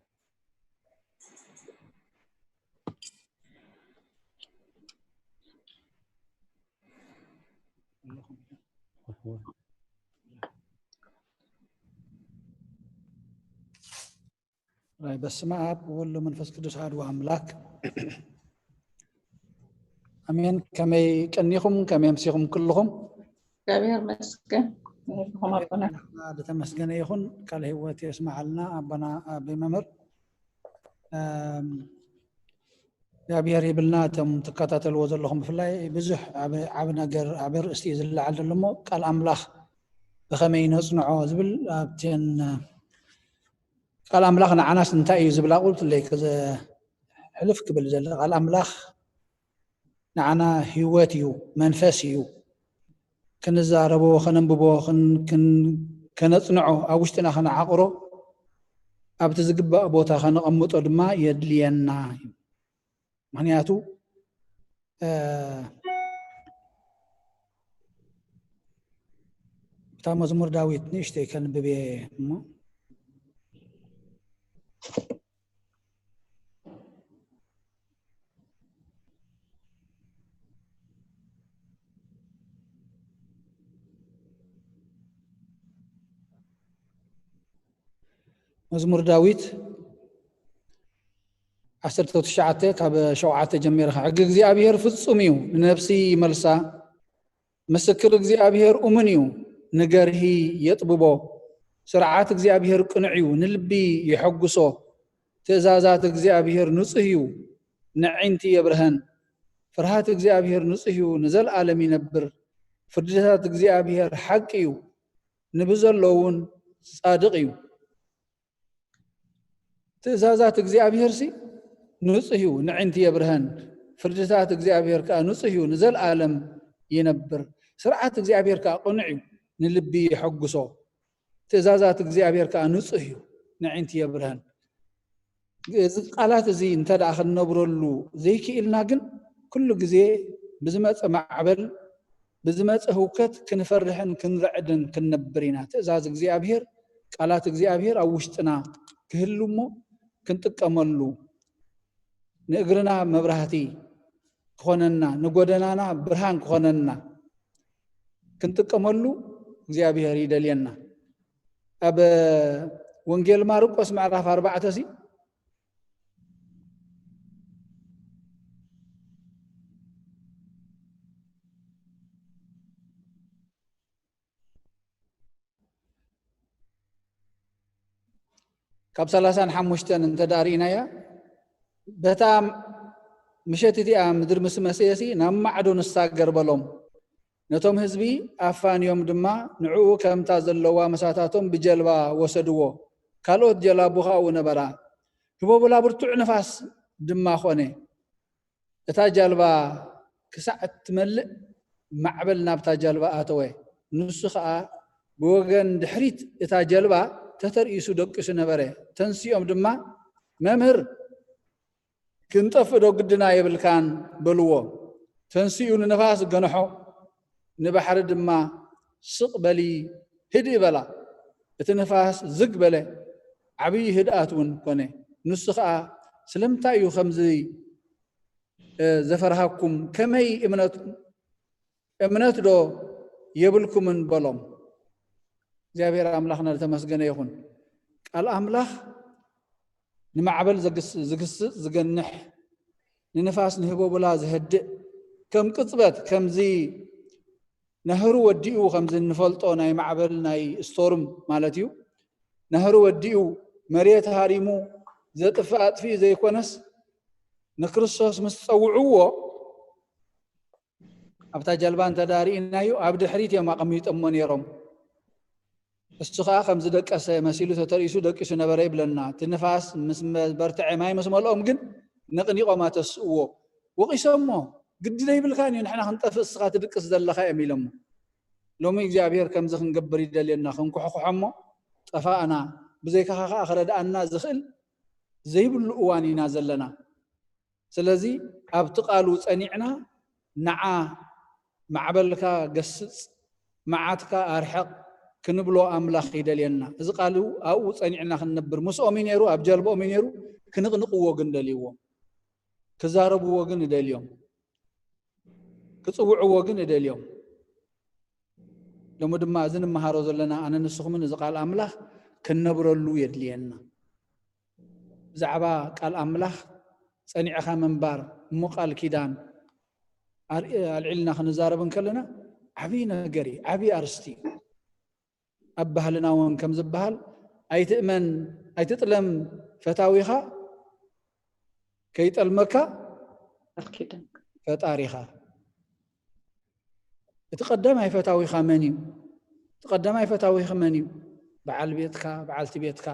በስመ አብ ወወልድ ወመንፈስ ቅዱስ አሐዱ አምላክ አሜን። ከመይ ቀኒኹም? ከመይ ኣምሲኹም ኩልኹም? እግዚኣብሔር ይመስገን። ከመይ ኣለኹም ኣቦና? ዝተመስገነ ይኹን። ቃለ ህይወት የስምዓልና ኣቦና ኣቦይ መምህር። እም፣ እግዚኣብሔር ይብልና። እቶም ትከታተልዎ ዘለኹም ብፍላይ ብዙሕ ዓቢ፣ ዓቢ ነገር፣ ዓቢ ርእስቲ እዩ ዝለዓል ዘሎ እሞ ቃል ኣምላኽ ብኸመይ ነጽንዖ ዝብል ኣብተን ቃል ኣምላኽ ንዓናስ እንታይ እዩ ዝብል ኣቑልትለይ ከዘ-፣ ሕልፍ ክብል ዘሎ ቃል ኣምላኽ ንዓና ህይወት እዩ፣ መንፈስ እዩ። ክንዛረቦ፣ ከነንብቦ፣ ክን-፣ ክን-፣ ከነጽንዖ፣ ኣብ ውሽጥና ከነዓቕሮ፣ ኣብቲ ዝግባእ ቦታ ከነቐምጦ ድማ የድልየና እዩ። ምኽንያቱ፣ እ፣ እታ መዝሙር ዳዊት ንእሽተይ ከንብብ እየ እሞ፣ መዝሙር ዳዊት ዓሰርተ ትሽዓተ ካብ ሸውዓተ ጀሚርካ። ሕጊ እግዚኣብሔር ፍጹም እዩ፣ ንነፍሲ ይመልሳ። ምስክር እግዚኣብሔር እሙን እዩ፣ ንገርሂ የጥብቦ። ስርዓት እግዚኣብሔር ቅኑዕ እዩ፣ ንልቢ የሐጉሶ። ትእዛዛት እግዚኣብሔር ንጹህ እዩ፣ ንዒንቲ የብርሀን። ፍርሃት እግዚኣብሔር ንጹህ እዩ፣ ንዘለኣለም ይነብር። ፍርድታት እግዚኣብሔር ሓቂ እዩ፣ ንብዘሎ እውን ጻድቕ እዩ። ትእዛዛት እግዚኣብሔርሲ ንጹህ እዩ፣ ንዒንቲ የብርሀን። ፍርድታት እግዚኣብሔር ከኣ ንጹህ እዩ፣ ንዘለኣለም ይነብር። ስርዓት እግዚኣብሔር ከኣ ቅኑዕ እዩ፣ ንልቢ የሐጉሶ። ትእዛዛት እግዚኣብሔር ከኣ ንጹህ እዩ፣ ንዒንቲ የብርሀን። እዚ ቃላት እዚ እንተ ደኣ ክንነብረሉ ዘይክኢልና ግን፣ ኩሉ ግዜ ብዝመጸ ማዕበል፣ ብዝመጸ ህውከት ክንፈርሕን ክንርዕድን ክንነብር ኢና። ትእዛዝ እግዚኣብሔር፣ ቃላት እግዚኣብሔር ኣብ ውሽጥና ክህሉ እሞ ክንጥቀመሉ፣ ንእግርና መብራህቲ ክኾነና፣ ንጎደናና ብርሃን ክኾነና ክንጥቀመሉ እግዚኣብሔር ይደልየና። ኣብ ወንጌል ማርቆስ ምዕራፍ ኣርባዕተ ሲ ካብ ሰላሳን ሓሙሽተን እንተ ደኣ ርኢናያ፣ በታ ምሸት እቲኣ ምድሪ ምስ መሰየሲ ናብ ማዕዶ ንሳገር በሎም። ነቶም ህዝቢ ኣፋንዮም ድማ ንዕኡ ከምታ ዘለዋ ምሳታቶም ብጀልባ ወሰድዎ። ካልኦት ጀላቡ ኸኣ ኣብኡ ነበራ። ህቦብላ ብርቱዕ ንፋስ ድማ ኾነ። እታ ጃልባ ክሳዕ እትመልእ ማዕበል ናብታ ጃልባ ኣተወ። ንሱ ኸኣ ብወገን ድሕሪት እታ ጀልባ ተተርኢሱ ደቂሱ ነበረ። ተንሲኦም ድማ፣ "መምህር፣ ክንጠፍእ ዶ ግድና የብልካን?" በልዎ። ተንሲኡ ንነፋስ ገንሖ፣ ንባሕሪ ድማ፣ "ስቕ በሊ፣ ህድእ በላ።" እቲ ንፋስ ዝግ በለ፣ ዓብዪ ህድኣት እውን ኮነ። ንሱ ኸኣ፣ "ስለምንታይ እዩ ከምዚ፣ እ፣ ዘፈርሃኩም? ከመይ እምነት፣ እምነት ዶ የብልኩምን?" በሎም። እግዚኣብሔር ኣምላኽና ዝተመስገነ ይኹን። ቃል ኣምላኽ ንማዕበል ዘግስ-፣ ዝግስጽ፣ ዝገንሕ፣ ንንፋስ ንህቦብላ ዘህድእ፣ ከም ቅጽበት፣ ከምዚ ነህሩ ወዲኡ፣ ከምዚ እንፈልጦ ናይ ማዕበል፣ ናይ ስቶርም ማለት እዩ። ነህሩ ወዲኡ፣ መሬት ሃሪሙ፣ ዘጥፍእ ኣጥፊኡ ዘይኮነስ፣ ንክርስቶስ ምስ ጸውዕዎ፣ ኣብታ ጀልባ እንተ ደኣ ርኢናዮ፣ ኣብ ድሕሪት እዮም ኣቐሚጦሞ ነይሮም። እሱ ኸኣ ከም ዝደቀሰ መሲሉ ተተርኢሱ ደቂሱ ነበረ ይብለና። እቲ ንፋስ ምስ መ-፣ በርትዐ፣ ማይ ምስ መልኦም ግን ነቕኒቖም ኣተስእዎ። ወቒሶሞ፣ "ግዲ ዘይብልካን እዩ፣ ንሕና ክንጠፍእ፣ እስኻ ትድቅስ ዘለኻ" እዮም ኢሎሞ። ሎሚ እግዚኣብሔር ከምዚ ክንገብር ይደልየና፣ ክንኩሕኩሖሞ ጠፋእና፣ ብዘይካኻ ኸኣ ክረድኣና ዝኽእል ዘይብሉ እዋን ኢና ዘለና። ስለዚ ኣብቲ ቃሉ ጸኒዕና፣ "ንዓ ማዕበልካ ገስጽ፣ መዓትካ ኣርሕቕ" ክንብሎ ኣምላኽ ይደልየና። እዚ ቃሉ ኣብኡ ጸኒዕና ክንነብር፣ ምስኦም እዩ ነይሩ፣ ኣብ ጀልባኦም እዩ ነይሩ። ክንቕንቕዎ ግን ደልይዎም፣ ክዛረብዎ ግን እደልዮም፣ ክጽውዕዎ ግን እደልዮም። ሎሚ ድማ እዚ ንምሃሮ ዘለና ኣነ ንስኹምን እዚ ቃል ኣምላኽ ክንነብረሉ የድልየና። ብዛዕባ ቃል ኣምላኽ ጸኒዕኻ ምንባር እሞ ቃል ኪዳን ኣር-፣ ኣልዒልና ክንዛረብ እንከለና ዓብዪ ነገር እዩ፣ ዓብዪ ኣርስቲ እዩ። ኣብ ባህልና እውን ከም ዝበሃል፣ "ኣይትእመን፣ ኣይትጥለም ፈታዊኻ፣ ከይጠልመካ ቃል ኪዳን ፈጣሪኻ." እቲ ቀዳማይ ፈታዊኻ መን እዩ? እቲ ቀዳማይ ፈታዊኺ መን እዩ? በዓል ቤትካ፣ በዓልቲ ቤትካ።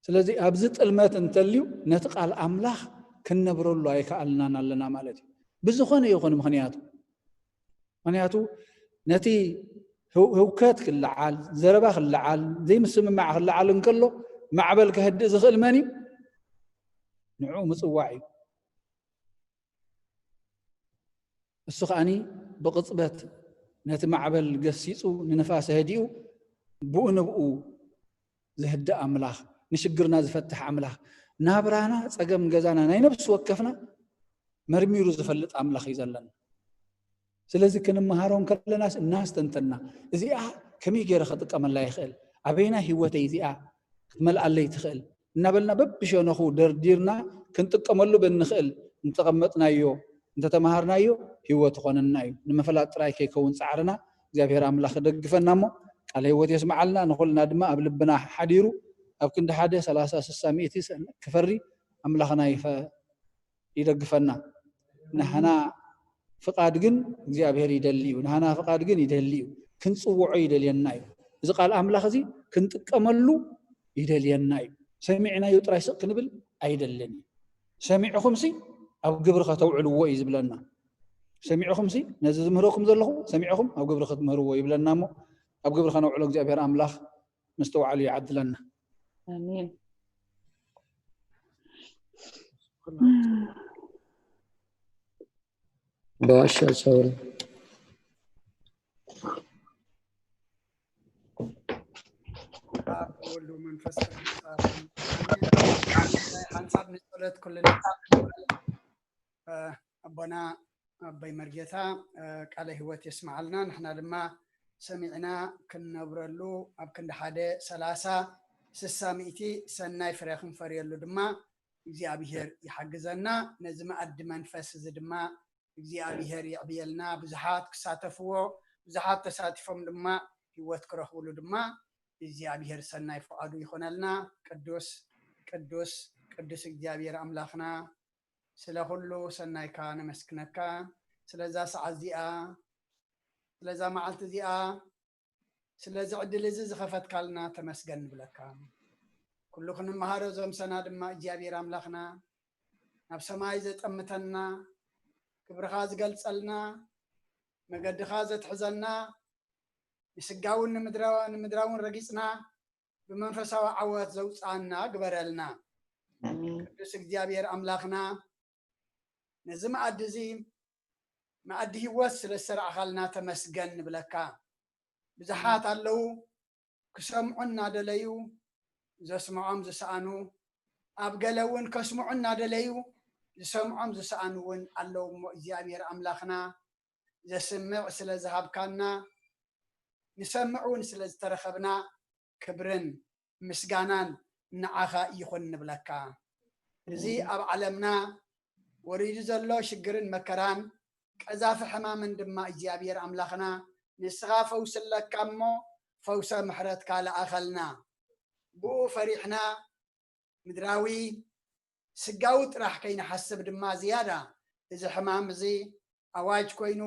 ስለዚ ኣብዚ ጥልመት እንተልዩ ነቲ ቃል ኣምላኽ ክንነብረሉ ኣይከኣልናን ኣለና ማለት እዩ። ብዝኾነ ይኹን ምኽንያቱ፣ ምኽንያቱ ነቲ ህው-፣ ህውከት ክለዓል፣ ዘረባ ክለዓል፣ ዘይምስምማዕ ክለዓል እንከሎ ማዕበል ከህድእ ዝኽእል መን እዩ? ንዕኡ ምጽዋዕ እዩ። እሱ ከኣኒ ብቕጽበት ነቲ ማዕበል ገሲጹ ንንፋስ ኣህዲኡ ብኡ ንብኡ ዘህድእ ኣምላኽ፣ ንሽግርና ዝፈትሕ ኣምላኽ፣ ናብራና፣ ጸገም ገዛና፣ ናይ ነፍሲ ወከፍና መርሚሩ ዝፈልጥ ኣምላኽ እዩ ዘለና። ስለዚ ክንመሃሮ እንከለናስ እናስተንተና፣ እዚኣ ከመይ ገይረ ክጥቀመላ ይኽእል? ኣበየናይ ህይወተይ እዚኣ ክትመልኣለይ ትኽእል እናበልና በብሸነኹ ደርዲርና ክንጥቀመሉ ብንኽእል እንተቐመጥናዮ፣ እንተተምሃርናዮ ህይወት ይኾነና እዩ። ንምፍላጥ ጥራይ ከይከውን ጻዕርና እግዚኣብሔር ኣምላኽ ክደግፈና እሞ ቃለ ህይወት የስምዓልና። ንኹልና ድማ ኣብ ልብና ሓዲሩ ኣብ ክንዲ ሓደ ሰላሳ ስሳ ሚእቲ ክፈሪ ኣምላኽና ይፈ-፣ ይደግፈና። ናህና ፍቓድ ግን እግዚኣብሔር ይደሊ እዩ። ናህና ፍቓድ ግን ይደሊ እዩ። ክንጽውዖ ይደልየና እዩ። እዚ ቃል ኣምላኽ እዚ ክንጥቀመሉ ይደልየና እዩ። ሰሚዕናዮ ጥራይ ስቕ ክንብል ኣይደልን እዩ። ሰሚዕኹምሲ ኣብ ግብሪ ከተውዕልዎ እዩ ዝብለና። ሰሚዕኹምሲ ነዚ ዝምህረኩም ዘለኹ ሰሚዕኹም ኣብ ግብሪ ክትምህርዎ ይብለና እሞ ኣብ ግብሪ ከነውዕሎ እግዚኣብሔር ኣምላኽ ምስትውዓሉ ይዓድለና። ኣሜን። በዋሻ ሰውራ ኣብ ወልድ መንፈስ ቅዱስ ኣሐዱ ኣሜን። ሓንሳብ ንጸሎት ኩልና። እ፣ ኣቦና ኣቦይ መርጌታ፣ እ፣ ቃለ ህይወት የስምዓልና። ንሕና ድማ ሰሚዕና ክንነብረሉ ኣብ ክንዲ ሓደ ሰላሳ ስሳ ሚእቲ ሰናይ ፍረ ክንፈርየሉ ድማ እግዚኣብሔር ይሓግዘና። ነዚ መኣዲ መንፈስ እዚ ድማ እግዚኣብሔር የዕብየልና። ብዙሓት ክሳተፍዎ፣ ብዙሓት ተሳቲፎም ድማ ህይወት ክረኽብሉ ድማ እግዚኣብሔር ሰናይ ፍቓዱ ይኾነልና። ቅዱስ ቅዱስ ቅዱስ እግዚኣብሔር ኣምላኽና ስለ ኩሉ ሰናይካ ነመስግነካ። ስለዛ ሰዓት እዚኣ፣ ስለዛ መዓልቲ እዚኣ፣ ስለዚ ዕድል እዚ ዝኸፈትካልና ተመስገን ንብለካ። ኩሉ ክንመሃሮ ዘምሰና ድማ እግዚኣብሔር ኣምላኽና ናብ ሰማይ ዘጠምተና፣ ክብርኻ ዝገልጸልና፣ መገድኻ ዘትሕዘና፣ ንስጋውን ንምድራ-፣ ንምድራውን ረጊጽና ብመንፈሳዊ ዓወት ዘውፅኣና ግበረልና። ኣሜን። ቅዱስ እግዚኣብሔር ኣምላኽና ነዚ መኣዲ እዚ መኣዲ ህይወት ስለ ዝተራእኻልና ተመስገን ንብለካ። ብዙሓት ኣለዉ ክሰምዑ እናደለዩ ዘስምዖም ዝሰኣኑ፣ ኣብ ገለ እውን ከስምዑ እናደለዩ ዝሰምዖም ዝሰኣኑ እውን ኣለዉ እሞ እግዚኣብሔር ኣምላኽና ዘስምዕ ስለ ዝሃብካና ንሰምዕ እውን ስለ ዝተረኸብና ክብርን ምስጋናን ንዓኻ ይኹን ንብለካ። እዚ ኣብ ዓለምና ወሪዱ ዘሎ ሽግርን መከራን ቀዛፊ ሕማምን ድማ እግዚኣብሔር ኣምላኽና ንስኻ ፈውሲ ኣለካ እሞ ፈውሰ ምሕረትካ ለኣኸልና። ብኡ ፈሪሕና ምድራዊ ስጋዊ ጥራሕ ከይንሓስብ ድማ ዝያዳ እዚ ሕማም እዚ ኣዋጅ ኮይኑ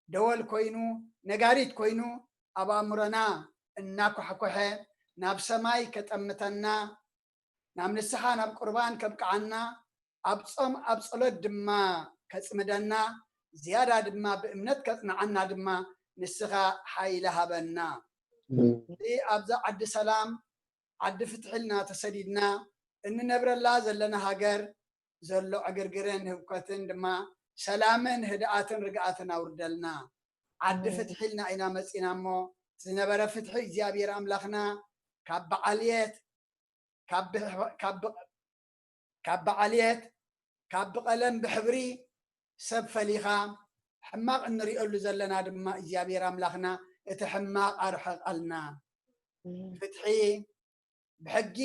ደወል ኮይኑ ነጋሪት ኮይኑ ኣብ ኣእምሮና እናኳሕኮሐ ናብ ሰማይ ከጠምተና ናብ ንስሓ ናብ ቁርባን ከብቅዓና ኣብ ጾም ኣብ ጸሎት ድማ ከጽምደና ዝያዳ ድማ ብእምነት ከጽንዓና ድማ ንስኻ ሓይሊ ሃበና። እዚ ኣብዛ ዓዲ ሰላም ዓዲ ፍትሒ ኢልና ተሰዲድና እንነብረላ ዘለና ሃገር ዘሎ ዕግርግርን ህውከትን ድማ ሰላምን ህድኣትን ርግኣትን ኣውርደልና። ዓዲ ፍትሒ ኢልና ኢና መፂና እሞ ዝነበረ ፍትሒ እግዚኣብሔር ኣምላኽና ካብ ብዓልየት ካብ ብሕ- ካብ ብ- ካብ ብዓልየት ካብ ብቐለም ብሕብሪ ሰብ ፈሊኻ ሕማቕ እንሪኦሉ ዘለና ድማ እግዚኣብሔር ኣምላኽና እቲ ሕማቕ ኣርሕቐልና። ፍትሒ ብሕጊ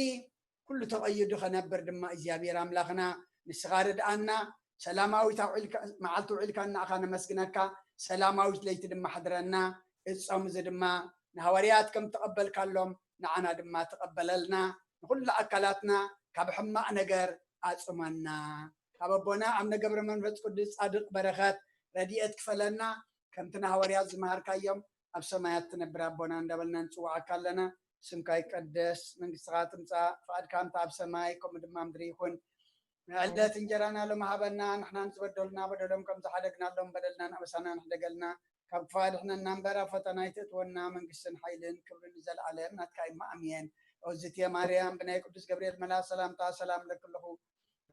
ኩሉ ተቐይዱ ከነብር ድማ እግዚኣብሔር ኣምላኽና ንስኻ ርድኣና። ሰላማዊት ኣውዒልካ መዓልቲ ውዒልካ ንዓኻ ነመስግነካ። ሰላማዊት ለይቲ ድማ ሕድረና። እጾም እዚ ድማ ንሃዋርያት ከም ተቐበልካሎም ንዓና ድማ ተቐበለልና። ንኹሉ ኣካላትና ካብ ሕማቕ ነገር ኣጽመና። ካብ ኣቦና ኣቡነ ገብረ መንፈስ ቅዱስ ጻድቕ በረኸት ረድኤት ክፈለና። ከምቲ ንሃዋርያት ዝመሃርካዮም ኣብ ሰማያት ትነብር ኣቦና እንዳበልና ንጽውዓካ ኣለና። ስምካ ይቀደስ፣ መንግስትኻ ትምጻእ፣ ፍቓድካ እንተ ኣብ ሰማይ ከምኡ ድማ ምድሪ ይኹን። ዕለት እንጀራና ሎሚ ሃበና፣ ንሕና ንዝበደሉና በደሎም ከም ዝሓደግናሎም በደልና ንኣበሳና ንሕደገልና፣ ካብ ክፉእ ኣድሕነና እምበር ኣብ ፈተና ኣይተእትወና፣ መንግስትን ሓይልን ክብርን ንዘለኣለም ናትካ እዩ፣ ኣሜን። ኦዝቴ ማርያም ብናይ ቅዱስ ገብርኤል መልኣክ ሰላምታ ሰላም እለኪ ኣለኹ፣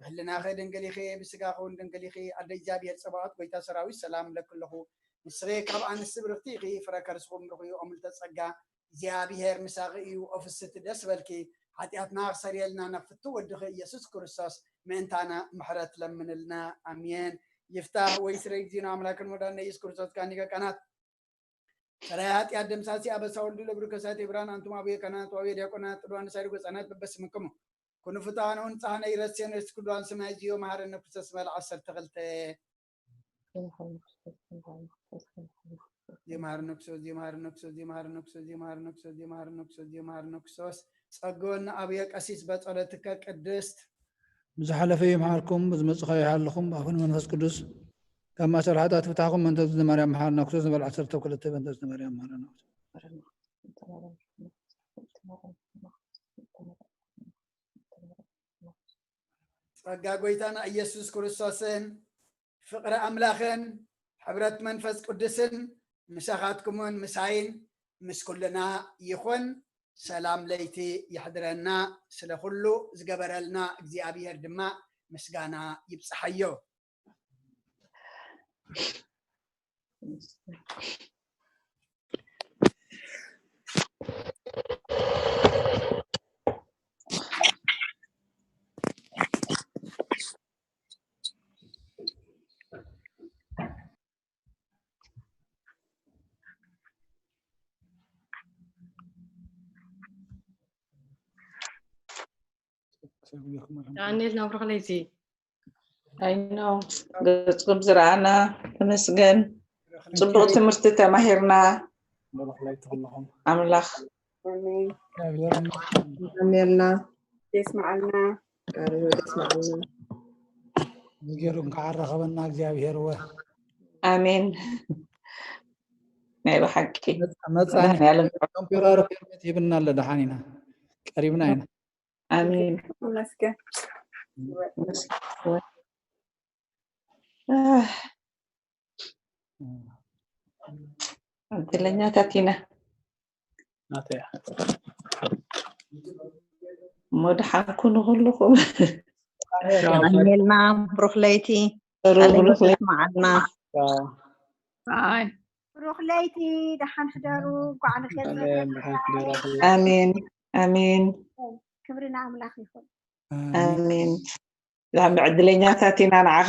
ብህልናኺ ድንግል ኢኺ፣ ብስጋኺ እውን ድንግል ኢኺ፣ ኣደ እግዚኣብሔር ጸባኦት ጎይታ ሰራዊት ሰላም እለኪ ኣለኹ። ንስኺ ካብ ኣንስቲ ብርኽቲ ኢኺ፣ ፍረ ከርስኺ እውን ብሩኽ እዩ። ኦ ምልዕተ ጸጋ እግዚኣብሔር ምሳኺ እዩ። ኦ ፍስቲ ደስ በልኪ፣ ሓጢኣትና ክሰርየልና ናብ ፍቱ ወድኺ ኢየሱስ ክርስቶስ ምእንታና ምሕረት ለምንልና። ኣሜን። ይፍታህ ወይ ስረ እግዚእነ ኣምላክን መድኃኒነ ኢየሱስ ክርስቶስ ካኒከ ካህናት ሰራይ ኃጢአት ደምሳሲ አበሳ ወልዱ ለብሩ ከሳቴ ብርሃን አንቱም አቡየ ካህናት ወአቡየ ዲያቆናት ጥዱዋን ሳይዱ ገጻናት በበስምክሙ ኩኑ ፍትሐነ ወንጽሐነ ይረሴነ እስኩልዋን ሰማይ ዚዮ መሐረነ ክርስቶስ መልዓ ዓሰርተ ክልተ የመሃረነ ክርስቶስ የመሃረነ ክርስቶስ የመሃረነ ክርስቶስ የመሃረነ ክርስቶስ የመሃረነ ክርስቶስ የመሃረነ ክርስቶስ ጸግወና አቡየ ቀሲስ በጸሎትከ ቅድስት ብዝሓለፈ ይምሓርኩም፣ ብዝመጽእ ይሓልኹም፣ ብኣኹን መንፈስ ቅዱስ ካብ ማእሰር ሓጢኣት ፍታሕኩም፣ በእንተ እግዝእትነ ማርያም መሓረና ክርስቶስ ንበል ዓሰርተ ክልተ በእንተ እግዝእትነ ማርያም መሓረና ክርስቶስ። ጸጋ ጐይታና ኢየሱስ ክርስቶስን ፍቕሪ ኣምላኽን ሕብረት መንፈስ ቅዱስን ምሳኻትኩምን ምሳይን ምስ ኩልና ይኹን። ሰላም ለይቲ ይሕድረና። ስለ ኩሉ ዝገበረልና እግዚኣብሔር ድማ ምስጋና ይብጽሓዮ። ዳንኤል ናብረኽለይሲ ኣይኖ ገጽኩም ዝረኣና ተመስገን። ጽቡቕ ትምህርቲ ተማሂርና። ኣምላኽ ኣሜልና የስምዓልና። ቃል ህይወት የስምዓልና። ንገሩ እንከዓ ረኸበና እግዚኣብሔር ወ ኣሜን። ናይ ብሓቂ መፃኒ ኮምፒውተር ፐርሚት ሂብና ኣሎ። ደሓን ኢና ቀሪብና ኢና። ኣሜን። ይመስገን። ዕድለኛታት ኢና። እሞ ደሓን ኩኑ ኩልኹም። ኣሜልና። ብሩኽ ለይቲ። ብሩኽ ለይቲ። መዓልና። ብሩኽ ለይቲ። ደሓን ሕደሩ። እንኳዕ ንገጸ ኣሜን ኣሜን። ክብሪ ንኣምላኽ ይኹን። ኣሜን። ብጣዕሚ ዕድለኛታት ኢና ንዓኻ